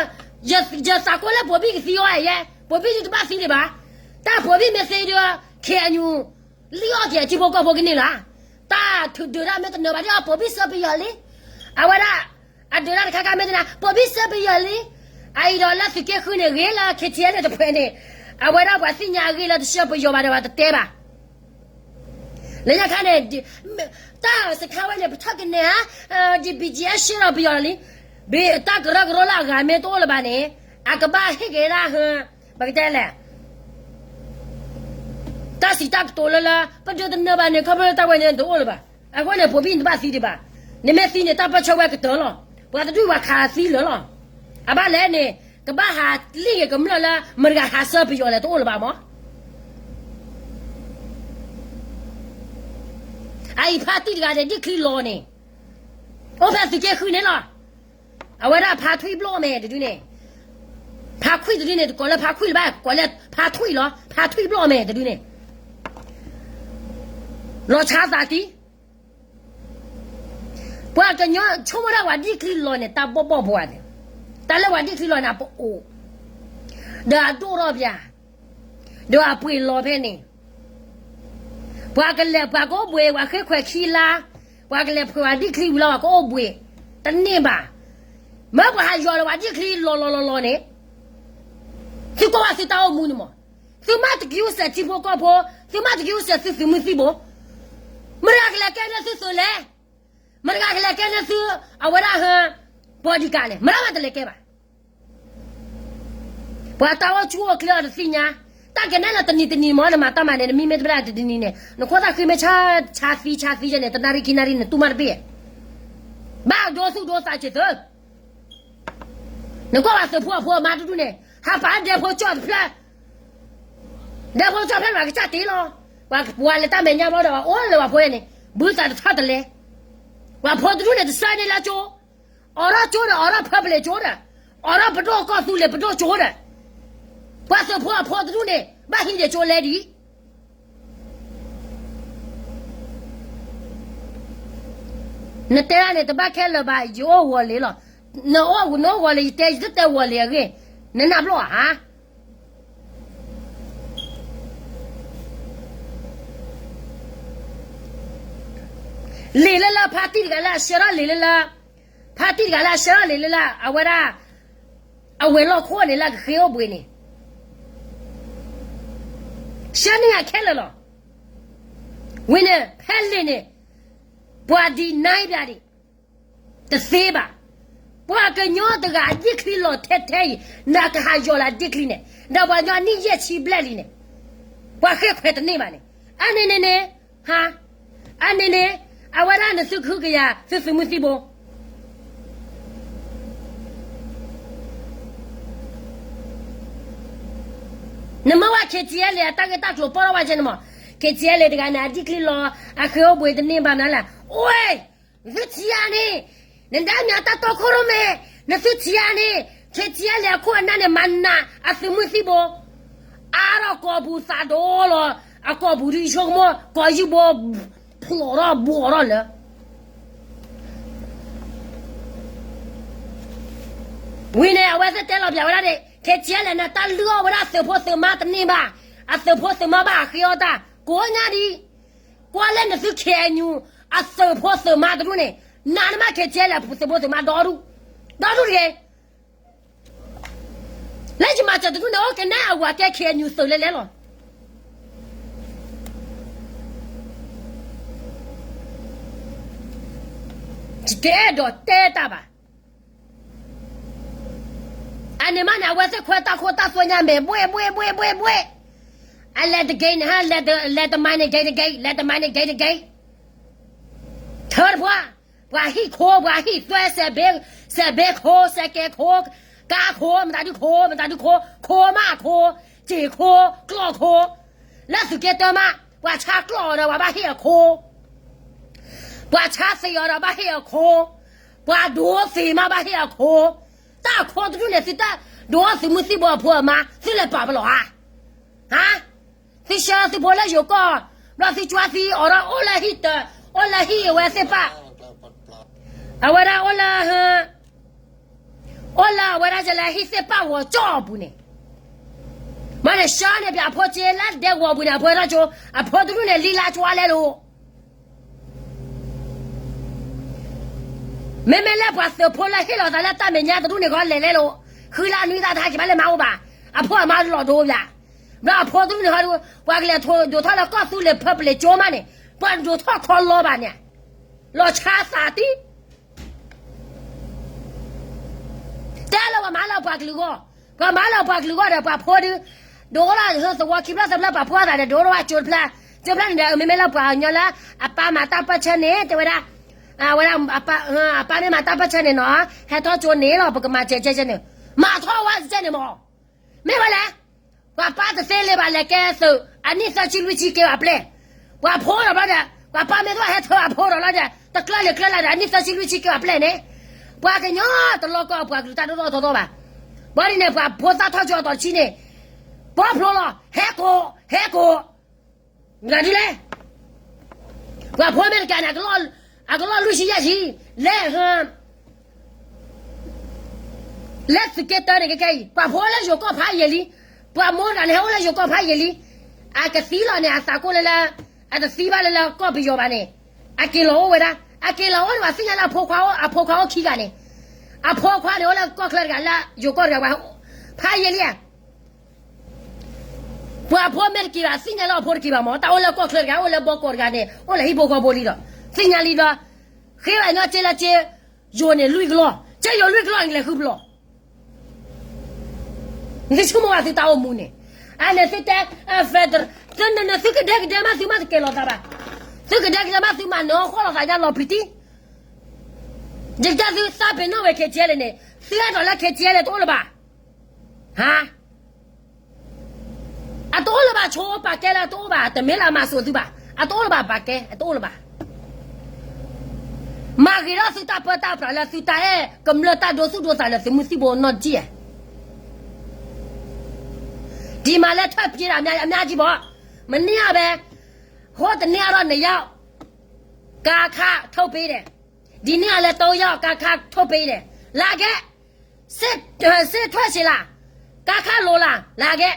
ယသးကိးလၢပိာ်ဘံၣ်ကသံအီၤယဲ, ပိာ်ဘံၣ်ဒုတဘၣ်သံဒံးဘၣ်, တၢ်ပိာ်ဘံၣ်မ့ၢ်သံဒုး, ခ့ၣ်အဲၣ်ယူၣ်, လံၣ်အီၣ်က့ၤထံဖိကီၢ်ဖိကန့ၢ်လၢ်, တၢ်ထုးဒုးတၢ်မ့ၢ်တနၢၤဘၣ်ဒ်အီၤ ပိာ်ဘံၣ်ဆှၢပယီၤလံ, အဝဲဒၣ်, အဒုးတၢ်တခါခါမ့ၢ်တနၢၤ ပိာ်ဘံၣ်ဆှၢပယီၤလံ, အအံၤဒီးလၢသုးက့ဃုန့ၣ်ဂ့ၤလၢ ခ့ၣ်ထံၣ်အဲၣ်န့ၣ်တဖှဲးန့ၣ်, အဝဲဒၣ်ပှၤသ့ၣ်ညါအဂ့ၢ်လၢတဆှၢပယီၤဘၣ်ဒီးပှၤတတဲဘၣ် လၢညါခါန့ၣ်, တၢ်စခါဝဲန့ၣ် ပထီၣ်ကနဲၣ်ဧါ, ဒ် ဘီကၠံၣ်အဲၣ် ဆှၢဒီးပယီၤလံ, ဘၣ်တၢ်ကရၢကရိလၢအဂၤမ့ၢ်တအိၣ်လၢၤဘၣ်န့ၣ်, အကဘၣ်ဟ့ၣ်က့ၤဒၣ်ဟၢ, ပကတဲလဲၣ်, တၢ်စံးတၢ်ကတိၤလၢလၢ ပဒုးတနၢၤဘၣ်န့ၣ် ခီဖျိလၢတၢ်ဝဲန့ၣ်တအိၣ်လၢၤဘၣ်, အဃိန့ၣ် ပိာ်ဘံၣ်နတဘၣ်သံဒံးဘၣ်, နမ့ၢ်သံန့ၣ် တၢ်ပၢၢ်ဆၢဝဲကတၢၢ်လီၤ, ပှၤတဒူၣ်ပှၤခးသံလၢာ်လီၤ, အဘၣ်လဲၣ်န့ၣ်, ကဘၣ်ဟးလံၣ်ဂ့ၤကမျၢၢ်လၢ မတၤတဂၤဟးဆှၢပယီၤလဲၣ်တအိၣ်လၢၤဘၣ်မး အအံၤဖါတံၢ်တဂၤန့ၣ် ဒံၣ်ချံလီၤန့ၣ်, အိၣ်ဖဲသုးက့ဃုန့ၣ်လီၤ, အဝဲဒၣ်ဖါထွံၣ်ဘျီၣ်မဲာ်တဒုန့ၣ်, ဖါခွံၣ်တဒုန့ၣ် တကိးလၢဖါခွံၣ်လၢၤဘၣ် ကိးလၢဖါထွံၣ်လီၤ ဖါထွံၣ်ဘျီၣ်မဲာ်တဒုန့ၣ်, လီၤဆါသးသံ ပှၤကညီဆိကမိၣ်ဒၣ်ပှၤဒံၣ်ချံလီၤန့ၣ် တၢ်ဘီၣ်ဘီၣ်ပှၤန့ၣ်, တၢ်လၢပှၤဒံၣ်ချံလီၤန့ၣ် ပအိၣ်, ဒီးအဒိၣ်ထီၣ်ပၠး, ဒီးအပှ့ၤလီၤဖဲန့ၣ်, ပှၤကလဲၤပှၤကအိၣ်ဘှံး ပှၤဃ့ခွဲးခံလါ, ပှၤကလဲၤဖှဲးပှၤဒံၣ်ချံဝံၤလီၤ ပှၤကအိၣ်ဘှံး, တန့ၢ်ဘၣ်, မ့ၢ်ပှၤဟးယီၤလၢပှၤဒံၣ်ချံလီၤလီၤလီၤလီၤန့ၣ်, သုကွၢ်ဘၣ်သုတၢ်အိၣ်မူန့ၣ်မး, သုမ့ၢ်တက့ၤအိၣ်စဲၤထံဖိကီၢ်ဖိ, သုမ့ၢ်တက့ၤအိၣ်စဲၤသုသုးမုၢ်သံၣ်ဘိ, မတၤကလဲၤကဲလၢသုသုးလဲၣ် မတၤတဂၤကလဲၤကဲလၢသု, အဝဲဒၣ်ဟၢ, ပီဒံကးလဲၣ် မတၤမးတလဲၤကဲဘၣ်. ပှၤတၢ်အိၣ်ဆူၣ်အိၣ်ချ့အီၤတသ့ၣ်ညါ, တၢ်ကနဲၣ်လၢတနံၤတနံၤမ့ၢ် နမၤတၢ်မၤန့ၣ် နမံမ့ၢ်တဘၣ်တနံၤန့ၣ် နခိၣ်သၣ်ဃံမ့ၢ်ဆါ ဆါသံဆါသံယဲန့ၣ် တနၣ်ရံၣ်ခံနၣ်ရံၣ် နတူၢ်မးတဘ့ၣ်. ဘၣ်ဒိသူၣ်ဒိသးစၢၤသု နကွၢ်ဘၣ်သုးဖိအဖိအမါတဒူၣ်န့ၣ် ဟးပာ်ဒဲဖိကၠီၣ်တဖျၢၣ်, ဒဲဖိကၠီၣ်ဖျၢၣ်န့ၣ် ပှၤကစၢ်တ့လီၤ. ပှၤလၢတၢ်မဲာ်ညါဘျီဒီး ပှၤအိၣ်လၢပှၤဖိယဲန့ၣ် ဘုသးတထီၣ်တလဲ, ပှၤဖိတဒူၣ်န့ၣ် တဆၢန့ၢ်လၢကၠိ, အိးထီၣ်ကၠိဒီး အိးထီၣ် public ကၠိဒီး, အိးထီၣ်ပဒိၣ်ကီၢ်သူလ့ၤပဒိၣ်ကၠိဒီး, ပှၤသုးဖိအဖိတဒူၣ်န့ၣ် ဘၣ်ဟံးန့ၢ်ကၠိလဲဒံး နတဲဒၣ်န့ၣ် တဘၣ်ခဲလၢာ်ဘၣ် ယအိၣ်ဂီၤလံလီၤ. နအိၣ် နအိၣ်ဂီၤလံ ယတဲ ယတတဲဂီၤလံအဂ့ၢ်, နနၢ်ပျီၢ်ဧါ. လံာ်လၢလၢ ဖါတံၢ်တဂၤလၢအဆှၢထီၣ်လံာ်လၢလၢ, ဖါတံၢ်တဂၤလၢအဆှၢထီၣ်လံာ်လၢလၢ အဝဲဒၣ် အဝဲၤလီၢ်ခိၣ်န့ၣ် လၢကဃ့အိၣ်ဘှံးန့ၣ် ဆှၢန့ၢ်ယၤခဲလၢာ်လီၤ. ဝံၤန့ၣ် ဖဲလံာ်န့ၣ် ပှၤဒံးနါဘၣ်ဒံး တသ့ဘၣ်. ပှၤကညီတဂၤအဒ့ၣ်ချံလီၤထဲထဲအံၤ နကဟးယီၤလၢအဒ့ၣ်ချံန့ၣ် ဒီးပှၤကညီအနံၣ်ယဲၢ်ဆံဘျဲၣ်လံန့ၣ် ပှၤဃ့ခွဲးတန့ၢ်ဘၣ်န့ၣ် အန့ၣ်န့ၣ်န့ၣ် ဟါ အန့ၣ်န့ၣ် အဝဲဒၣ်နသုကဟုကယာ် သုသုးမုၢ်သံၣ်ဘိ နမ့ၢ်ဝဲ KTLA အတၢ်ဂ့ၢ်တၢ်ကျိၤပီၢ်ထီၣ်ဝဲကဲန့ၣ်မး, KTLA တဂၤန့ၣ် အဒ့ၣ်ချံလီၤ အဃ့အိၣ်ဘှံးတန့ၢ်ဘၣ်မနုၤလဲၣ်. အိၣ် နသုထံၣ်ဧါန့ၣ်, နဒါမ့ၢ်တၢ်တီခိၣ်ရိၣ်မဲာ်, နသုထံၣ်ဧါန့ၣ်, KTLA အခိၣ်အနၢ်န့ၣ် မၤနးအသုးမုၢ်သံၣ်ဘိ, အါထီၣ်ကိာ်ပူၤသးဒီလီၤ, အကိာ်ပူၤဒုးဆိကမိၣ် ကိာ်ယူၢ်ဘိ ဖျိးထီၣ်ဘှီးထီၣ်လၢ ဝံၤန့ၣ် အဝဲသ့ၣ်တဲလီၤပၠးဝဲဒၣ်န့ၣ် KTLA န့ၣ် တၢ်လုၢ်အီၣ်ဝဲဒၣ်သုးဖိသုးမါတန့ၢ်ဘၣ်, အသုးဖိသုးမါဘၣ်ဃ့အီၣ်တၢ် ကိးညါဒံး, ကွၢ်လၢနသု KNU အသုးဖိသုးမါတဒူၣ်န့ၣ် နၤနမ့ၢ် KTLA သုးဖိသုးမါဒီဒူၣ်, ဒီဒူၣ်တဂ့ၤ လၢယမၤစၢၤတဒူၣ်န့ၣ် အိၣ်ကနဲအဝၤကဲ KNU သုးလဲၤလဲၤလီၤ. ယတအဲၣ်ဒိးတဲတၢ်ဘၣ်. အန့ၣ်မးန့ၣ် အဝဲသ့ၣ်ခွဲတၢ်ခိၣ်တၢ်သွဲညါမဲာ် ဘှ့ၣ် ဘှ့ၣ် ဘှ့ၣ် ဘှ့ၣ် ဘှ့ၣ်, အလဲၤတဂ့ၤန့ၣ်ဟါ လဲၤတမၤန့ၣ် ဂ့ၤတဂ့ၤ လဲၤတမၤန့ၣ် ဂ့ၤတဂ့ၤ ထၢတပှၢ်, ပှၤဟံၣ်ခိ ပှၤဟံၣ်သွဲ စဲးဘ့ စဲးဘ့ခိ စဲးကဲခိ ကါခိ မတၤဒုခိ မတၤဒုခိ ခိမးခိ စ့ၢ်ခိ ကျီၢ်ခိ, လၢသုးက့တၢမး ပှၤဆါကျီၢ်အီၤဒီး ပှၤဘၣ်ဟ့ၣ်အခိ, ပှၤဆါသ့ၣ်အီၤဒီး ဘၣ်ဟ့ၣ်အခိ, ပှၤဒိသ့ၣ်မး ဘၣ်ဟ့ၣ်အခိ, တၢ်အခိတဒူၣ်န့ၣ် သုတၢ်ဒိသုးမုၢ်သံၣ်ဘိအဖိအမါ သုလဲၤပာ်ပလီၢ်ဧါ, ဟါ သုဆှၢသုဖိလၢယိၤကီၢ်, ဘျီသုကွၢ်သံအီၤဒီး အိၣ်လၢဟံၣ်တၢ, အိၣ်လၢဟံၣ်အဝဲသ့ၣ်ပၢ်, အဝဲဒၣ်အိၣ်လၢ, အိၣ်လၢအဝဲဒၣ်ကလဲၤဟံၣ်သ့ၣ်ပၢ်ဂီၤကၠီၣ်အပူၤန့ၣ်, မ့ၢ်န့ၣ်ဆှၢန့ၢ်ပၠးအဖိက့လၢဒဲကဝီၤပူၤန့ၣ် အဖိဒၣ်ကၠိ, အဖိတဒူၣ်န့ၣ် လံလါကွၢ်လဲလိာ် မ့မ့ၢ်လၢပှၤသုးဖိလၢဟ့ၣ်လီၤသးလၢတၢ်မဲာ်ညါတဒူၣ်န့ၣ် ကလဲၤလဲလိာ်, ဃုလၢအနွံသးတဟါက့ၤဘၣ်လၢမါအိၣ်ဘၣ်, အဖိအမါလီၤဒိပၠး, ဘျီအဖိတဒူၣ်န့ၣ်ဟီဒု, ပှၤကလဲၤဒိးထီၣ်လၢကီၢ်သူလ့ၤ public ကၠိမးန့ၣ်, ပှၤဒိးထီၣ်ခီလီၤဘၣ်န့ၣ်, လီၤဆါသးတံၢ် တဲလၢပှၤမၤလၢပှၤကလုာ်ဂီၢ်, ပှၤမၤလၢပှၤကလုာ်ဂီၢ်ဒီး ပှၤဖိဒု, ဒိးလၢသဝီခံဖျၢၣ်သၢဖျၢၣ် ပှၤဖိသးဒီး ဒိးထီၣ်ဘၣ်ကၠိတဖျၢၣ်, ကၠိဖျၢၣ်န့ၣ်ဒီး မ့မ့ၢ်လၢပှၤကညီလၢ အပၢ်မၤတၢ်ပၢၢ်ဆၢန့ၣ် တဲဝဲဒၣ်, ဝဲဒၣ်, အပၢ်မ့ၢ်မၤတၢ်ပၢၢ်ဆၢန့ၣ်နီၤ, ဟဲထီၣ်ကၠိန့ၣ်လီၤ ပကမၤစဲးကဲကဲန့ၣ်, မၤထီၣ်ဝဲကဲန့ၣ်မး, မ့ၢ်ဝဲလဲၣ် ပှၤပၢ်တသ့လၢၤဘၣ်လဲၤကဲသုး အနံၣ်သၢဆံလွံၢ်ဆံကဲဘၣ်ပျဲၢ်, ပှၤဖိဒီးဘျီဒီး ပှၤပၢ်မ့ၢ်တဘၣ်ဟဲထၢအဖိဒီးလီၤဒီး တကျၢလံာ်ကျၢလၢဒီး အနံၣ်သၢဆံလွံၢ်ဆံကဲဘၣ်ပျဲၢ်န့ၣ်, ပှၤကညီတလီၤကီၢ်ပှၤကလုာ်တၢ်ဒိၣ်ထီၣ်ထီထီၣ်ဘၣ်, ဘၣ်ဒ်န့ၣ် ပှၤဖိသၣ်ထီၣ်ကၠိအတီၤတဆံန့ၣ်, ပီဖျိလီၤ ဟဲကိး ဟဲကိး မတၤဒ်လဲၣ်, ပှၤဖိမ့ၢ်တကးန့ၣ် အကလီၢ်လွံၢ်ဆံယဲၢ်ဆံ, လဲၤ, လၢသုးက့တၢန့ၣ် ခဲခဲအံၤ ပှၤဖိလၢယိၤကီၢ်ဖးယံာ်လံ, ပှၤမိၢ်တဂၤန့ၣ် ဟဲအိၣ်လၢယိၤကီၢ်ဖးယံာ်လံ, အကသံလီၤန့ၣ် အသးကိၢ်လၢလၢ, အတသံဘၣ်လၢလၢကီၢ်ပယီၤဘၣ်န့ၣ်, အက့ၤလီၤအိၣ်ဝဲဒၣ်, အက့ၤလီၤအိၣ်န့ၣ် ပှၤသ့ၣ်ညါလၢအဖိခွါအိၣ် အဖိခွါအိၣ်ခံဂၤန့ၣ်, အဖိခွါန့ၣ် အိၣ်လၢကီၢ်ချၢတဂၤလၢယိၤကီၢ်တဂၤ, ဖးယံာ်လံဧါ ပှၤဖိမ့ၢ်တက့ၤဘၣ် သ့ၣ်ညါလၢအဖိတက့ၤဘၣ်မး, တၢ်အိၣ်လၢကီၢ်ချၢတဂၤ အိၣ်လၢဘီကီၢ်တဂၤန့ၣ် အိၣ်လၢဟံၣ်ဖိဃီဖိလံဒီး သ့ၣ်ညါလံဒီး, ဃ့ဘၣ်ညီစ့လၢစ့, ယိၤန့ၣ်လွံၢ်ကလီၢ်, စ့ယိၤလွံၢ်ကလီၢ် နကလဲၤဃုပျီၢ်, နသုဆိကမိၣ်ဝဲသုတၢ်အိၣ်မူန့ၣ်, အန့ၣ်သုတဲ federal သုနနသုကဒဲကဒဲမး သုမၤတကဲလီၤသးဘၣ်. သုကဒဲကဒဲမး သုမၤနၢၤဃီလီၤသးညါလီၤပျံၤတံၢ်. ယကတဲသုသးပ့ၤနီၣ်ဝဲ ခ့ကဲလဲၣ် န့ၣ် သုအဲၣ်ဒိးလၢ ခ့ကဲလဲၣ် တအိၣ်လၢၤဘၣ်. ဟါ အတအိၣ်လၢၤဘၣ် ဆိပာ်ကဲလၢအတအိၣ်ဘၣ် တမ့ၢ်လၢအမၤစိာ်သုဘၣ် အတအိၣ်လၢၤဘၣ် ပာ်ကဲ အတအိၣ်လၢၤဘၣ်. မၤဂ့ၤထီၣ်သုတၢ်ပၢတၢ်ပြးလၢသုတၢ်အဲၣ်ကမျၢၢ်တၢ်ဒိသူၣ်ဒိသးလၢသုမုၢ်သံၣ်ဘိနီၢ်ကံၢ်ဧါ. ဒ်မးလၢထၢၣ်ပျ့ၤတၢ်အများကြီးဘၣ်, မန့ၢ်အဘဲ, ဟိတန့ၢ်အဒီးနယီၢ် ကါခါထိၣ်ပ့ၤဒဲး, ဒ်န့ၢ်အလဲၤတိယီၢ် ကါခါထိၣ်ပ့ၤဒဲး, လၢကဲ စ့ထွဲၣ်ဆ့လး, ကါခါလိၤလး လၢကဲ,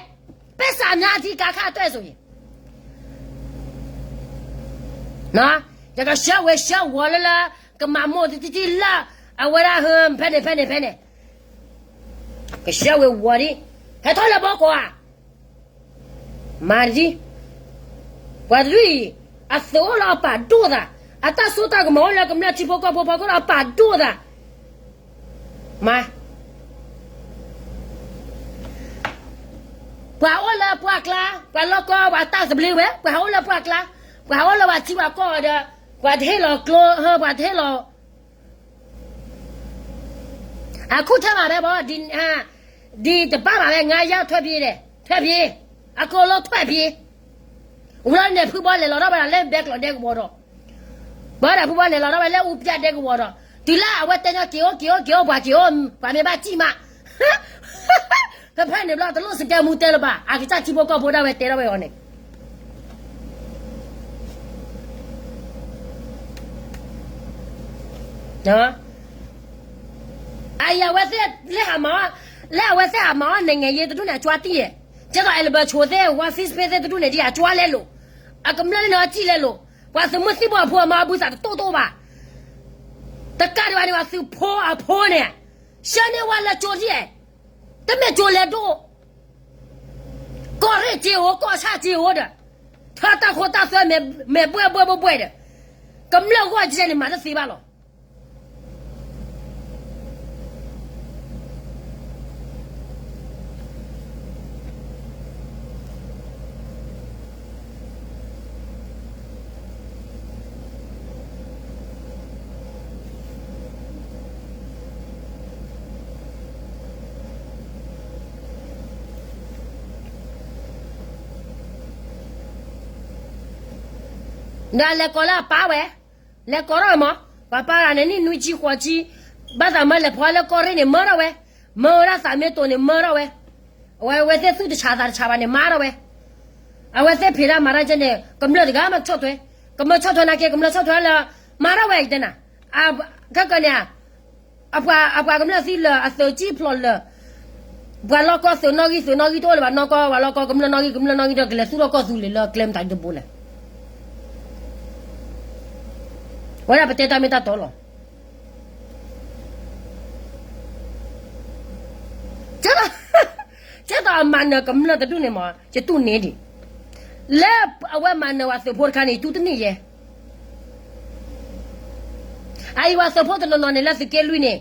ပ့ၢ်စၢ်အများကြီး ကါခါတွဲၣ်စိၤယံၤ ယကဆှၢဝဲဆှၢဝီၤလၢလၢ ကမၤမိၢ်တထံၣ်ထံၣ်လၢ အဝဲဒၣ်ဟၢ ဖဲန့ၣ်ဖဲန့ၣ်ဖဲန့ၣ်, ကဆှၢဝဲဝီၤဒံး, ဟဲထီၣ်လၢဘီကီးဧါ, မၤတဒံ, ပှၤတဒူၣ်အံၤ အသုးအိၣ်လၢအပာ်ဒိၣ်သး, အတၢ်စိတၢ်ကမီၤအိၣ်လၢကမျၢၢ်ထံဖိကီၢ်ဖိဖီခိၣ်ဒီးအပာ်ဒိၣ်သး, မၤ ပှၤအိၣ်လၢပှၢ်ကျါ ပှၤလီၢ်ကီၢ် ပှၤတၢ်သဘျ့ဝဲ ပှၤဟးအိၣ်လၢပှၢ်ကျါ, ပှၤဟးအိၣ်လၢပှၤထံပှၤကီၢ်ဒီး ပှၤတဟ့ၣ်လီၤကျိ ပှၤတဟ့ၣ်လီၤ, အခုထဲမှာပဲပေါ့, ဒီတပတ်မှာပဲ ငါးယောက်ထွက်ပြေးတယ်, ထွက်ပြေး, အကုန်လုံးထွက်ပြေး, ဝံၤလီၤန့ၣ် ဖုဘီလဲၤလီၤထီၣ်ဝဲဒၣ်လၢဘဲကျိးဒဲကဝီၤဒီး, ဘၣ်ဒီးဖုဘီလဲၤလီၤထီၣ်ဝဲလၢအူပျၢ်ဒဲကဝီၤဒီး, တုၤလၢအဝဲတဲညီ က့ၤအိၣ် က့ၤအိၣ် က့ၤအိၣ် ပှၤက့ၤအိၣ် ပှၤမ့ၢ်ဘၣ်စံၣ်မး, ဖဲဖဲန့ၣ်ဘျီ တလိၣ်စကဲမူတဲလၢၤဘၣ်, အကစၢ်ထံဖိကီၢ်ဖိဒၣ်ဝဲတဲထီၣ်ဝဲအီၤန့ၣ် အအံၤအဝဲသ့ၣ်လၢဟးမၤအီၤ, လၢအဝဲသ့ၣ်ဟးမၤအီၤ နိုင်ငံရေးတဒူၣ်န့ၣ် အကၠွါတံၢ်ယဲၢ်, ကဲသိး အဲလဘၢၣ်ဆိးသ့ၣ် ဝါ Facebook သ့ၣ်တဒူၣ်န့ၣ် ဒ်အကၠွါလဲလိာ်, အကမျၢၢ်န့ၣ်အစံၣ်လဲလိာ်, ပှၤသုးမုၢ်သံၣ်ဘိအဖိအမါအဘုသးတတိၢ်တိၢ်ဘၣ်, တကးဒံးဘၣ်န့ၣ် ပှၤသုးဖိအဖိန့ၣ်, ဆှၢန့ၢ်ဝဲလၢကၠိဒ်အဲၣ်, တမ့ၢ်ကၠိလဲၤဒိၣ် ကီၢ်ရ့ၣ်ကၠ့ဧိၤ ကီၢ်ဆၣ်ကၠ့ဧိၤဒီး, ထၢတၢ်ခိၣ်တၢ်သွဲမဲာ်ဘှဲၣ်ဘှဲၣ်ဘှဲၣ်ဘှဲၣ်ဒီး, ကမျၢၢ်ဂီၢ်ကဲန့ၣ် မၤတသ့ဘၣ်လီၤ. ဒီးလဲၤကိးလၢအပၢ်ဝဲ, လဲၤကိးထီၣ်ဝဲမး, ပှၤပၢ်ဂၤန့ၣ် နံၣ်နွံဆံဃိးဆံ, ဘၣ်သးမၢလဲၤဖီလၢကီၢ်ရ့ၣ်န့ၣ် မၢထီၣ်ဝဲ, မၢဝဲဒၣ်သးမ့ၢ်တိၤန့ၣ် မၢထီၣ်ဝဲ, အဝဲအဝဲသ့ၣ်သူၣ်တဆးသးတဆးဘၣ်န့ၣ် မၤထီၣ်ဝဲ, အဝဲသ့ၣ်ဖံးတၢ်မၤတၢ်ကဲန့ၣ် ကမျၢၢ်တဂၤမ့ၢ်ဆီၣ်ထွဲ, ကမၢဆီၣ်ထွဲနာ်က့ ကမျၢၢ်ဆီၣ်ထွဲလၢ မၤထီၣ်ဝဲအံၤတဲနၤ, ခဲကန့ၣ် အပှၤကမျၢၢ်သံလၢာ် အသုးကံၢ်ဖျိးလၢာ်, ပှၤလီၢ်ကီၢ်သုးနီၣ်ဂံၢ် သုးနီၣ်ဂံၢ်တအိၣ်လၢၤဘၣ် နီၢ်ကီၢ် ပှၤလီၢ်ကီၢ်ကမျၢၢ်နီၣ်ဂံၢ် ကမျၢၢ်နီၣ်ဂံၢ်ဒီး ကလဲၤသူၣ်ထီၣ်ကီၢ်သူလ့ၤလၢကျဲမတၤတဘိလဲၣ်. ဝဲဒၣ်ပတဲတၢ်မ့ၢ်တၢ်တီလီၤ. ကဲသိးအမၤနၢၤကမျၢၢ်တဒူၣ်န့ၣ်မး ယတူၢ်န့ၢ်ဒံး, လၢအဝဲမၤနၢၤဝဲသုးဖိတခါန့ၣ် ယတူၢ်တန့ၢ်ယဲ အအံၤဝဲသုးဖိတနီၤနီၤန့ၣ် လၢသုးက့လွံၢ်န့ၣ်,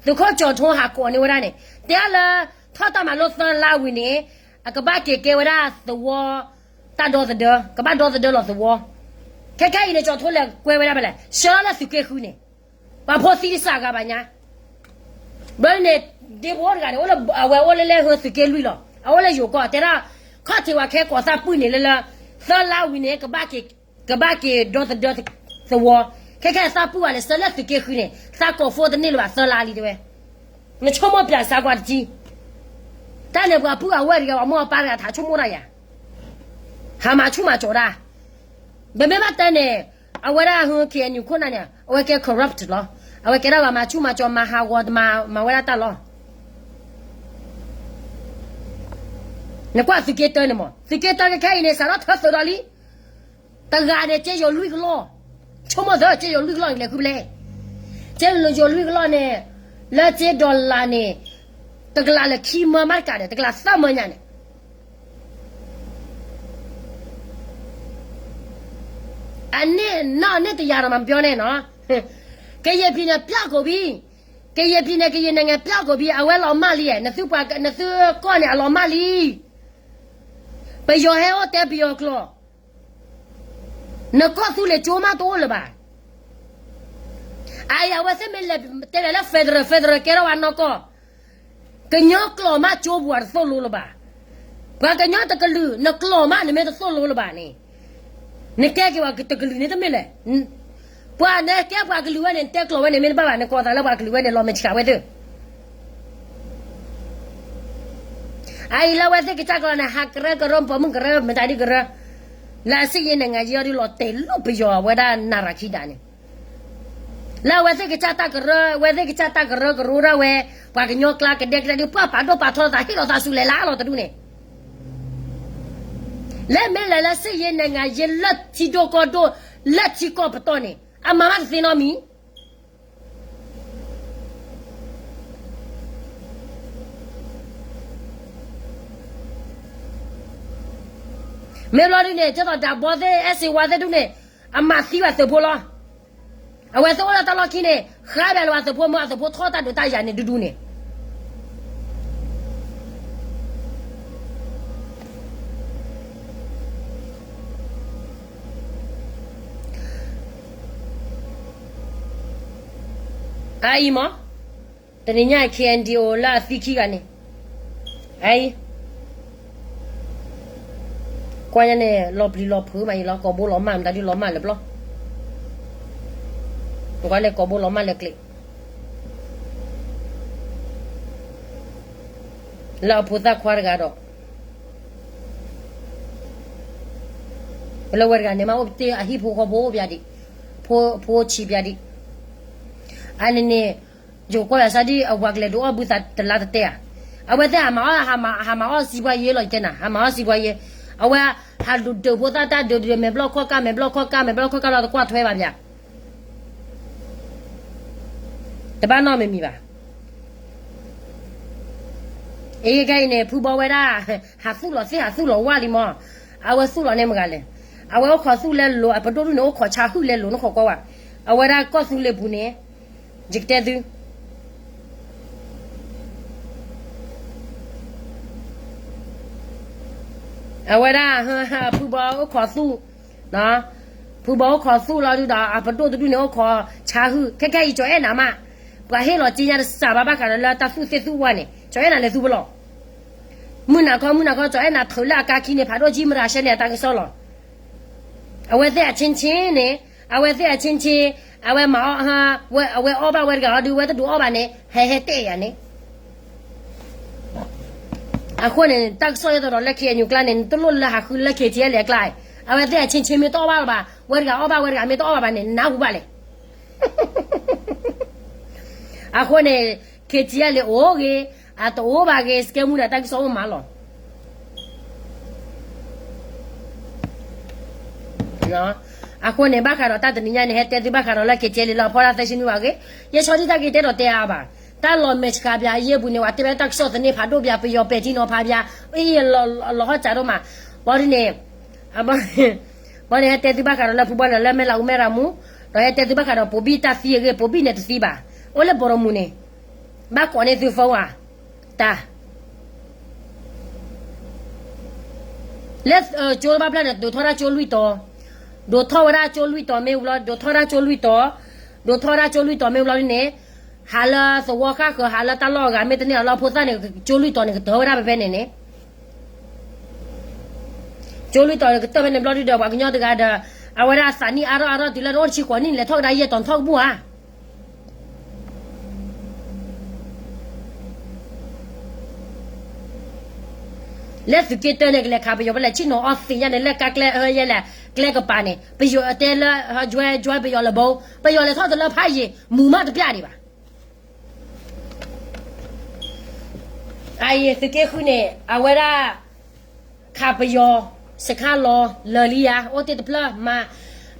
သုးခိၣ်ကၠီၤထိဟးကိးန့ၢ်ဝဲဒၣ်န့ၣ်, တဲလၢ ထီၣ်တၢ်မၤလိသၢလါဝံၤန့ၣ်, အကဘၣ်က့ၤကဲဝဲဒၣ်သဝီ တၢ်ဒီသဒၢ, ကဘၣ်ဒီသဒၢလီၤသဝီ. ခဲခဲအံၤန့ၣ် ကၠီၤထိလဲၤကွဲဝဲဒၣ်ဖဲလဲၣ်, ဆှၢလၢသုးက့ဃုန့ၣ်, ပှၤဖိသံတစှၤဂၤဘၣ်ညါ ဘျီန့ၣ် ဒ့ဖိတဂၤန့ၣ် အဝဲအိၣ်လၢလၢဟၢသုးက့လွံၢ်လီၤ. အအိၣ်လၢယိၤကီၢ် တဲဒၣ် ခီၣ်ထံးဝဲခဲကိးသးပုၢ်န့ၣ်လၢလၢ သၢလါဝံၤန့ၣ် ကဘၣ်က့ၤဒီသဒၢသဝီ. ခဲခဲသးပုၢ်ဝဲလဲၤဆှၢလၢသုးက့ဃုန့ၣ် သးကိးဖိတန့ၢ်လၢၤဘၣ် သၢလါလံတဲဝဲ. နဆိကမိၣ်ပျၢ်စါကွၢ်တကံ, တၢ်န့ၣ်ပှၤပုၢ်အဝဲၢ်တဂၤ ပှၤမိၢ်အပၢ်တဂၤ ထးဆိကမိၣ်တၢ်ယၤ, ဟးမၤဆူၣ်မၤကၠီၤတၢ်. ပမ့ၢ်ဘၣ်တဲန့ၣ် အဝဲဒၣ်ဟူ KNU ခိၣ်နၢ်န့ၣ် အဝဲကဲ corrupt လီၤ. အဝဲကဲဒၣ်ပှၤမၤဆူၣ်မၤကၠီၤ မၤဟးဂီၤ မၤဝဲဒၣ်တၢ်လီၤ. နကွၢ်သုးက့တၢန့ၣ်မး, သုးက့တၢခဲခဲအံၤန့ၣ် စးထီၣ်ထၢသုးဒီးလံ တဂၤန့ၣ် ကၠ့ယိၤလွံၢ်ကလီၢ်, ဆိကမိၣ်သၢ ကၠ့ယိၤလွံၢ်ကလီၢ်န့ၣ် လဲၤဃုပလဲ, ကၠ့ယိၤလွံၢ်ကလီၢ်န့ၣ် လၢကၠ့ဒီလါန့ၣ် တကလးလၢခံမၢမးတကးဒီး တကလးသၢမၢညါန့ၣ် အန့ၣ်နီၢ်န့ၣ်တယၤဒီးမၤပျီန့ၣ်နီၤ, ကရင်ပြည်နယ်ပျောက်ကုန်ပြီ, ကရင်ပြည်နယ် ကရင်နိုင်ငံပျောက်ကုန်ပြီ, အဝဲလီၤမၢ်လံ, နသုပှၤ နသုကီၢ်န့ၣ် အလီၤမၢ်လံ. ပယီၤဟဲအိၣ်တဲပယီၤကျိာ်, နကီၢ်သူလ့ၤကၠိမးတအိၣ်လၢၤဘၣ်. အအံၤ အဝဲသ့ၣ်မ့ၢ်လဲၤတဲလဲၤလၢ federal federal ကဲထီၣ်ဝဲနီၢ်ကီၢ်, ကညီကျိာ်မးကၠိပှၤတသိၣ်လိလၢၤဘၣ်. ပှၤကညီတကလုာ် နကျိာ်မးနမ့ၢ်တသိၣ်လိလၢၤဘၣ်န့ၣ်, နကဲက့ၤဝဲတကလုာ်န့ၣ်တမ့ၢ်လဲၣ်. ပှၤနကဲပှၤကလုာ်ဝဲန့ၣ် နတဲကျိာ်ဝဲန့ၣ် မ့ၢ်တဘၣ်ဘၣ် နကိးသးလၢပှၤကလုာ်ဝဲန့ၣ် လီၤမဲာ်ဆှးဝဲသ့ၣ် အအံၤလၢအဝဲသ့ၣ်ကစၢ်ကျိာ်န့ၣ် ဟးကရၢကရိ ပိာ်မုၣ်ကရၢ မတၤဒ်ကရၢ, လၢအစ့ၣ်ယဲၢ်နံၣ်ဂၤယဲၢ်အီၤဒုး လီၤတဲာ်လိာ်ပယီၤအဝဲဒၣ်နၢ်ရၤခံဒၣ်န့ၣ်, လၢအဝဲသ့ၣ်ကစၢ်တၢ်ကရၢ အဝဲသ့ၣ်ကစၢ်တၢ်ကရၢကရိဒၣ်ဝဲ, ပှၤကညီကျါကဒဲကဒဲဒုး ပှၤပာ်ဒိၣ်ပာ်ထီသး ဟ့ၣ်လီၤသးဆူလဲၤလၢအလီၢ်တဒူၣ်န့ၣ်, လၢမ့ၢ်လဲၤလၢစ့ၣ်ယဲၢ်နံၣ်ဂၤယဲၢ်လၢထံဒိၣ်ကီၢ်ဒိၣ် လၢထံကီၢ်ပတီၢ်န့ၣ် အမၤမးတသ့နီတမံၤ မ့ၢ်ဘျီဒုန့ၣ် ကဲသိးဒၣ်ဘီသ့ၣ် အဲၣ်စ့ဝါသ့ၣ်ဒုန့ၣ် အမၤသံဘၣ်သုးဖိလီၤ. အဝဲသ့ၣ်အိၣ်လၢတၢ်လီၢ်ခံန့ၣ် ဃါဘၣ်လၢပှၤသုးဖိ မ့ၢ်အသုးဖိထီၣ်တၢ်ဒုးတၢ်ယၤန့ၣ်ဒုဒုန့ၣ် အအံၤမး, တနံၤညါ K N D O လၢအသံခံဂၤန့ၣ်, အအံၤ, ကွၢ်ညါန့ၣ် လီၤပျံၤလီၤဖုးမးအံၤလီၤ ကိာ်ဘိလီၤမၢ် မတၤဒုလီၤမၢ်လၢၤဘျီ, ကွၢ်န့ၣ်ကိာ်ဘိလီၤမၢ်လၢၤကျဲ လၢအဖိသၣ်ခွါတဂၤဒီး လၢဝဲတဂၤန့ၣ်မး အိၣ်ပသ့ၣ်အဟံၣ်ဖိဃီဖိအိၣ်ပၠးဒံး, ဖိဆံးပၠးဒံး, အန့ၣ်န့ၣ်, ယိၤကွၢ်ယၤစၢ်ဒ်အဝၤကလဲၤဒုးအီၣ်ဘုသးတလါတတဲဧါ, အဝဲသ့ၣ်ဟးမၤအီၣ်, ဟးမၤအီၣ်စံးပှၤယ့လီၤယတဲနၤ ဟးမၤအီၣ်စံးပှၤယ့, အဝဲဟးဒုးဒုးဖိသၣ်တၢ်ဒုးဒုးမဲာ်ဘျီၣ်ခီၣ်ကၢ် မဲာ်ဘျီၣ်ခီၣ်ကၢ် မဲာ်ဘျီၣ်ခီၣ်ကၢ်လီၤတကွၢ်ထွဲဘၣ်ပၠး တဘၣ်နီတမံၤမံၤဘၣ်. အခဲအံၤန့ၣ် ဖုဘီဝဲဒၣ် ဟးသူၣ်လီၤသ့ၣ်ဟးသူၣ်လီၤဝၣ်လံမး, အဝဲသူၣ်လီၤန့ၢ်မတၤဂၤလဲၣ်, အဝဲအိၣ်ခိးသူၣ်လဲလိာ် အပဒိၣ်ဒုန့ၣ် အိၣ်ခိးဆါဟုၣ်လဲလိာ် နခိးကွၢ်ဝဲ, အဝဲဒၣ်ကီၢ်သူလ့ၤပူၤန့ၣ်, ယကတဲသု အဝဲဒၣ် ဖုဘီအိၣ်ခိးသူၣ်, ဖုဘီအိၣ်ခိးသူၣ်လီၤဒုဒီး အပဒိၣ်တဒုန့ၣ်အိၣ်ခိးဆါဟုၣ် ခဲခဲအံၤကၠီၤအဲၣ်နၤမး, ပှၤဟ့ၣ်လီၤက့ညါတစှၤဘၣ်ဘၣ်ဃးဒီးလၢတၢ်သူၣ်သ့ၣ်သူၣ်ဝါန့ၣ် ကၠီၤအဲၣ်နၤလဲၤသူပလီၢ်, မုၢ်နၤခီ မုၢ်နၤခီ ကၠီၤအဲၣ်နၤထုးလၢအကါခံန့ၣ် ဖးဒိၣ်ကံမရၤရှဲန့ၣ် အတၢ်ကစီၣ်လီၤ. အဝဲသ့ၣ်အဆ့ဆ့န့ၣ်, အဝဲသ့ၣ်အဆ့ဆ့, အဝဲမၤအီၣ်, အဝဲအီၣ်ဘၣ်ဝဲတဂၤအီၤဒု ဝဲတဒုးအီၣ်ဘၣ်န့ၣ် ဟဲဟဲတဲယၤန့ၣ် အဃိန့ၣ် တၢ်ကစီၣ်ယဲသိးဒီးလၢ K N U ကျါန့ၣ် နတလိၣ်လၢဟးဃုလၢ K T L အကျါ, အဝဲသ့ၣ်အဆ့ဆ့မ့ၢ်တအီၣ်ဘၣ်လၢၤဘၣ်, ဝဲတဂၤအီၣ်ဘၣ်ဝဲတဂၤမ့ၢ်တအီၣ်ဘၣ်ဘၣ်န့ၣ် နၢ်ဟူဘၣ်လဲၣ်. အဃိန့ၣ် K T L အိၣ်ဂ့ၤ, အတအိၣ်ဘၣ်ဂ့ၤ စကဲမူဒၣ်တၢ်ကစီၣ်အိၣ်မးလီၤ. အဃိန့ၣ် ဘၣ်ဃးဒီးတၢ်တနံၤညါန့ၣ် ဟဲတဲသုဘၣ်ဃးဒီးလၢ K T L လၢအဖီလာ်သၢဆံနွံဘၣ်ဂ့ၤ, ယဲဆီဒံၣ်တၢ်က့ၤတဲဒီးတဲအါဘၣ်, တၢ်လီၤမဲာ်ဆှးပၠးအယ့ၢ်ပူၤန့ၣ် ပှၤတဲဝဲတၢ်ကစီၣ်သန့ဖးဒိၣ်ပၠး ပယီၤပဲာ်ထံနီၤဖးပၠး, အံၤ လီၤဟီၣ်စးဒိၣ်မး, ဘီဒ်န့ၣ် ဘီန့ၣ် ဟဲတဲသုဘၣ်ဃးဒီးလၢဖုဘီန့ၣ်လၢမဲၢ်လးအူမဲၢ်ရၤမူ, ဒီးဟဲတဲသုဘၣ်ဃးဒီးပိာ်ဘံၣ်တၢ်သံအဂ့ၢ် ပိာ်ဘံၣ်န့ၣ်တသံဘၣ်, အိၣ်လၢဘီရီမူန့ၣ်, ဘၣ်ကိးန့ၢ်သု phone ဧါ, တၢ် လၢကၠိဘၣ်ဖျါန့ၣ် ဒိးထီၣ်ဒၣ်ကၠိလွံၢ်တီၤ, ဒိးထီၣ်ဝဲဒၣ်ကၠိလွံၢ်တီၤမ့ၢ်ဝံၤလီၤ ဒိးထီၣ်ဒၣ်ကၠိလွံၢ်တီၤ, ဒိးထီၣ်ဝဲဒၣ်ကၠိလွံၢ်တီၤမ့ၢ်ဝံၤလီၤဒ်န့ၣ်, ဟးလၢသဝီဃၣ်ဃၢၤ ဟးလၢတၢ်လီၢ်အဂၤ မ့ၢ်တန့ၢ်အလီၢ်ဖိသၣ်န့ၣ် ကၠိလွံၢ်တီၤန့ၣ် ကတၢၢ်ဝဲဒၣ်ဖဲဖဲန့ၣ်န့ၣ် ကၠိလွံၢ်တီၤန့ၣ် ကတၢၢ်ဖဲန့ၣ်ဘျီဒုဒီး ပှၤကညီတဂၤဒီး အဝဲဒၣ်သးနံၣ်အါထီၣ်အါထီၣ်တုၤလၢတအိၣ်တဆံဃိးနံၣ်န့ၣ် လဲၤထီၣ်ကဒါယဲၢ်တီၤထီၣ်ကဘူၣ်ဧါ လၢသုးက့တၢန့ၣ် ကလဲၤခးပယီၤဖဲလဲၣ် ဆ့ၣ်နီၤအီၣ်သ့ၣ်ညါန့ၣ် လၢကါကျဲယဲလဲၣ် ကျဲကပၤန့ၣ် ပယီၤတဲလၢ ယွဲယွဲပယီၤလၢဘိ ပယီၤလဲၤထီၣ်တလၢဖးယံာ် မူၤမးတပျၢ်ဒံးဘၣ် အအံၤသုးက့ဃုန့ၣ် အဝဲဒၣ် ခးပယီၤ စခါလီၤလၢာ်လံယါ အိၣ်တ့ၢ်တဖျၢၣ်မး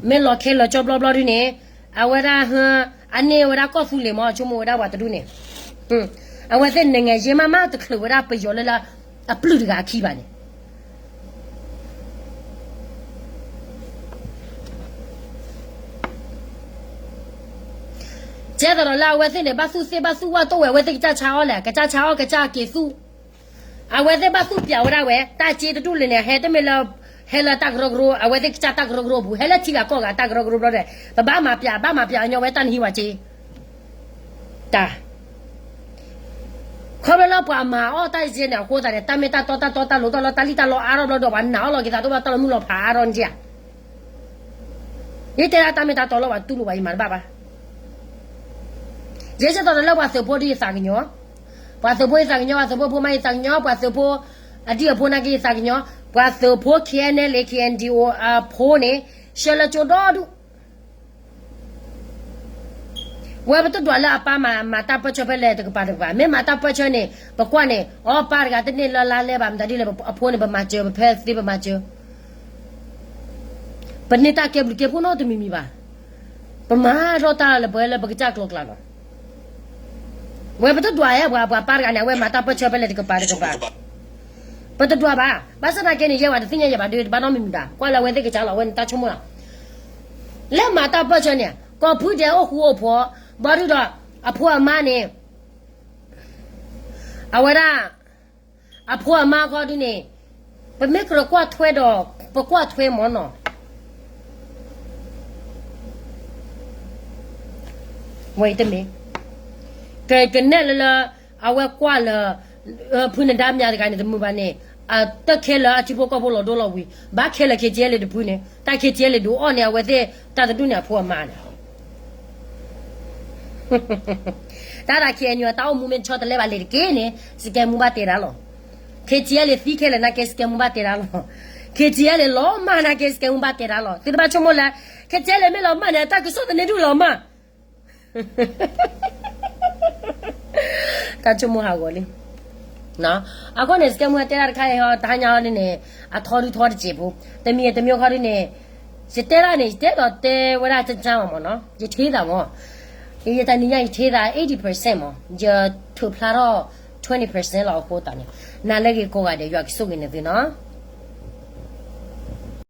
မ့ၢ်လီၤခဲလၢာ်ကၠီဘျီဘျီဒုန့ၣ် အဝဲဒၣ် အန့ၢ်ဝဲဒၣ်ကီၢ်သူလ့ၤမး ဆိကမိၣ်ဝဲဒၣ်ပှၤတဒူၣ်န့ၣ် အဝဲသ့ၣ်နငယ်ရေးမးမးတချုးဝဲဒၣ်ပယီၤလၢလၢ အပျုၢ်တဂၤအခံဘၣ်န့ၣ် ကဲသိးဒီးလၢအဝဲသ့ၣ်န့ၣ် ဘၣ်သူၣ်သ့ၣ်ဘၣ်သူၣ်ဝၣ်တိၢ်ဝဲ အဝဲသ့ၣ်ကစၢ်ဆါအီၣ်လဲၣ် ကစၢ်ဆါအီၣ်ကစၢ်က့ၤသူၣ် အဝဲသ့ၣ်ဘၣ်သူၣ်ပျးဝဲဒၣ်ဝဲ တၢ်စ့တဒူၣ်လဲၣ်န့ၣ် ဟဲတမ့ၢ်လၢ ဟဲလၢတၢ်ကရၢကရိ အဝဲသ့ၣ်ကစၢ်တၢ်ကရၢကရိအပူၤ ဟဲလၢထံဂၤကီၢ်ဂၤတၢ်ကရၢကရိဘျီဒီး ပဘၣ်မၤပျး ဘၣ်မၤပျးအညီဝဲတၢ်နဟံးဝဲစ့ တၢ် ခီဖျိလၢပှၤမၤအီၣ်တၢ်ယဲန့ၣ် အဃိသတးန့ၣ် တၢ်မ့ၢ်တၢ်တီတၢ်တီတၢ်လိၤတၢ်လီတၢ်လံၣ်တၢ်လီအါထီၣ်ဘျီဒီး ပှၤနာ်အီၣ်လီၤက့ၤသးတဘၣ်တၢ်လီၤမုၢ်လီၤဖးအါထီၣ်န့ၣ်ဧါ. ယတဲဒၣ်တၢ်မ့ၢ်တၢ်တီလီၤ ပှၤတူၢ်လိာ်ပှၤယမၤတဘၣ်ဘၣ်. ယဲစ့ၢ်ကီးလၢပှၤသုးဖိဒ်ယသးကညီၤ, ပှၤသုးဖိယသးကညီၤ, ပှၤသုးဖိမါယသးကညီၤ, ပှၤသုးဖိအဒံၣ်အဖိနာ်က့ယသးကညီၤ, ပှၤသုးဖိ K N L A K N D O အဖိန့ၣ် ဆှၢလၢကၠိဒီဒူၣ် ဝဲပတဒွးလၢအပၢ်မၤတၢ်ပၢၢ်ဆၢဖဲလဲၣ်တကပၤတကပၤ, မ့ၢ်မၤတၢ်ပၢၢ်ဆၢန့ၣ် ပကွၢ်န့ၣ် အီ ပၢ်တဂၤတန့ၢ်လၢလါလဲဘၣ် မတၤဒ်လဲၣ် အဖိန့ၣ် ပမၤစၢၤ ပဖဲသ့ပမၤစၢၤ ပန့ၢ်တၢ်ကဲဘျုးကဲဖှိၣ်နီတမံၤမံၤဘၣ်. ပမၤထီၣ်တၢ်လၢပဝဲလၢပကစၢ်ကျိၤကျါလီၤ. ဝဲပတဒွးဧါ ပှၤပှၤပၢ်တဂၤန့ၣ် အဝဲမၤတၢ်ပၢၢ်ဆၢဖဲလဲၣ်တကပၤတကပၤ, ပတဒွးဘၣ်. ဘၣ်ဆၣ်သနာ်က့န့ၣ် ယဲဝဲတသ့ၣ်ညါယဲဘၣ်ဒီး တဘၣ်နီတမံၤမံၤဘၣ်, ကွၢ်လၢအဝဲသ့ၣ်ကစၢ်လီၤ အဝဲန့ၣ်တၢ်ဆိကမိၣ်လီၤ. လၢမၤတၢ်ပၢၢ်ဆၢန့ၣ် ကိးဖုဒဲးအိၣ်ဃူအိၣ်ဖိး, ဘၣ်ဒုးဒီး အဖိအမါန့ၣ် အဝဲဒၣ် အဖိအမါဃီဒုန့ၣ် ပမ့ၢ်ကြၢးကွၢ်ထွဲဒီး ပကွၢ်ထွဲမ့ၢ်နီၤ ဝဲတမ့ၢ် ကကနဲၣ်လၢလၢ အဝဲကွၢ်လၢ ဖုနဒါမၠးတဂၤန့ၣ် တမုာ်ဘၣ်န့ၣ် အတခဲလၢအထံဖိကီၢ်ဖိလီၤဒိလီၤဝံၤ ဘၣ်ခဲလၢာ် K T L တဖုန့ၣ် တၢ် K T L ဒုးအီၣ်န့ၣ် အဝဲသ့ၣ်တၢ်တဒူၣ်န့ၣ် အဖိအမါန့ၣ် တၢ်ဒၣ် K N U တၢ်အိၣ်မူမ့ၢ်တဆီတလဲဘၣ်လဲၤတက့ၢ်န့ၣ် စကဲမူဘၣ်တဲတၢ်လီၤ. K T L သံခဲလၢာ်နာ်က့ စကဲမူဘၣ်တဲတၢ်လီၤ. K T L လီၤမၢ်နာ်က့ စကဲမူဘၣ်တဲတၢ်လီၤ. သုတဘၣ်ဆိကမိၣ်လၢ K T L မ့ၢ်လီၤမၢ်န့ၣ် တၢ်ကစီၣ်သန့ဒုၣ်လီၤမၢ် တၢ်ဆိကမိၣ်ဟးဂီၤလံ. အဃိန့ၣ် စကဲမူတဲဒၣ်တခါအံၤ တဟါညါအံၤဒ်န့ၣ် အထီဒုထီတစဲးဖိ, တမံၤတမံၤခီဒ်န့ၣ် ယတဲဒၣ်န့ၣ် ယတဲဒီးတဲဝဲဒၣ်ကၠၢ်ကၠၢ်မးမးနီၤ, ယထံၣ်သးမး, ယတနံၤညါယထံၣ်သး eighty percent မး, ယထုးဖျါထီၣ် twenty percent လီၤအဃိသတးန့ၣ် နၤလၢဂ့ၤကိးဂၤဒဲး ယွၤကဆိၣ်ဂ့ၤန့ၢ်သုနီၤ.